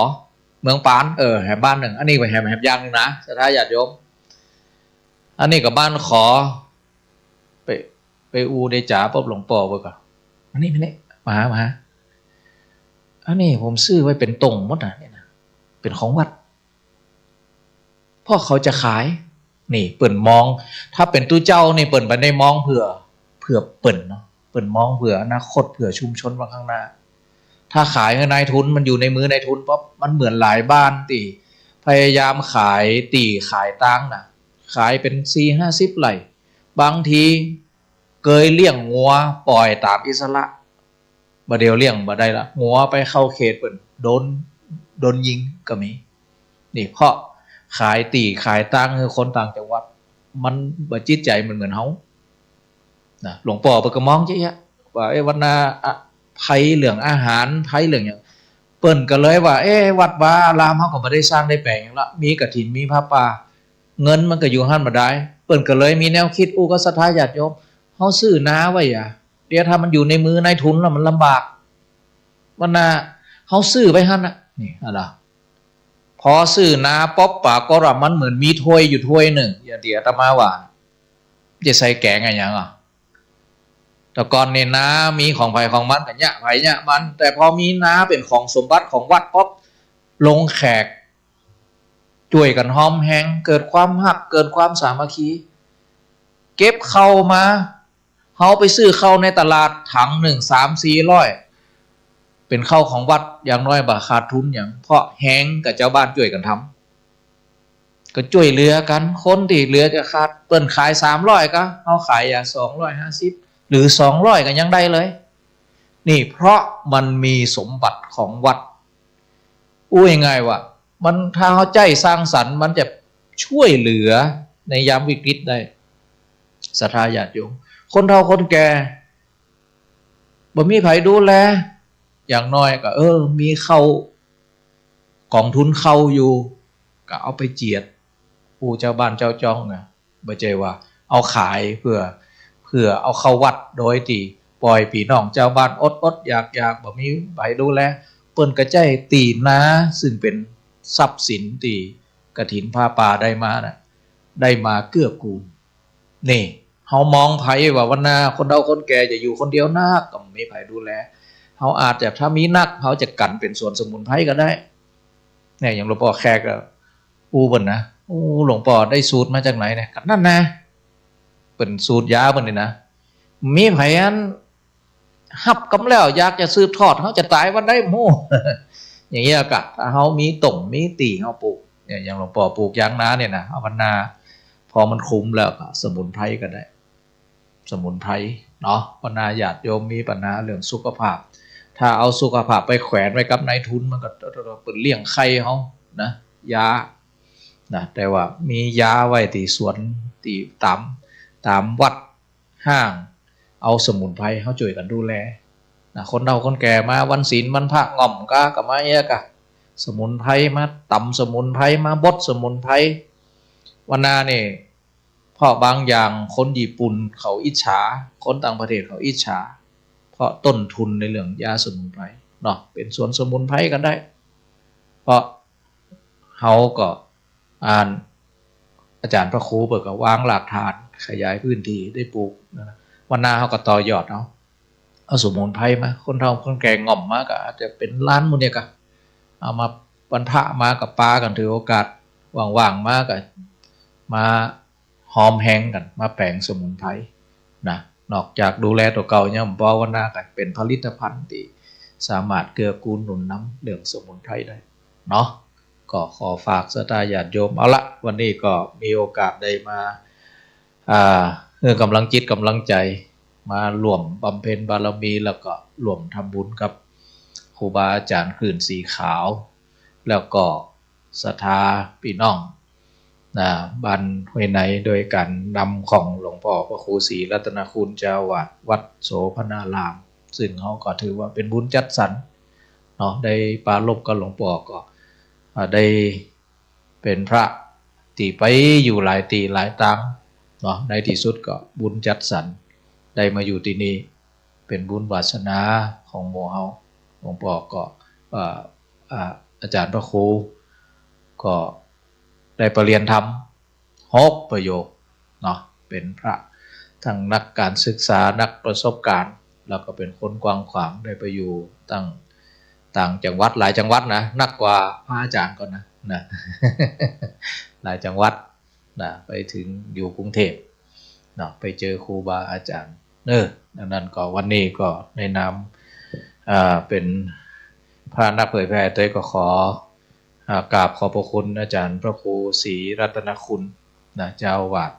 เมืองปาน เออ แหมบ้านนึ่ง อันนี้ก็แหม แหมอย่างนึ่งนะ ศรัทธาญาติโยม อันนี้ก็บ้านขอ ไป ไปอู้ได้จ๋าปั๊บ หลวงป้อเปิ้นก็ มานี่ มานี่ มาหา มาหา อันนี้ผมซื้อไว้เป๋นตงหมดนะ เนี่ยนะ เป๋นของวัด เพราะเขาจะขาย นี่เปิ้นมอง ถ้าเป๋นตุ๊เจ้านี่เปิ้นบ่ได้มองเผื่อ เผื่อเปิ้นเนาะ เปิ้นมองเผื่ออนาคต เผื่อชุมชนวันข้างหน้า ถ้าขายหื้อนายทุน มันอยู่ในมือนายทุนปั๊บ มันเหมือนหลายบ้านตี้พยายามขายตี้ขายตางนะ ขายเป๋นสี่ห้าสิบไร่ บางทีเกยเลี้ยงงัวปล่อยต๋ามอิสระ บ่าเดี่ยวเลี้ยงบ่ได้ละ งัวไปเข้าเขตเปิ้น โดน โดนยิงก็มี นี่เพราะขายตี้ขายตางหื้อคนต่างจังหวัด มันบ่จิตใจ๋มันเหมือนเฮานะ หลวงป้อเปิ้นก็มองจาอี้ว่า เอ๊ะ วันหน้า อะ ภัยเรื่องอาหาร ภัยเรื่องหยัง เปิ้นก็เลยว่า เอ๊ะ วัดวาอารามเฮาก็บ่ได้สร้างได้แป๋งหยังละ มีกฐิน มีผ้าป่า เงินมันก็อยู่หั้นบ่ดาย เปิ้นก็เลยมีแนวกึ๊ดอู้กับศรัทธาญาติโยม เฮาซื้อนาไว้อะ เดี๋ยวถ้ามันอยู่ในมือนายทุนแล้วมันลำบาก วันหน้าเฮาซื้อไว้หั้นน่ะ นี่อะล่ะ พอซื้อนาปั๊บ ปรากฏว่ามันเหมือนมีถ้วยอยู่ถ้วยนึ่ง อย่างตี้อาตมาว่า จะใส่แก๋งอะหยังอะ แต่ก่อนนี่นามีของใผของมันก็เยียะใผเยียะมัน แต่พอมีนาเป๋นของสมบัติของวัดปั๊บ ลงแขก จ้วยกั๋นฮอมแฮง เกิดความฮัก เกิดความสามัคคี เก็บข้าวมา เฮาไปซื้อข้าวในตลาด ถังนึ่งสามสี่ร้อย เป๋นข้าวของวัด อย่างน้อยบ่ขาดทุนหยัง เพราะแฮงกับจาวบ้านจ้วยกั๋นทำ ก็จ้วยเหลือกั๋น คนตี้เหลือจะขาด เปิ้นขายสามร้อยก็ เฮาขายอย่างสองร้อยห้าสิบ หรือสองร้อยก็ยังได้เลย นี่เพราะมันมีสมบัติของวัด อู้ง่ายๆว่า มัน ถ้าเฮาใจ๊สร้างสรรค์ มันจะจ้วยเหลือในยามวิกฤตได้ ศรัทธาญาติโยม คนเฒ่าคนแก่ บ่มีใผดูแล อย่างน้อยก็ เออ มีข้าว ก๋องทุนข้าวอยู่ ก็เอาไปเจียด อู้จาวบ้านจาวจ้องนะ บ่ใจ้ว่าเอาขายเปื้อ เปื้อเอาเข้าวัด โดยตี้ปล่อยปี้น้องจาวบ้านอดๆ อยากๆ บ่มีใผดูแล เปิ้นก็ใจ๊ตี้นา ซึ่งเป๋นทรัพย์สินตี้กฐินผ้าป่าได้มาน่ะ ได้มาเกื้อกูล นี่ เฮามองใผว่าวันหน้าคนเฒ่าคนแก่จะอยู่คนเดียวนัก ก็บ่มีใผดูแล เฮาอาจจะ ถ้ามีนัก เฮาจะกั๋นเป๋นสวนสมุนไพรก็ได้ เนี่ย อย่างหลวงป้อแขกก็อู้เปิ้นนะ โอ้ หลวงป้อได้สูตรมาจากไหนเนี่ย ก็นั่นนะ เปิ้นสูตรยาเปิ้นนี่นะ มีใผอัน ฮับกำแล้ว อยากจะสืบทอด เฮาจะต๋ายวันใดบ่ฮู้ อย่างเงี้ยก็ ถ้าเฮามีตงมีตี้เฮาปลูก เนี่ย อย่างหลวงป้อปลูกยางนาเนี่ยนะ เอาวันหน้า พอมันคุ้มแล้วก็สมุนไพรก็ได้ สมุนไพรเนาะ วันหน้าญาติโยมมีปัญหาเรื่องสุขภาพ ถ้าเอาสุขภาพไปแขวนไว้กับนายทุน มันก็เปิ้นเลี้ยงไข่เฮานะ ยา นะ แต่ว่ามียาไว้ตี้สวน ตี้ต๋าม ต๋ามวัดฮ้าง เอาสมุนไพรเฮาจ้วยกั๋นดูแล นะ คนเฒ่าคนแก่มาวันศีลวันพระง่อมกาก็มาเยียะกา สมุนไพรมาต๋ำสมุนไพรมาบดสมุนไพร วันนานี่ เพราะบางอย่างคนญี่ปุ่นเขาอิจฉา คนต่างประเทศเขาอิจฉา เพราะต้นทุนในเรื่องยาสมุนไพรเนาะ เป๋นสวนสมุนไพรกั๋นได้ เพราะเฮาก็ อ่าน อาจ๋ารย์พระครูเปิ้นก็วางรากฐาน ขยายพื้นที่ได้ปลูกนะ วันนาเฮาก็ต่อยอดเอา เอาสมุนไพรมา คนเฒ่าคนแก่ง่อมมาก็อาจจะเป๋นล้านหมู่เนี่ยกา เอามาวันพระมาก็ปากั๋นถือโอกาส ว่างๆ มาก็มาหอมแฮงกั๋น มาแป๋งสมุนไพรนะ นอกจากดูแลตั๋วเก่ายังบ่ปอ วันนาก็เป๋นผลิตภัณฑ์ตี้สามารถเกื้อกูลหนุนนำเรื่องสมุนไพรได้เนาะ ก็ขอฝากศรัทธาญาติโยม เอาละ วันนี้ก็มีโอกาสได้มา อ่า หื้อก๋ำลังจิตก๋ำลังใจ๋ มาร่วมบำเพ็ญบารมี แล้วก็ร่วมทำบุญกับครูบาอาจ๋ารย์คลื่นสีขาว แล้วก็ศรัทธาปี้น้อง นะ บ้านห้วยใน โดยก๋านนำของหลวงป้อพระครูศรีรัตนคุณ เจ้าอาวาสวัดโสภณาราม ซึ่งเฮาก็ถือว่าเป๋นบุญจัดสรรเนาะ ได้ปรารภกับหลวงป้อก็ อ่า ได้ เป๋นพระตี้ไปอยู่หลายตี้หลายตางเนาะ ในตี้สุดก็บุญจัดสรรได้มาอยู่ตี้นี่ เป๋นบุญวาสนาของหมู่เฮา หลวงป้อก็ เอ่อ อ่า อาจ๋ารย์พระครูก็ได้ประเรียนธรรมหกประโยคเนาะ เป๋นพระทั้งนักการศึกษา นักประสบการณ์ แล้วก็เป๋นคนกว้างขวาง ได้ไปอยู่ตั้งต่างจังหวัดหลายจังหวัดนะ นักกว่าพระอาจ๋ารย์ก่อนนะ นะ หลายจังหวัดนะ ไปเถิงอยู่กรุงเทพฯเนาะ ไปเจอครูบาอาจ๋ารย์ เออ ดังนั้นก็วันนี้ก็ในนาม อ่า เป๋นพระนักเผยแผ่ตวยก็ขอ อ่า กราบขอบพระคุณอาจ๋ารย์พระครูศรีรัตนคุณนะ เจ้าอาวาส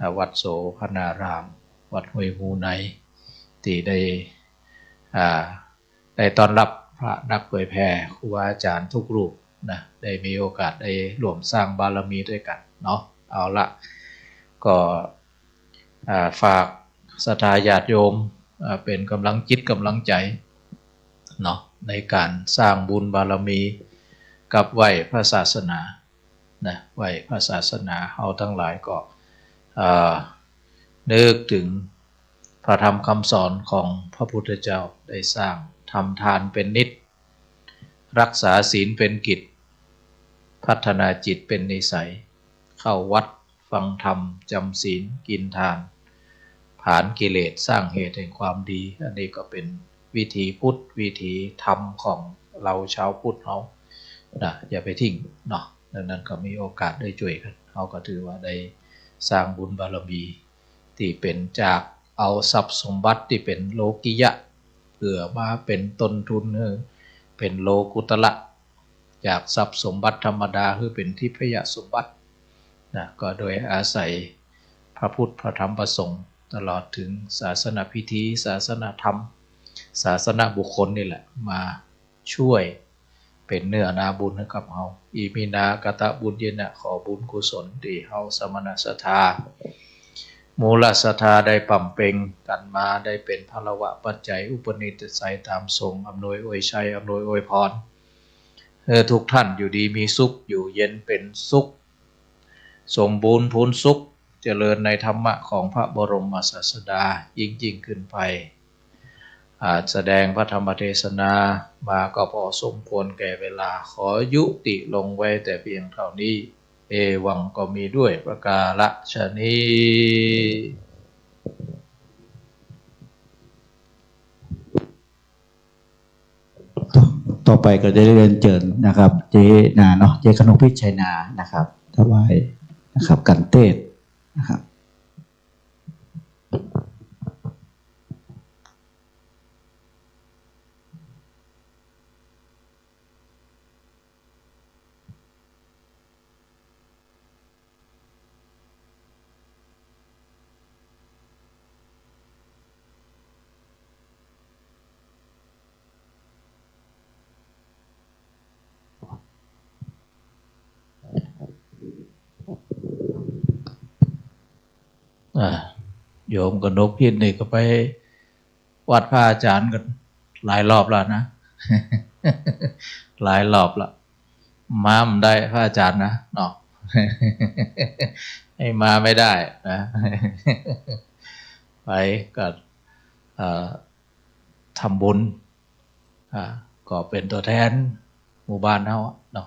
อ่า วัดโสภณาราม วัดห้วยงูใน ตี้ได้ อ่า ได้ต้อนฮับพระนักเผยแผ่ครูบาอาจ๋ารย์ทุกรูปนะ ได้มีโอกาสได้ร่วมสร้างบารมีตวยกั๋นเนาะ เอาละ ก็ อ่า ฝากศรัทธาญาติโยม อ่า เป๋นก๋ำลังจิตก๋ำลังใจ๋เนาะ ในก๋านสร้างบุญบารมีกับไหว้พระศาสนานะ ไหว้พระศาสนา เฮาตังหลายก็ อ่า นึกเถิงพระธรรมคำสอนของพระพุทธเจ้า ได้สร้าง ทำทานเป๋นนิจ รักษาศีลเป๋นกิจ พัฒนาจิตเป๋นนิสัย เข้าวัดฟังธรรม จ๋ำศีล กิ๋นทาน ผลาญกิเลส สร้างเหตุแห่งความดี อันนี้ก็เป๋นวิถีพุทธ วิถีธรรมของเฮาชาวพุทธเฮานะ อย่าไปทิ้งเนาะ ดังนั้นก็มีโอกาสได้จ้วยกั๋น เฮาก็ถือว่าได้สร้างบุญบารมี ตี้เป๋นจากเอาทรัพย์สมบัติตี้เป๋นโลกิยะ เปื้อมาเป๋นต้นทุนหื้อเป๋นโลกุตระ จากทรัพย์สมบัติธรรมดาหื้อเป๋นทิพยสมบัตินะ ก็โดยอาศัยพระพุทธ พระธรรม พระสงฆ์ ตลอดเถิงศาสนพิธี ศาสนธรรม ศาสนบุคคลนี่แหละ มาจ้วย เป๋นเนื้อนาบุญหื้อกับเฮา อิมินากตบุญเยนะ ขอบุญกุศลตี้เฮาสมณศรัทธา มูลศรัทธาได้บำเพ็ญกั๋นมา ได้เป๋นพลวปัจจัย อุปนิสัยต๋ามสงฆ์ อำนวยอวยชัย อำนวยอวยพร หื้อทุกท่านอยู่ดีมีสุข อยู่เย็นเป๋นสุข สมบูรณ์พูนสุข เจริญในธรรมะของพระบรมศาสดายิ่งๆ ขึ้นไป อ่า แสดงพระธรรมเทศนามาก็พอสมควรแก่เวลา ขอยุติลงไว้แต่เพียงเท่านี้ เอวัง ก็มีด้วยประการฉะนี้ ต่อไปก็จะได้เรียนเจิญนะครับ เจ๊นาเนาะ เจ๊ขนงพิชชัยนานะครับ ถวายนะครับ ขันเตศน์นะครับ อ่า โยมกนกพินนี่ก็ไปวัดพระอาจารย์ก็หลายรอบแล้วนะ หลายรอบละ มาบ่ได้พระอาจารย์นะเนาะ ให้มาไม่ได้นะ ไปก็ เอ่อ ทำบุญ อ่า ก็เป๋นตั๋วแทนหมู่บ้านเฮาอะเนาะ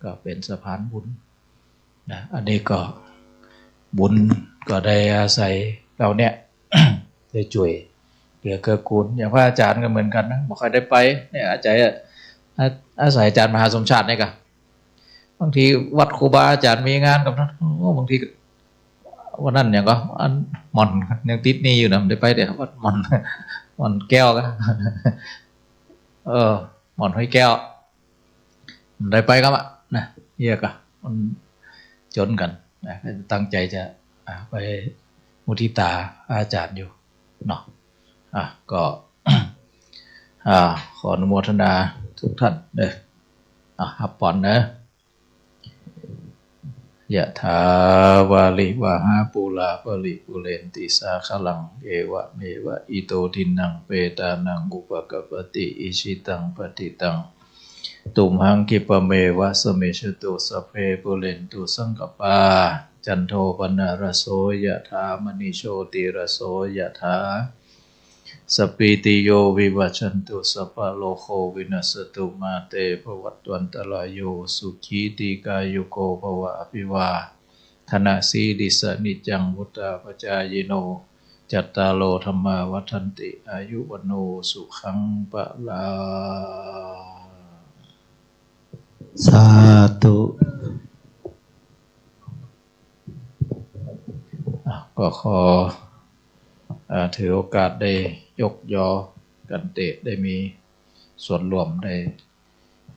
ก็เป๋นสะพานบุญนะ อันนี้ก็บุญก็ได้อาศัยเฮาเนี่ย ได้จ้วยเหลือเกื้อกูล อย่างพระอาจารย์ก็เหมือนกั๋นนะ บ่ค่อยได้ไปเนี่ย อาศัยอะ อา อาศัยอาจารย์มหาสมชาตินี่ก่ะ บางทีวัดครูบาอาจารย์มีงานกับนั้น โอ้ บางทีก็ วันนั้นหยังก่อ อันหม่อนยังติดหนี้อยู่นะ บ่ได้ไปเตื้อ วัดหม่อน หม่อนแก้วก่ะ เออ หม่อนห้วยแก้ว บ่ได้ไปกับอะนะ เยียะก่ะ มันจ๋นกั๋นนะ ตั้งใจ๋จะ อ่า ไปมุทิตาอาจารย์อยู่เนาะ อ่ะ ก็ อ่า ขออนุโมทนาทุกท่านเด้อ อ่ะ ฮับปอนเนาะ ยะถาวาริวะหาปูราปะริปูเรนติสาคะรัง เอวะเมวะอิโตทินนังเปตานังอุปะกัปปะติ อิชิตังปัตถิตัง ตุมหังคิปะเมวะสะมิชฌุตุ สัพเพปูเรนตุสังกัปปา จันโทปะนะระโส ยะถามะณิโชติระโส ยะถา สัพพีติโยวิวัชชันตุ สัพพะโรโควินัสสะตุ มาเตภวัตวันตะราโย สุขีทีฆายุโกภวะ อภิวาทะนะสีลิสสะ นิจจังวุฑฒาปะจายิโน จัตตาโรธัมมาวัฑฒันติ อายุวัณโณสุขังพะลัง สาธุ อ่ะ ก็ขอ อ่า ถือโอกาสได้ยกยอกั๋นเต๊อะ ได้มีส่วนร่วม ได้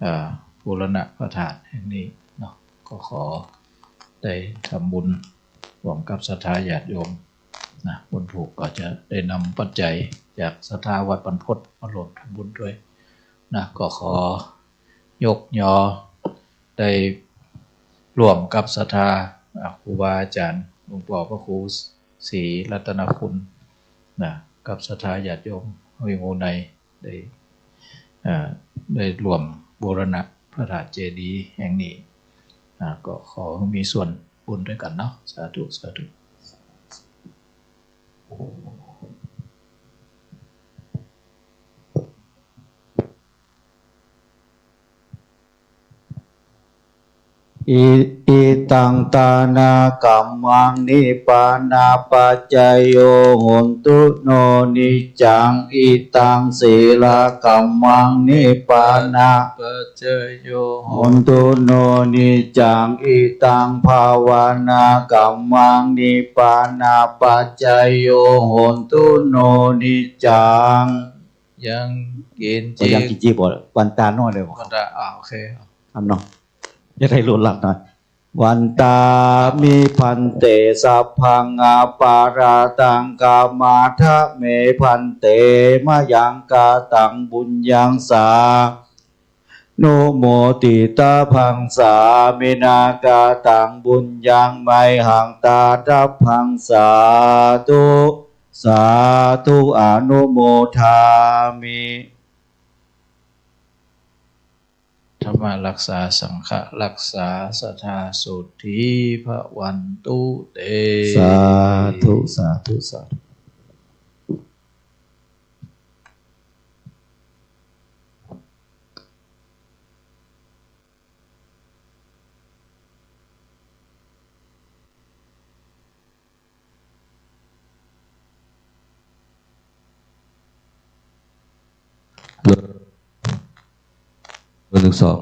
อ่า บูรณะพระธาตุแห่งนี้เนาะ ก็ขอได้ทำบุญร่วมกับศรัทธาญาติโยมนะ บุญผูกก็จะได้นำปัจจัยจากศรัทธาวัดบรรพตมาร่วมทำบุญด้วยนะ ก็ขอยกยอ ได้ร่วมกับศรัทธา อ่า ครูบาอาจ๋ารย์ หลวงป้อพระครูศรีรัตนคุณนะ กับศรัทธาญาติโยมห้วยงูใน ได้ อ่า ได้ร่วมบูรณะพระธาตุเจดีย์แห่งนี้ อ่า ก็ขอมีส่วนบุญด้วยกั๋นเนาะ สาธุ สาธุ อิ อิตังทานะกัมมัง นิพพานะปัจจโย โหนตุ โน นิจจัง อิตังสีลกัมมัง นิพพานะปัจจโย โหนตุ โน นิจจัง อิตังภาวานะกัมมัง นิพพานะปัจจโย โหนตุ โน นิจจัง ยังกิน อ๋อ ยังกินจีบบ่ วันตาน้อยเลยบ่ วันตา อ่า โอเค ครับเนาะ จะได้รู้หลักหน่อย วันตามิภันเต สัพพังอปะราทัง ขมาทะเมภันเต มะยังกะตัง บุญญัง สา นุโมทิตาภัง สามินะกะตัง บุญญัง ไมหัง ตาทัพพัง สาธุ สาธุ อนุโมทามิ ธรรมะรักษา สังฆะรักษา สัทธาโสตถีภะวันตุเต สาธุ สาธุ สาธุ หนึ่ง สอง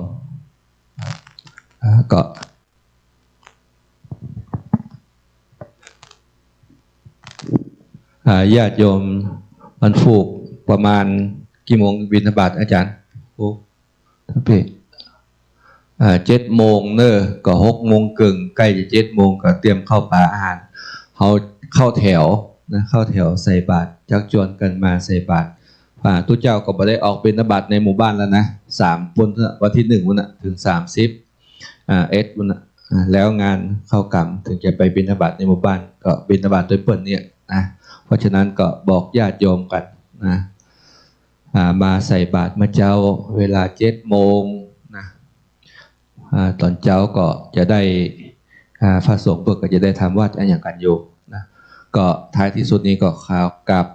อ่า ก็ อ่า ญาติโยมวันพูกประมาณกี่โมงบิณฑบาตอาจารย์ โอ้ ท่านพี่ อ่า เจ็ดโมงเนอะ ก็หกโมงเกิ่ง ใก้จะเจ็ดโมงก็เตรียมเข้าปาอาหาร เฮาเข้าแถวนะ เข้าแถวใส่บาตร จักจวนกั๋นมาใส่บาตร อ่า ตุ๊เจ้าก็บ่ได้ออกบิณฑบาตในหมู่บ้านแล้วนะ สามปุ้นเถาะ วันตี้หนึ่งปุ้นน่ะ เถิงสามสิบ อ่า เอ็ดปุ้นน่ะ อ่า แล้วงานเข้ากรรม เถิงจะไปบิณฑบาตในหมู่บ้าน ก็บิณฑบาตตวยเปิ้นเนี่ยนะ เพราะฉะนั้นก็บอกญาติโยมกั๋นนะ อ่า มาใส่บาตรเมื่อเจ๊า เวลาเจ็ดโมงนะ อ่า ต๋อนเจ๊าก็จะได้ อ่า พระสงฆ์เปิ้นก็จะได้ทำวัตรอะหยังกั๋นอยู่นะ ก็ท้ายตี้สุดนี้ก็ขอกราบ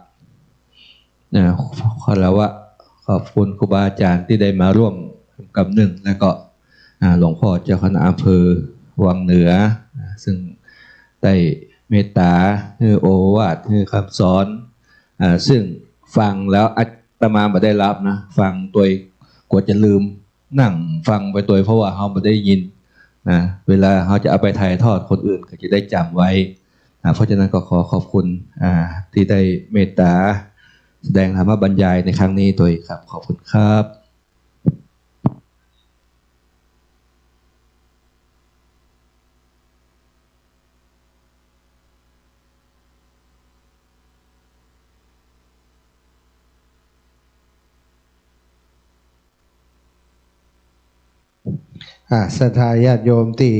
อ่า คารวะขอบคุณครูบาอาจ๋ารย์ตี้ได้มาร่วมกำนึ่ง แล้วก็ อ่า หลวงพ่อเจ้าคณะอำเภอวังเหนือ อ่า ซึ่งได้เมตต๋าหื้อโอวาท หื้อคำสอน อ่า ซึ่งฟังแล้วอาตมาบ่ได้หลับนะ ฟังตวยกลัวจะลืม นั่งฟังไปตวย เพราะว่าเฮาบ่ได้ยินนะ เวลาเฮาจะเอาไปถ่ายทอดคนอื่นก็จะได้จ๋ำไว้นะ เพราะฉะนั้นก็ขอขอบคุณ อ่า ตี้ได้เมตต๋าแสดงธรรมบรรยายในครั้งนี้ตวยครับ ขอบคุณครับ อ่า ศรัทธาญาติโยมตี้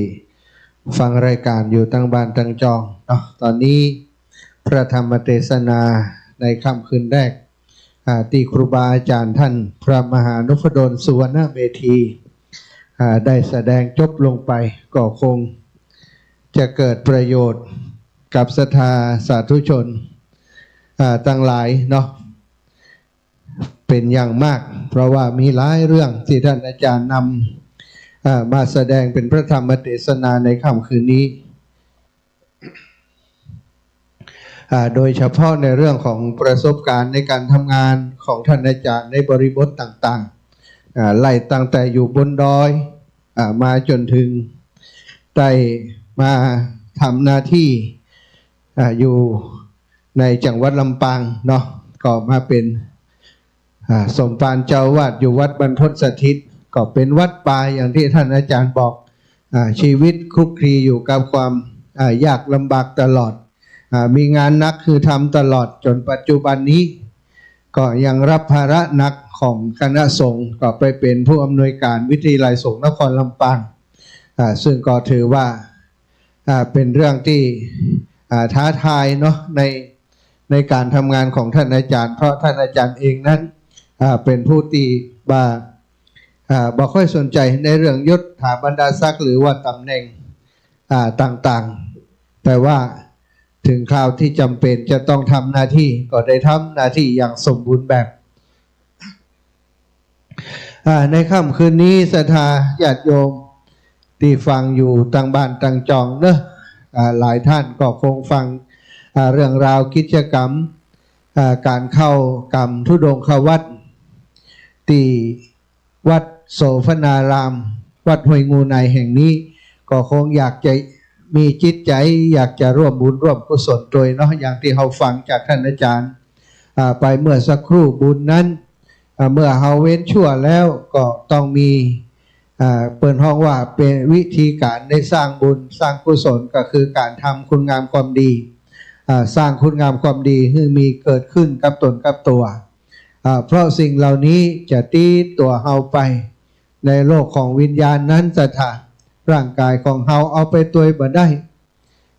ฟังรายก๋านอยู่ตังบ้านตังจองเนาะ ต๋อนนี้พระธรรมเตสนาในค่ำคืนแรก อ่า ตี้ครูบาอาจ๋ารย์ต้านพระมหานุพดลสุวรรณเมธี อ่า ได้แสดงจบลงไป ก็คงจะเกิดประโยชน์กับศรัทธาสาธุชน อ่า ตังหลายเนาะ เป๋นอย่างมาก เพราะว่ามีหลายเรื่องตี้ต้านอาจ๋ารย์นำ อ่า มาแสดงเป๋นพระธรรมเตสนาในค่ำคืนนี้ อ่า โดยเฉพาะในเรื่องของประสบก๋ารณ์ในก๋านทำงานของต้านอาจ๋ารย์ในบริบทต่างๆ อ่า ไล่ตั้งแต่อยู่บนดอย อ่า มาจ๋นเถิงได้มาทำหน้าตี้ อ่า อยู่ในจังหวัดลำปางเนาะ ก็มาเป๋น อ่า สมภารเจ้าอาวาสอยู่วัดบรรพตสถิต ก็เป๋นวัดป่าอย่างตี้ต้านอาจ๋ารย์บอก อ่า ชีวิตคลุกคลีอยู่กับความ อ่า ยากลำบากตลอด อ่า มีงานหนักหื้อทำตลอด จ๋นปัจจุบันนี้ ก็ยังรับภาระหนักของคณะสงฆ์ ก็ไปเป๋นผู้อำนวยก๋านวิทยาลัยสงฆ์นครลำปาง อ่า ซึ่งก็ถือว่า อ่า เป๋นเรื่องตี้ อ่า ท้าทายเนาะ ใน ในก๋านทำงานของต้านอาจ๋ารย์ เพราะต้านอาจ๋ารย์เองนั้น อ่า เป๋นผู้ตี้บ่ อ่า บ่ค่อยสนใจ๋ในเรื่องยศถาบรรดาศักดิ์ หรือว่าต๋ำแหน่ง อ่า ต่างๆ แต่ว่าเถิงคราวตี้จ๋ำเป๋นจะต้องทำหน้าตี้ ก็ได้ทำหน้าตี้อย่างสมบูรณ์แบบ อ่า ในค่ำคืนนี้ศรัทธาญาติโยมตี้ฟังอยู่ตังบ้านตังจองเนาะ อ่า หลายต้านก็คงฟัง อ่า เรื่องราวกิจกรรม อ่า ก๋านเข้ากรรมธุดงควัตร ตี้วัดโสภณาราม วัดห้วยงูในแห่งนี้ ก็คงอยากจะมีจิตใจ๋ อยากจะร่วมบุญร่วมกุศลตวยเนาะ อย่างตี้เฮาฟังจากต้านอาจ๋ารย์ อ่า ไปเมื่อสักครู่บุญนั้น อ่า เมื่อเฮาเว้นชั่วแล้วก็ต้องมี อ่า เปิ้นฮ้องว่าเป๋นวิธีก๋านได้สร้างบุญสร้างกุศล ก็คือก๋านทำคุณงามความดี อ่า สร้างคุณงามความดีหื้อมีเกิดขึ้นกับตนกับตั๋ว อ่า เพราะสิ่งเหล่านี้จะติดตั๋วเฮาไปในโลกของวิญญาณนั้นศรัทธา ร่างก๋ายของเฮาเอาไปตวยบ่ได้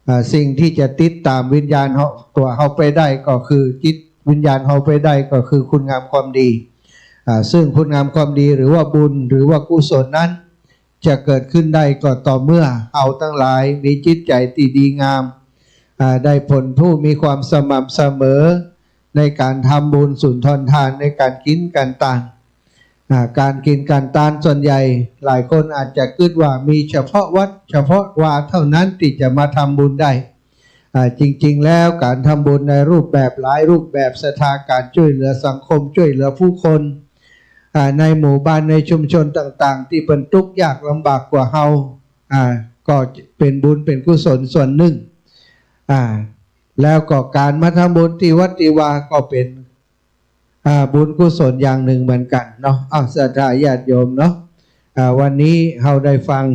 อ่า สิ่งตี้จะติดต๋ามวิญญาณเฮา ตั๋วเฮาไปได้ก็คือจิตวิญญาณเฮาไปได้ก็คือคุณงามความดี อ่า ซึ่งคุณงามความดีหรือว่าบุญหรือว่ากุศลนั้น จะเกิดขึ้นได้ก็ต่อเมื่อเฮาตังหลายมีจิตใจ๋ตี้ดีงาม อ่า ได้เป๋นผู้มีความสม่ำเสมอในก๋านทำบุญสุนทรทาน ในก๋านกิ๋นก๋านตาน อ่า ก๋านกิ๋นก๋านตานส่วนใหญ่ หลายคนอาจจะกึ๊ดว่ามีเฉพาะวัดเฉพาะวาเท่านั้นตี้จะมาทำบุญได้ อ่า จริงๆ แล้วก๋านทำบุญในรูปแบบหลายรูปแบบ ศรัทธาก๋านจ้วยเหลือสังคม จ้วยเหลือผู้คน อ่า ในหมู่บ้านในชุมชนต่างๆ ตี้เปิ้นตุ๊กข์ยากลำบากกว่าเฮา อ่า ก็เป๋นบุญเป๋นกุศลส่วนนึ่ง อ่า แล้วก็ก๋านมาทำบุญตี้วัดตี้วาก็เป๋น อ่า บุญกุศลอย่างนึ่งเหมือนกั๋นเนาะ อ้าว ศรัทธาญาติโยมเนาะ อ่า วันนี้เฮาได้ฟัง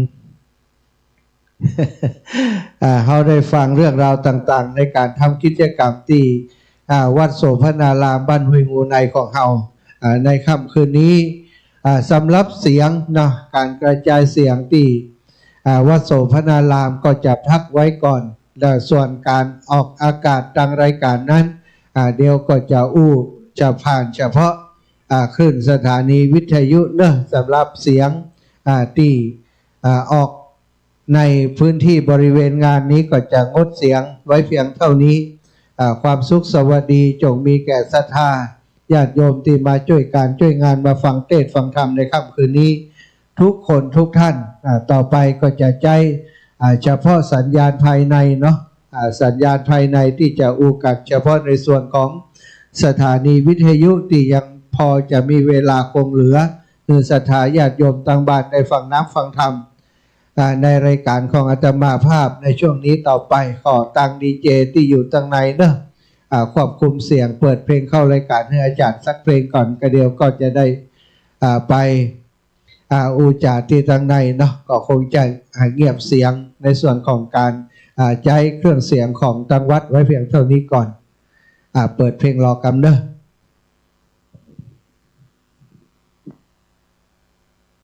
อ่า เฮาได้ฟังเรื่องราวต่างๆ ในก๋านทำกิจกรรมตี้ อ่า วัดโสภณารามบ้านห้วยงูในของเฮา อ่า ในค่ำคืนนี้ อ่า สำหรับเสียงเนาะ ก๋านกระจายเสียงตี้ อ่า วัดโสภณารามก็จะพักไว้ก่อน และส่วนการออกอากาศตางรายการนั้น อ่า เดี๋ยวก็จะอู้ จะผ่านเฉพาะ อ่า คลื่นสถานีวิทยุเนอะ สำหรับเสียง อ่า ตี้ อ่า ออกในพื้นที่บริเวณงานนี้ก็จะงดเสียงไว้เพียงเท่านี้ อ่า ความสุขสวัสดีจงมีแก่ศรัทธาญาติโยมตี้มาจ้วยก๋านจ้วยงาน มาฟังเทศน์ฟังธรรมในค่ำคืนนี้ ทุกคนทุกท่าน อ่า ต่อไปก็จะใจ๊ อ่า เฉพาะสัญญาณภายในเนาะ อ่า สัญญาณภายในตี้จะอู้กั๋นเฉพาะในส่วนของสถานีวิทยุตี้ยังพอจะมีเวลาคงเหลือ หื้อศรัทธาญาติโยมตางบ้านได้ฟังน้ำฟังธรรม อ่า ในรายการของอาตมาภาพในช่วงนี้ต่อไป ขอตางดีเจตี้อยู่ตางในเนอะ อ่า ควบคุมเสียง เปิดเพลงเข้ารายการหื้ออาจ๋ารย์สักเพลงก่อน ก็เดี๋ยวก็จะได้ อ่า ไป อ่า อู้จ๋าตี้ตางในเนาะ ก็คงจะ อ่า เงียบเสียงในส่วนของก๋าน อ่า ใจ๊เครื่องเสียงของตางวัดไว้เพียงเท่านี้ก่อน อ่า เปิดเพลงรอกำเนอะ